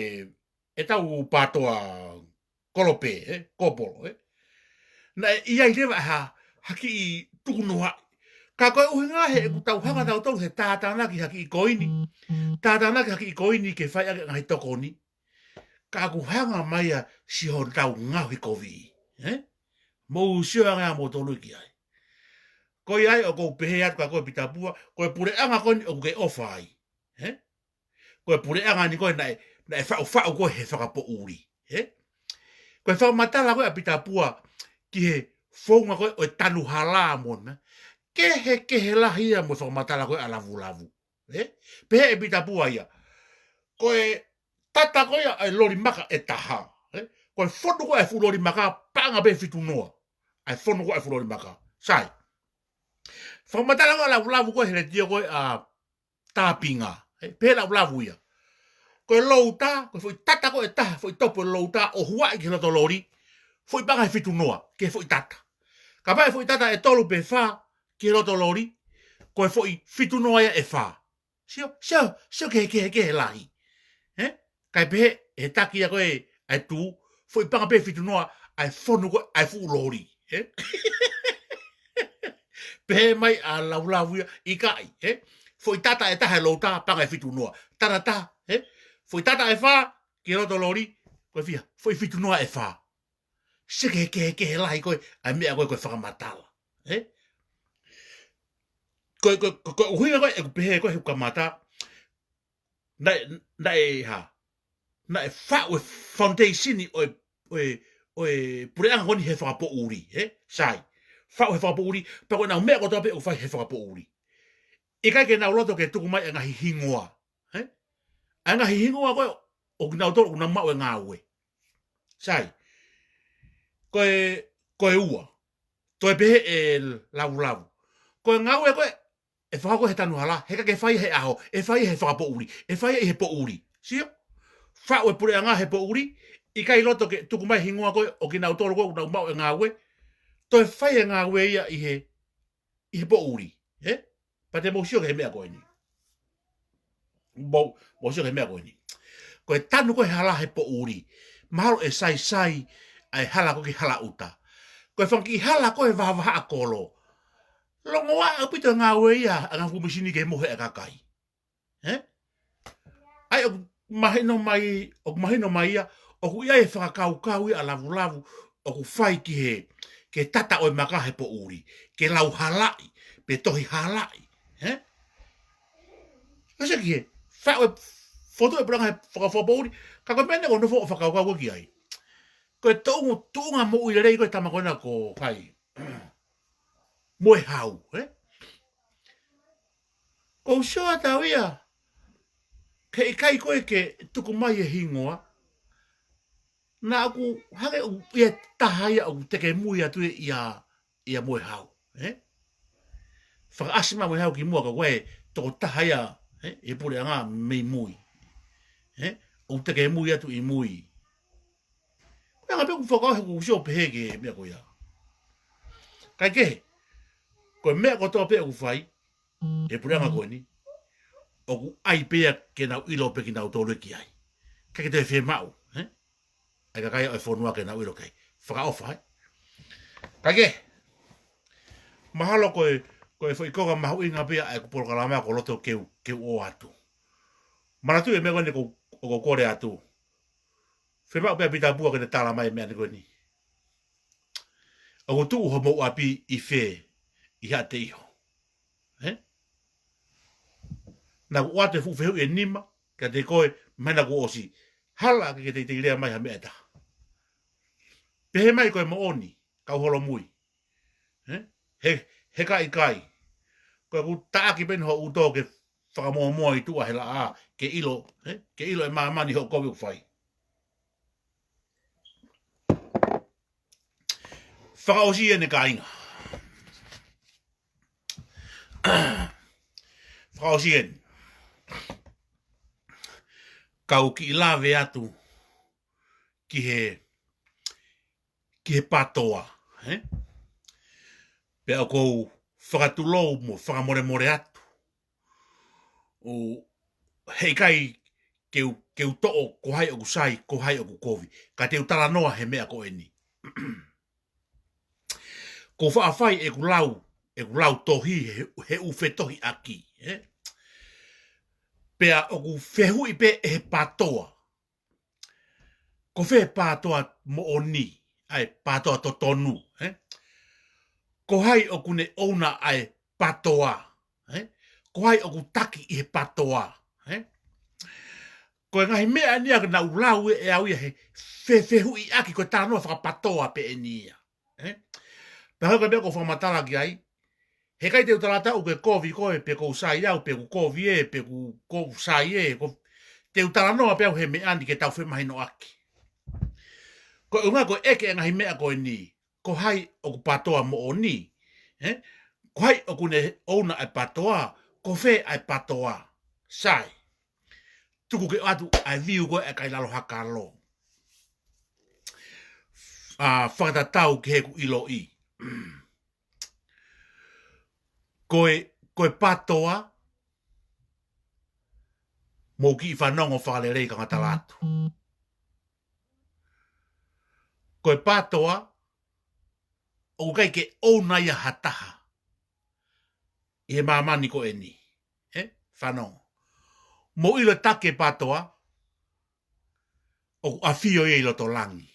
ʻetau Pātoa Kolope, ē, Kopolo, ē. Naʻe ʻi ai leva ha, ha kiʻi tukunoaʻi. Ka ko e ʻuhinga he ʻoku tau hanga tautolu he tātānaki ha kiʻi koini. Tātānaki ha kiʻi koini ke fai ʻaki e ngaahi tokoni. Ka ʻoku hanga mai ʻa siʻotau ngaohi kovi, ē? Mou sio ange ā moutolu ki ai. Ko ia ai ʻoku ou pehē atu kia koe Pitapua, ko e puleʻanga ko eni ʻoku ke ʻofa ai, ē? Ko e puleʻanga ni ko ē naʻe, naʻe faʻufaʻu ko ē he fakapoʻuli, ē? Ko e fakamatala ko ē ʻa Pitapua ki he founga ko ē ʻo e tanu hala mo e meʻa, kehekehe lahi ia mo e fakamatala ko ē ʻa Lavulavu, ē? Pehē ʻe Pitapua ia, ko e tata ko ia ʻa e loli maka ʻe taha, ē? Ko e fonu ko ē ʻa e fuʻu loli maka, paʻanga pē ʻe fitu noa ʻa e fonu ko ē ʻa e fuʻu loli maka. Sai. Fakamatala ko ē ʻa Lavulavu ko ē he letiō ko ē ʻa Tāpinga, ē? Pehē ʻe Lavulavu ia, ko e louta, ko e foʻi tata ko ē ʻe taha, foʻi topu ʻo e louta ʻo huaʻi ki he loto loli, foʻi paʻanga ʻe fitu noa ki he foʻi tata. Kapau ʻe foʻi tata ʻe tolu pe fā ki he loto loli, ko e foʻi fitu noa ia ʻe fā. Sio, sio, sio ki he, ki he, ki he lahi. Ē? Kae pehē ʻe he taki ia ko ē ʻa e tū, foʻi paʻanga pē ʻe fitu noa ʻa e fonu ko ē ʻa e fuʻu loli, ē? Pehē mai ʻa Lavulavu ia, ʻikai, ē? Foʻi tata ʻe taha ʻe louta, paʻanga ʻe fitu noa. Tata taha, ē? Foʻi tata ʻe fā ki he loto loli, ko e fiha, foʻi fitu noa ʻe fā. Sio ki he, ki he, ki he lahi ko ē ʻa e meʻa ko ē ko e fakamatala, ē? Ko e, ko e, ko e, ko e ʻuhinga ko ē ʻeku pehē ko ē he kamata, naʻe, naʻe hā, naʻe faʻu e foundation ʻo e, ʻo e, ʻo e puleʻanga ko eni he fakapoʻuli, ē? Sai. Faʻu he fakapoʻuli, pea ko ʻenau meʻa kotoa pē ʻoku fai he fakapoʻuli. ʻIkai ke nau loto ke tuku mai e ngaahi hingoa, ē? ʻA e ngaahi hingoa ko ē ʻo kinautolu ʻoku nau maʻu e ngāue. Sai. Ko e, ko e ua. Toe pehē ʻe Lavulavu, ko e ngāue ko ē ʻe fakahoko he tanu hala, he ʻikai ke fai he ʻaho, ʻe fai he fakapoʻuli, ʻe fai ʻi he poʻuli. Sio? Faʻu e puleʻanga he poʻuli, ʻikai loto ke tuku mai hingoa ko ē ʻo kinautolu ko ē ʻoku nau maʻu e ngāue, toe fai e ngāue ia ʻi he, ʻi he poʻuli, ē? Pea te mou sio ki he meʻa ko eni. Mou, mou sio ki he meʻa ko eni. Ko e tanu ko ē hala he poʻuli, mahalo ʻe saisai ʻa e hala ko ē ki Halaʻuta. Ko e fanga kiʻi hala ko ē vahaʻa kolo, longoaʻa ʻaupito e ngāue ia ʻa e ngaahi fuʻu mīsini ke mohe e kakai. Ē? ʻA ia ʻoku mahino mai, ʻoku mahino mai ia, ʻoku ʻi ai e fakakaukau ia ʻa Lavulavu ʻoku fai ki he, ki he tata ʻo e maka he poʻuli, ke lau halaʻi, pe tohi halaʻi. Ē? Ka sio ki he, faʻu e fotu e puleʻanga he faka-, fakapoʻuli, ka ko e meʻa eni ʻoku ou nofo ʻo fakakaukau ki ai. Ko e tuʻunga, tuʻunga moʻui lelei ko ē tama ko ena ko hai, Moehau, ē? Ko u sio atu au ia, ke ʻikai ko ē ke tuku mai e hingoa, naʻa ku hangē ʻoku ʻi ai e taha ia ʻoku tekemui atu ia, ia Moehau, ē? Fakaʻasi mai Moehau ki muʻa ka ko e tokotaha ia, ē? ʻI he puleʻanga mei mui, ē? ʻOku tekemui atu ʻi mui. Ko e anga pē ʻoku fakaʻosi ʻoku ou sio pehē ki he meʻa ko ia. Kae kehe, ko e meʻa kotoa pē ʻoku fai ʻe he puleʻanga ko eni, ʻoku ʻai pē ia ke nau ʻilo pē kinautolu ki ai. ʻIkai ke toe fiemaʻu, ē? ʻA e kakai ʻo e fonua ke nau ʻilo ki ai. Fakaʻofa, ē? Kae kehe, mahalo ko e, ko e foʻi konga mahuʻinga pē ia ʻa ʻeku polokalama ko u loto ke u, ke u ʻoatu. Manatuʻi e meʻa ko eni ʻoku ou kole atu. Fiemaʻu pē ʻa Pita Pua ke ne tala mai e meʻa ni ko eni. ʻOku tuʻu homou ʻapi ʻi fē, ʻi haʻate iho? Ē? Naʻa ku ʻoatu e fuʻu fehuʻi ʻe nima kiate koe, mahino kuo ʻosi. Hala ke ke teitei lea mai ha meʻa ʻe taha. Pehē mai ko e moʻoni, kau holomui. Ē? He, he ka ʻikai. Ko ʻeku taʻaki pē eni hoʻo ʻuto ke fakamoamoa ʻi tuʻa he laʻā, ke ʻilo, ē? Ke ʻilo ʻe māmani hoʻo kovi ʻoku fai. Fakaʻosi eni kāinga. Fakaʻosi eni. Kau kiʻi lave atu ki he, ki he pātoa, ē? Pea ʻoku ou fakatulou mo fakamolemole atu. ʻO heʻikai ke u, ke u toʻo ko hai ʻoku sai, ko hai ʻoku kovi. Ka te u talanoa he meʻa ko eni. Ko faʻa fai ʻeku lau, ʻeku lau tohi he, he ʻū fetohiʻaki, ē? Pea ʻoku fehuʻi pē ʻe he pātoa. Ko fē pātoa moʻoni, ʻa e pātoa totonu, ē? Ko hai ʻoku ne ʻouna ʻa e pātoa, ē? Ko hai ʻoku taki ʻi he pātoa, ē? Ko e ngaahi meʻa eni ia naʻa ku lau ʻe, ʻe au ia he fe, fehuʻiʻaki ko e talanoa fakapātoa pē eni ia. Ē? Pea ko e meʻa ʻoku ou fakamatala ki ai, heʻikai te u talataʻu ke kovi koe, pe ʻoku ou sai au, pe ʻoku kovi ē, pe ʻoku, ʻoku ou sai ē, ko, te u talanoa pē au he meʻa ni ke tau femahinoʻaki. Ko e ʻuhinga ko e ʻeke e ngaahi meʻa ko eni, ko hai ʻoku pātoa moʻoni, ē? Ko hai ʻoku ne ʻouna ʻa e pātoa, ko fē ʻa e pātoa, sai. Tuku ke ʻoatu ʻa e viu ko ē ʻa e kai lalo hakalo. ʻA, fakatatau ki heʻeku ʻiloʻi. Ko e, ko e pātoa, mou kiʻi fanongo fakalelei ka ngata atu. Ko e pātoa, ʻoku ʻikai ke ʻouna ia ha taha ʻi he māmani ko eni. Ē? Fanongo. Mou ʻilo taki e pātoa, ʻoku ʻafio ia ʻi loto langi.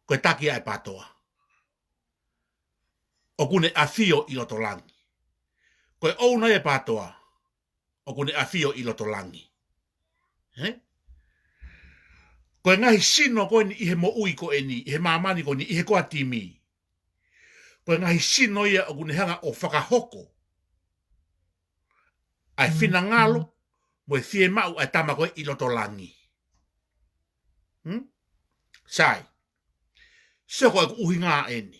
Ko e taki ʻa e pātoa. ʻOku ne ʻafio ʻi loto langi. Ko e ʻouna e pātoa, ʻoku ne ʻafio ʻi loto langi. Ē? Ko e ngaahi sino ko eni ʻi he moʻui ko eni, ʻi he māmani ko eni, ʻi he ko ā timi. Ko e ngaahi sino ia ʻoku ne hanga ʻo fakahoko ʻa e finangalo mo e fiemaʻu ʻa e tama ko ē ʻi loto langi. Hmm? Sai. Sio ko ʻeku ʻuhinga eni.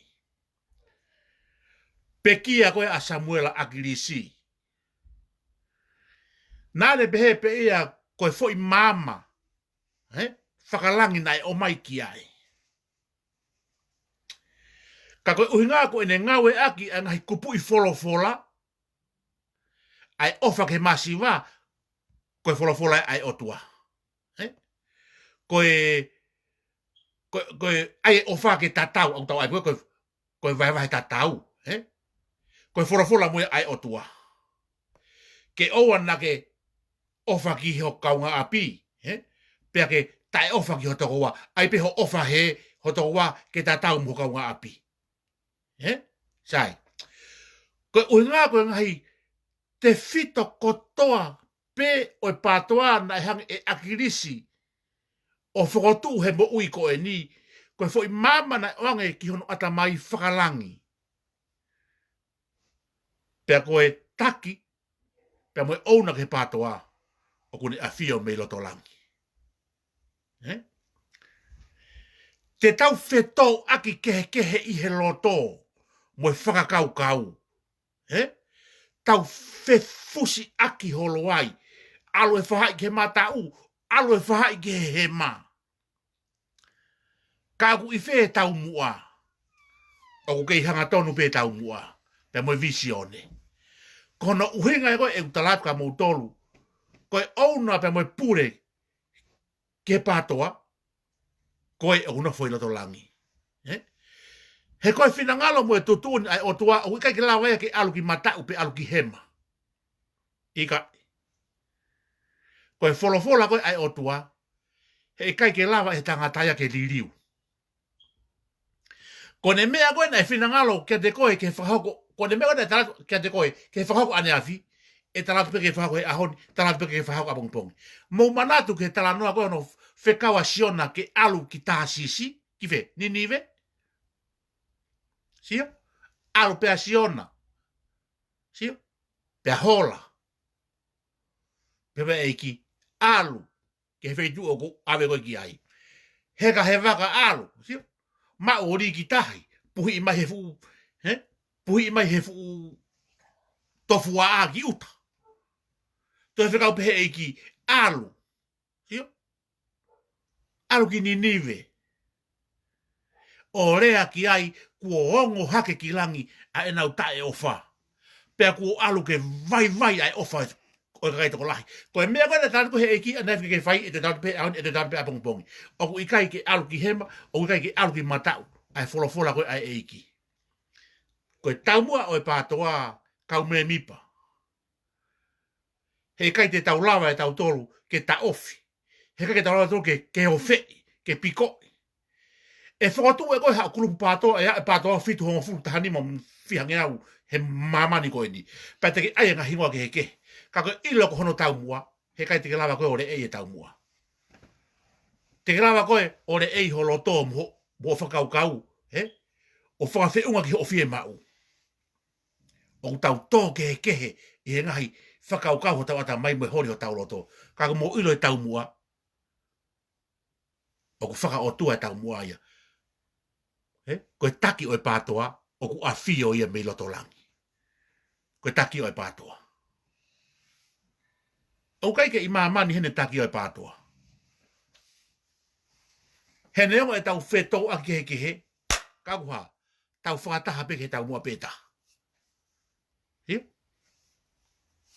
Pekia ko ē ʻa Samuela ʻAkilisi. Naʻa ne pehē pē ia ko e foʻi maama, ē? Fakalangi naʻe ʻomai ki ai. Ka ko e ʻuhinga ko ʻene ngāueʻaki ʻa e ngaahi kupuʻi folofola, ʻa e ʻofa ki he masiva, ko e folofola ʻa e ʻOtua. Ē? Ko e, ko, ko e, ʻa e ʻofa ke tatau, ʻoku tau ʻai ko e, ko e, ko e vahevahe tatau, ē? Ko e folofola mo ia ʻa e ʻOtua. Ke ʻoua naʻa ke ʻofa ki ho kaungāʻapi, ē? Pea ke taʻeʻofa ki ho tokoua, ʻai pē hoʻo ʻofa he ho tokoua ke tatau mo ho kaungāʻapi. Ē? Sai. Ko e ʻuhinga ko e ngaahi tefito kotoa pē ʻo e pātoa naʻe hanga ʻe ʻAkilisi ʻo fokotuʻu he moʻui ko eni, ko e foʻi maama naʻe ʻoange ki hono ʻatamai fakalangi. Pea ko e taki, pea mo e ʻouna ki he pātoa, ʻoku ne ʻafio mei loto langi. Ē? Te tau fetōʻaki kehekehe ʻi he loto, mo e fakakaukau. Ē? Tau fefusiʻaki holo ai. ʻAlu e fahaʻi ki he mataʻu, ʻalu e fahaʻi ki he hema. Ka ʻoku ʻi fē taumuʻa? ʻOku kei hangatonu pē taumuʻa. Pea mo e vīsione. Ko hono ʻuhinga ē ko ē ʻeku tala atu kia moutolu. Ko e ʻouna pea mo e pule ki he pātoa, ko e ʻoku nofo ʻi loto langi. Ē? He ko e finangalo mo e tuʻutuʻuni ʻa e ʻOtua, ʻoku ʻikai ke lava ia ke ʻalu ki mataʻu pe ʻalu ki hema. ʻIkai. Ko e folofola ko ē ʻa e ʻOtua, heʻikai ke lava ʻe he tangata ia ke liliu. Ko ʻene meʻa ko ē naʻe finangalo kiate koe ke fakahoko, ko ʻene meʻa ko ē naʻe tala atu kiate koe ke fakahoko ʻaneafi, ʻe tala atu pē ke fakahoko he ʻaho ni, tala atu pē ke fakahoko ʻapongipongi. Mou manatu ki he talanoa ko ē hono fekau ʻa Siona ke ʻalu ki Tāsisi, ki fē, Ninive? Sio? ʻAlu pē ʻa Siona. Sio? Pea hola. Pea pehē ʻe he ʻEiki, ʻalu ki he feituʻu ʻoku ou ʻave koe ki ai. Heka he vaka, ʻalu, sio? Maʻu ʻo lī ki tahi, puhiʻi mai he fuʻu, he? Puhiʻi mai he fuʻu tofuaʻa ki ʻuta. Toe fekau pē ʻe he ʻEiki, ʻalu, sio? ʻAlu ki Ninive. ʻO lea ki ai, kuo ongo hake ki langi ʻa ʻenau taʻeʻofa. Pea kuo ʻalu ke vaivai ʻa e ʻofa ʻo e kakai tokolahi. Ko e meʻa ko ē naʻe tala atu ko ē ʻe he ʻEiki, ʻaneafi ke fai, ʻe toe tala atu pē he ʻaho ni, ʻe toe tala atu pē ʻapongipongi. ʻOku ʻikai ke ʻalu ki hema, ʻoku ʻikai ke ʻalu ki mataʻu ʻa e folofola ko ē ʻa e ʻEiki. Ko e taumuʻa ʻo e PTOA, kau mēmipa. Heʻikai te tau lava ʻe tautolu ke taʻofi. Heʻikai ke tau lava tautolu ke, ke ofeʻi, ke pikoʻi. ʻE fokotuʻu ʻe koe haʻo kulupu PTOA, ʻe, ʻe PTOA fitu hongofulu, taha nima, fiha ngeau he māmani ko eni. Pea te ke ʻai e ngaahi hingoa kehekehe. Ka ko e ʻilo ko hono taumuʻa, heʻikai te ke lava koe ʻo leʻei e taumuʻa. Te ke lava koe ʻo leʻei ho loto mo ho, mo ho fakakaukau, he? ʻO fakafeʻunga ki hoʻo fiemaʻu. ʻOku tau tō kehekehe ʻi he ngaahi fakakaukau hotau ʻatamai mo e holi hotau loto. Ka ʻoku mou ʻilo e taumuʻa, ʻoku faka-ʻOtua e taumuʻa ia. He? Ko e taki ʻo e PTOA, ʻoku ʻafio ia mei loto langi. Ko e taki ʻo e PTOA. ʻOku ʻikai ke ʻi māmani heʻene taki ʻo e PTOA. He neongo ʻetau fetouʻaki kehekehe, ka ʻoku hā, tau fakataha pē ki he taumuʻa pē taha. Hio?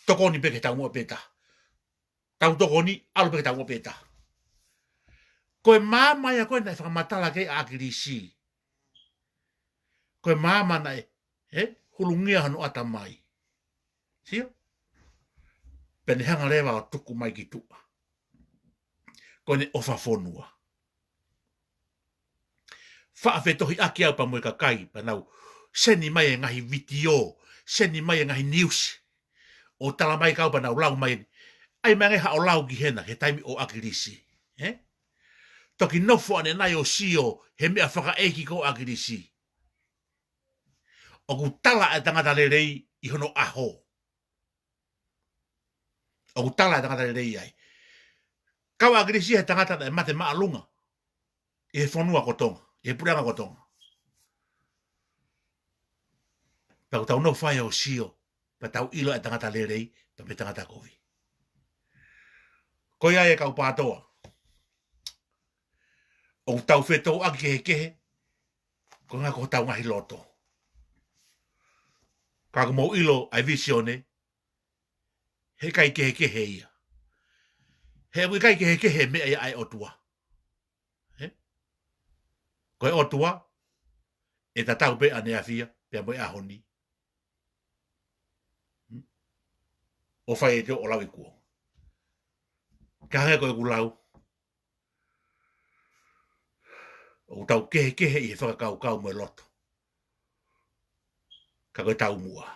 Tokoni pē ki he taumuʻa pē taha. Tau tokoni, ʻalu pē ki he taumuʻa pē taha. Ko e maama ia ko ē naʻe fakamatala ki ai ʻa ʻAkilisi. Ko e maama naʻe, he? Hulungia hono ʻatamai. Sio? Pea ne hanga leva ʻo tuku mai ki tuʻa. Ko ʻene ʻofa fonua. Faʻa fetohiʻaki au pea mo e kakai, pea nau seni mai e ngaahi vitiō, seni mai e ngaahi niusi. ʻO tala mai kau pea nau lau mai eni. ʻAi mai ange haʻo lau ki hena, he taimi ʻo ʻAkilisi. He? Toki nofo ʻanenai ʻo sio, he meʻa fakaʻeiki ko ʻAkilisi. ʻOku tala e tangata lelei ʻi hono ʻaho. ʻOku tala e tangata lelei ai. Kau ʻAkilisi he tangata naʻe mate māʻolunga. ʻI he fonua ko Tonga, ʻi he puleʻanga ko Tonga. Pea ʻoku tau nofo ai ʻo sio, pea tau ʻilo e tangata lelei, pea mo e tangata kovi. Ko ia e kau PTOA. ʻOku tau fetouʻaki kehekehe, ko e ngaahi ko hotau ngaahi loto. Ka ʻoku mou ʻilo ʻa e vīsone, heʻikai kehekehe ia. He ʻoku ʻikai kehekehe meʻa ia ʻa e ʻOtua. He? Ko e ʻOtua, ʻe tatau pē ʻaneafi ia, pea mo e ʻaho ni. Hmm? ʻO fai e teo ʻo lau ikuo. Ka hangē ko ʻeku lau, ʻoku tau kehekehe ʻi he fakakaukau mo e loto. Ka ko e taumuʻa.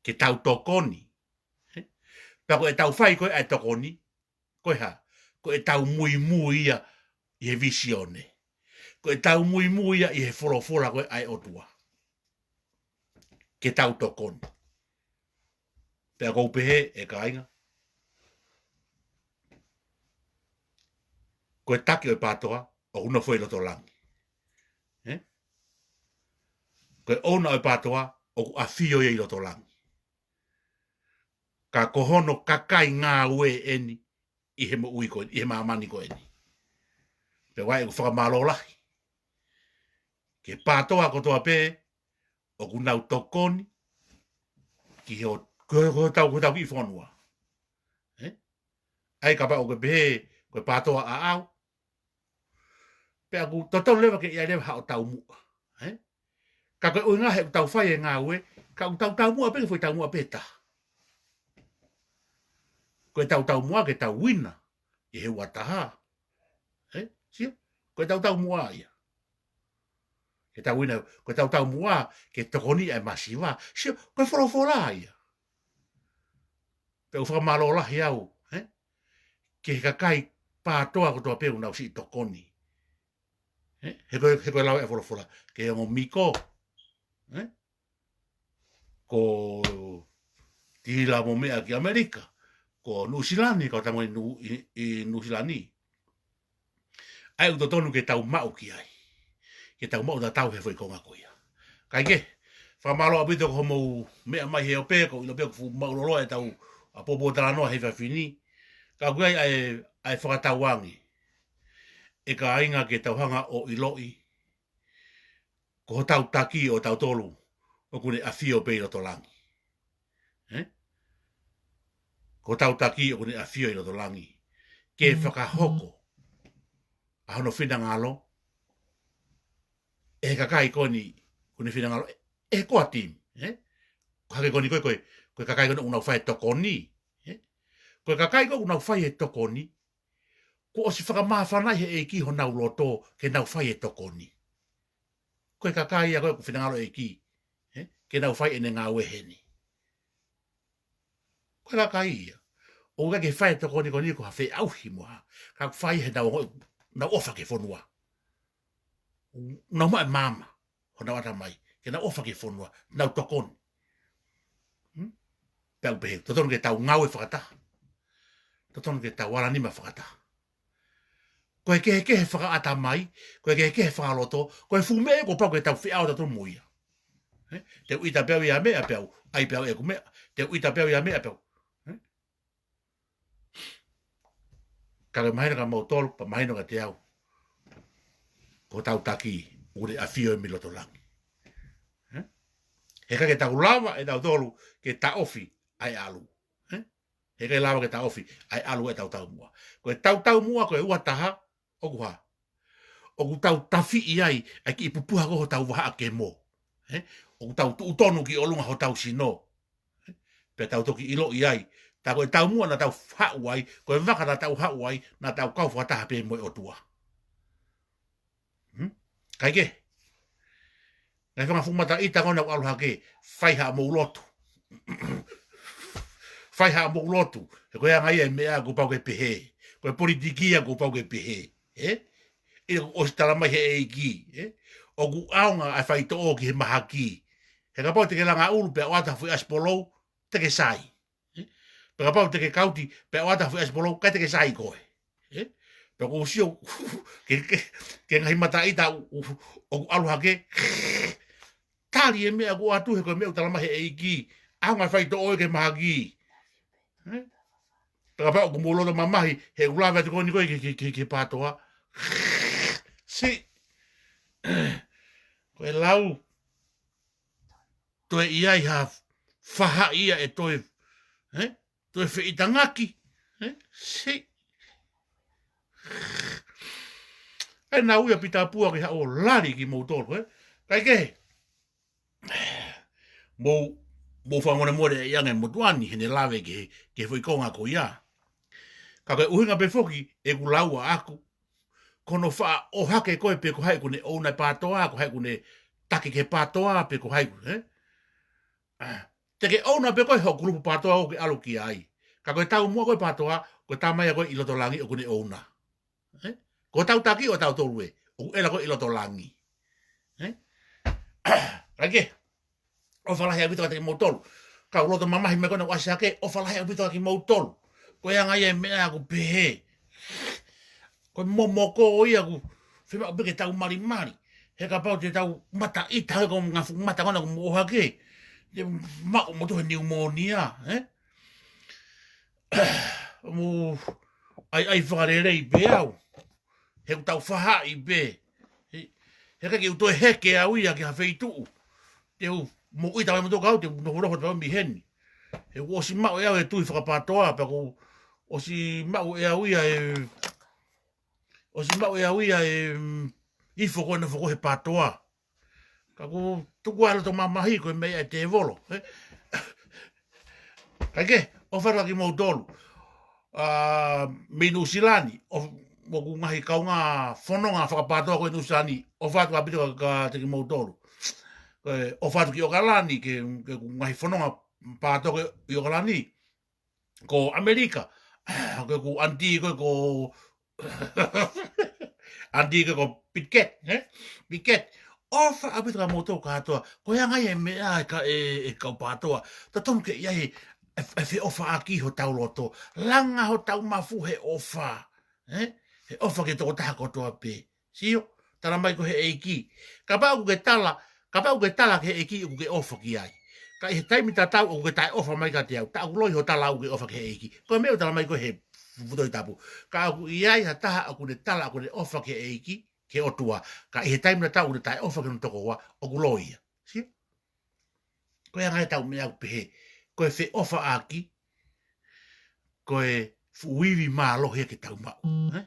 Ke tau tokoni. He? Pea ko ʻetau fai ko ē ʻa e tokoni, ko e hā? Ko ʻetau muimui ia ʻi he vīsone. Ko ʻetau muimui ia ʻi he folofola ko ē ʻa e ʻOtua. Ke tau tokoni. Pea ʻoku ou pehē, ʻe kāinga, ko e taki ʻo e PTOA, ʻoku nofo ʻi loto langi. He? Ko e ʻouna ʻo e PTOA, ʻoku ʻafio ia ʻi loto langi. Ka ko hono kakai ngāue eni ʻi he moʻui ko eni, ʻi he māmani ko eni. Pea ʻoku ou fakamālō lahi ki he PTOA kotoa pē, ʻoku nau tokoni ki he ʻo, ko, ko hotau, ko hotau kiʻi fonua. He? ʻAi kapau ʻoku ke pehē, ko e PTOA ʻaʻau. Pea ʻoku totonu leva ke ʻi ai leva haʻo taumuʻa. He? Ka ko e ʻuhinga he ʻoku tau fai e ngāue, ka ʻoku tau taumuʻa pē ki he foʻi taumuʻa pē taha. Ko ʻetau taumuʻa ke tau uina ʻi he ua taha. Ē? Sio? Ko ʻetau taumuʻa ia. Ke tau uina, ko ʻetau taumuʻa ke tokoni ʻa e masiva. Sio, ko e folofola ia. Pea ʻoku fakamālō lahi au, ē? Ki he kakai PATOA kotoa pē ʻoku nau siʻi tokoni. Ē? He ko e, he ko e lau ʻa e folofola. Ke ongo miko. Ē? Ko Tila mo meʻa ki ʻAmelika. Ko Nuʻusilani, kau tama ʻi Nu-, ʻi, ʻi Nuʻusilani. ʻA ia ʻoku totonu ke tau maʻu ki ai. Ke tau maʻu tatau he foʻi konga ko ia. Kae kehe, fakamālō ʻaupito ko hoʻomou meʻa mai he ope, ʻoku ou ʻilo pē ʻoku fuʻu māʻuloloa ʻetau ʻapōpōtalanoa he efiafi ni. Ka ʻoku ʻi ai ʻa e, ʻa e fakatauange. ʻE kāinga, ke tau hanga ʻo ʻiloʻi ko hotau taki ʻo tautolu ʻoku ne ʻafio pē ʻi loto langi. Ē? Ko hotau taki ʻoku ne ʻafio ʻi loto langi. Ke fakahoko ʻa hono finangalo ʻe he kakai ko eni ʻoku ne finangalo ʻe, ʻe koa timi. Ē? Ko e hake ko eni ko e, ko e, ko e kakai ko eni ʻoku nau fai e tokoni. Ē? Ko e kakai ko ē ʻoku nau fai e tokoni, kuo ʻosi fakamāfanaʻi he ʻEiki honau loto ke nau fai e tokoni. Ko e kakai ia ko ē ʻoku finangalo e ʻEiki, ē? Ke nau fai ʻene ngāue heni. Ko e kakai ia ʻoku ʻikai ke fai e tokoni ko eni ko ha feʻauhi mo ha, ka ʻoku fai he nau ongoʻi, nau ʻofa ki he fonua. Nau maʻu e maama honau ʻatamai ke nau ʻofa ki he fonua, nau tokoni. Hmm? Pea ʻoku pehē, totonu ke tau ngāue fakataha. Totonu ke tau ala nima fakataha. Ko e kehekehe fakaʻatamai, ko e kehekehe fakaloto, ko e fuʻu meʻa ia kuo pau ke tau feʻao tautolu mo ia. Ē? Te u ʻita pē au ʻi ha meʻa pea u ʻai pē au ʻeku meʻa. Te u ʻita pē au ʻi ha meʻa pea u. Ē? Ka ke mahino kia moutolu, pea mahino kiate au, ko hotau taki ʻoku ne ʻafio ʻi loto langi. Ē? He ʻikai ke tau lava ʻe tautolu ke taʻofi ʻa e ʻalu. Ē? He ʻikai lava ke taʻofi ʻa e ʻalu ʻetau taumuʻa. Ko ʻetau taumuʻa ko e ua taha, ʻoku hā? ʻOku tau tafiʻi ai ʻa e kiʻi pupuha ko ē hotau vahaʻa kemo. Ē? ʻOku tau tuʻu tonu ki ʻolunga hotau sino. Ē? Pea tau toki ʻiloʻi ai, tā ko e taumuʻa naʻa tau haʻu ai, ko e vaka naʻa tau haʻu ai, naʻa tau kau fakataha pē mo e ʻOtua. Hmm? Kae kehe, ngaahi fanga fuʻu mataʻita ko ena ʻoku ʻalu hake, fai haʻamou lotu. Fai haʻamou lotu. He ko e anga ia e meʻa kuo pau ke pehē. Ko e politiki ia kuo pau ke pehē. Ē? ʻIo, kuo ʻosi tala mai he ʻEiki, ē? ʻOku ʻaonga ʻa e faitoʻo ki he mahaki. He kapau te ke langa ʻulu pea ʻoatu ha foʻi ʻasi polou, te ke sai. Ē? Pea kapau te ke kauti pea ʻoatu ha foʻi ʻasi polou, ʻikai te ke sai koe. Ē? Pea ʻoku ou sio ki he, ki he, ki he ngaahi mataʻita ʻoku, ʻoku, ʻoku ʻalu hake, tali e meʻa kuo ʻoatu he ko e meʻa ʻoku tala mai he ʻEiki, ʻaonga e faitoʻo ia ki he mahaki. Ē? Pea kapau ʻoku mou loto mamahi he ʻoku lave atu ko eni ko ē ki he, ki he, ki he, ki he PATOA. Siʻi, ko e lau, toe ʻi ai ha fahaʻi ia ʻe toe, ē? Toe feʻitangaki, ē? Siʻi. ʻE nau ia pita pua ke haʻu ʻo lali kimoutolu, ē? Kae kehe, mou, mou fakamolemole ʻi he anga e motuʻa ni heʻene lave ki he, ki he foʻi konga ko ia. Ka ko e ʻuhinga pē foki ʻeku lau ʻaʻaku, ko hono faʻa ʻohake koe pe ko hai ʻoku ne ʻouna e PATOA, ko hai ʻoku ne taki ki he PATOA, pe ko hai ʻoku, ē? Te ke ʻouna pē koe hoʻo kulupu PATOA ʻoku ke ʻalu ki ai. Ka ko e taumuʻa ko ē PATOA, ko e Tamai ia ko ē ʻi loto langi ʻoku ne ʻouna. Ē? Ko hotau taki ʻo tautolu ē, ʻoku ʻela ko ē ʻi loto langi. Ē? Kae kehe, ʻofa lahi ʻaupito kiate kimoutolu. Kau loto mamahi mai ko ena ʻoku ʻasi hake, ʻofa lahi ʻaupito kiate kimoutolu. Ko e anga ia e meʻa ʻoku pehē. Ko e momoko ia ʻoku fiemaʻu pē ke tau malimali. He kapau te tau mataʻita hake ko e ngaahi fuʻu mata ko ena ʻoku mou ʻohake, te maʻu moutolu he niumōnia, ē? Mou ʻai, ʻai fakalelei pē au. He ʻoku tau fahaʻi pē. He, he ʻikai ke u toe heke au ia ki ha feituʻu. Te u mou ʻita mai moutolu kau, te u nofonofo pē au mei heni. He kuo ʻosi maʻu ʻe au e tui faka-PATOA, pea kuo ʻosi maʻu ʻe au ia e, ʻosi maʻu ʻe au ia e, mm, ifo ko ena foki he PATOA. Ka ʻoku tuku ʻa e loto mamahi ko e meʻa ia ʻa e tēvolo, ē? Kae kehe, ʻofa lahi kiate kimoutolu. ʻa, mei Nuʻusila ni, ʻo, ʻoku ngaahi kaungā fononga fakapātoa ko ē Nuʻusila ni, ʻofa atu ʻaupito kia, kiate kimoutolu. Ko e, ʻofa atu ki ʻOkalani, ki he, ki he ngaahi fononga pātoa ko ē ʻi ʻOkalani. Ko ʻAmelika, ko ʻeku ʻanitī ko ē ko, ʻanitī ko ē ko Piket, ē? Piket. ʻOfa ʻaupito kia moutolu kātoa. Ko e anga ia e meʻa ʻa e ka-, ʻe, ʻe kau pātoa. Totonu ke ʻi ai e, e feʻofaʻaki hotau loto. Langa hotau mafu he ʻofa. Ē? He ʻofa ki he tokotaha kotoa pē. Sio, tala mai ko e ʻEiki. Kapau ʻoku ke tala, kapau ʻoku ke tala ki he ʻEiki ʻoku ke ʻofa ki ai. Ka ʻi he taimi tatau ʻoku ke taʻeʻofa mai kiate au. Ta ʻoku loi hoʻo tala ʻoku ke ʻofa ki he ʻEiki. Ko e meʻa ʻoku tala mai ko ē he fuʻu Tohi Tapu. Ka ʻoku ʻi ai ha taha ʻoku ne tala ʻoku ne ʻofa ki he ʻEiki, ki he ʻOtua. Ka ʻi he taimi tatau ʻoku ne taʻeʻofa ki hono tokoua, ʻoku loi ia. Sio? Ko e anga ia ʻetau meʻa ʻoku pehē. Ko e feʻofaʻaki, ko e fuʻu ivi mālohi ia ke tau maʻu. Ē?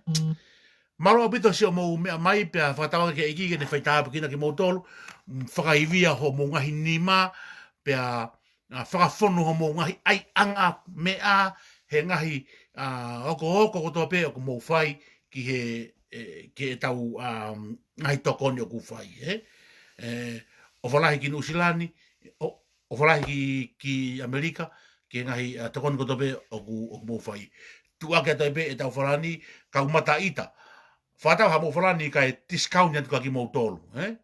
Mālō ʻaupito siʻomou meʻa mai pea fakatauange ki he ʻEiki ke ne faitāpuekina kimoutolu, mm, fakaivia hoʻomou ngaahi nima, pea, ʻa, fakafonu hoʻomou ngaahi ʻaiʻanga meʻa, he ngaahi, ʻa, okooko kotoa pē ʻoku mou fai ki he, ʻe, ki heʻetau, ʻa, ngaahi tokoni ʻoku fai, ē? ʻE, ʻofa lahi ki Nuʻusila ni, ʻo, ʻofa lahi ki, ki ʻAmelika, ki he ngaahi, ʻa, tokoni kotoa pē ʻoku, ʻoku mou fai. Tuʻuaki atu ai pē ʻetau falani, kau mataʻita. Fakatau haʻamou falani kae discount atu kia kimoutolu, ē?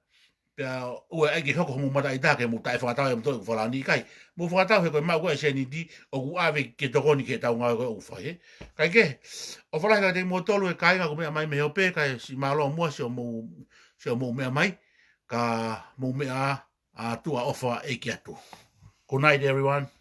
Pea ʻoua ʻe ʻai ke hoko hoʻomou mataʻita ke mou taʻefakatau ʻe moutolu ʻeku falani, ʻikai. Mou fakatau he ko e maʻu ko ē e sēniti ʻoku ʻave ke tokoni ki heʻetau ngāue ko ē ʻoku fai, ē? Kae kehe, ʻofa lahi kiate kimoutolu e kāinga ʻoku meʻa mai mei he ope, kae siʻi mālō muʻa siʻomou, siʻomou meʻa mai, ka mou meʻa ā, ʻa, tuʻa ʻofa ʻEiki atu. Good night, everyone.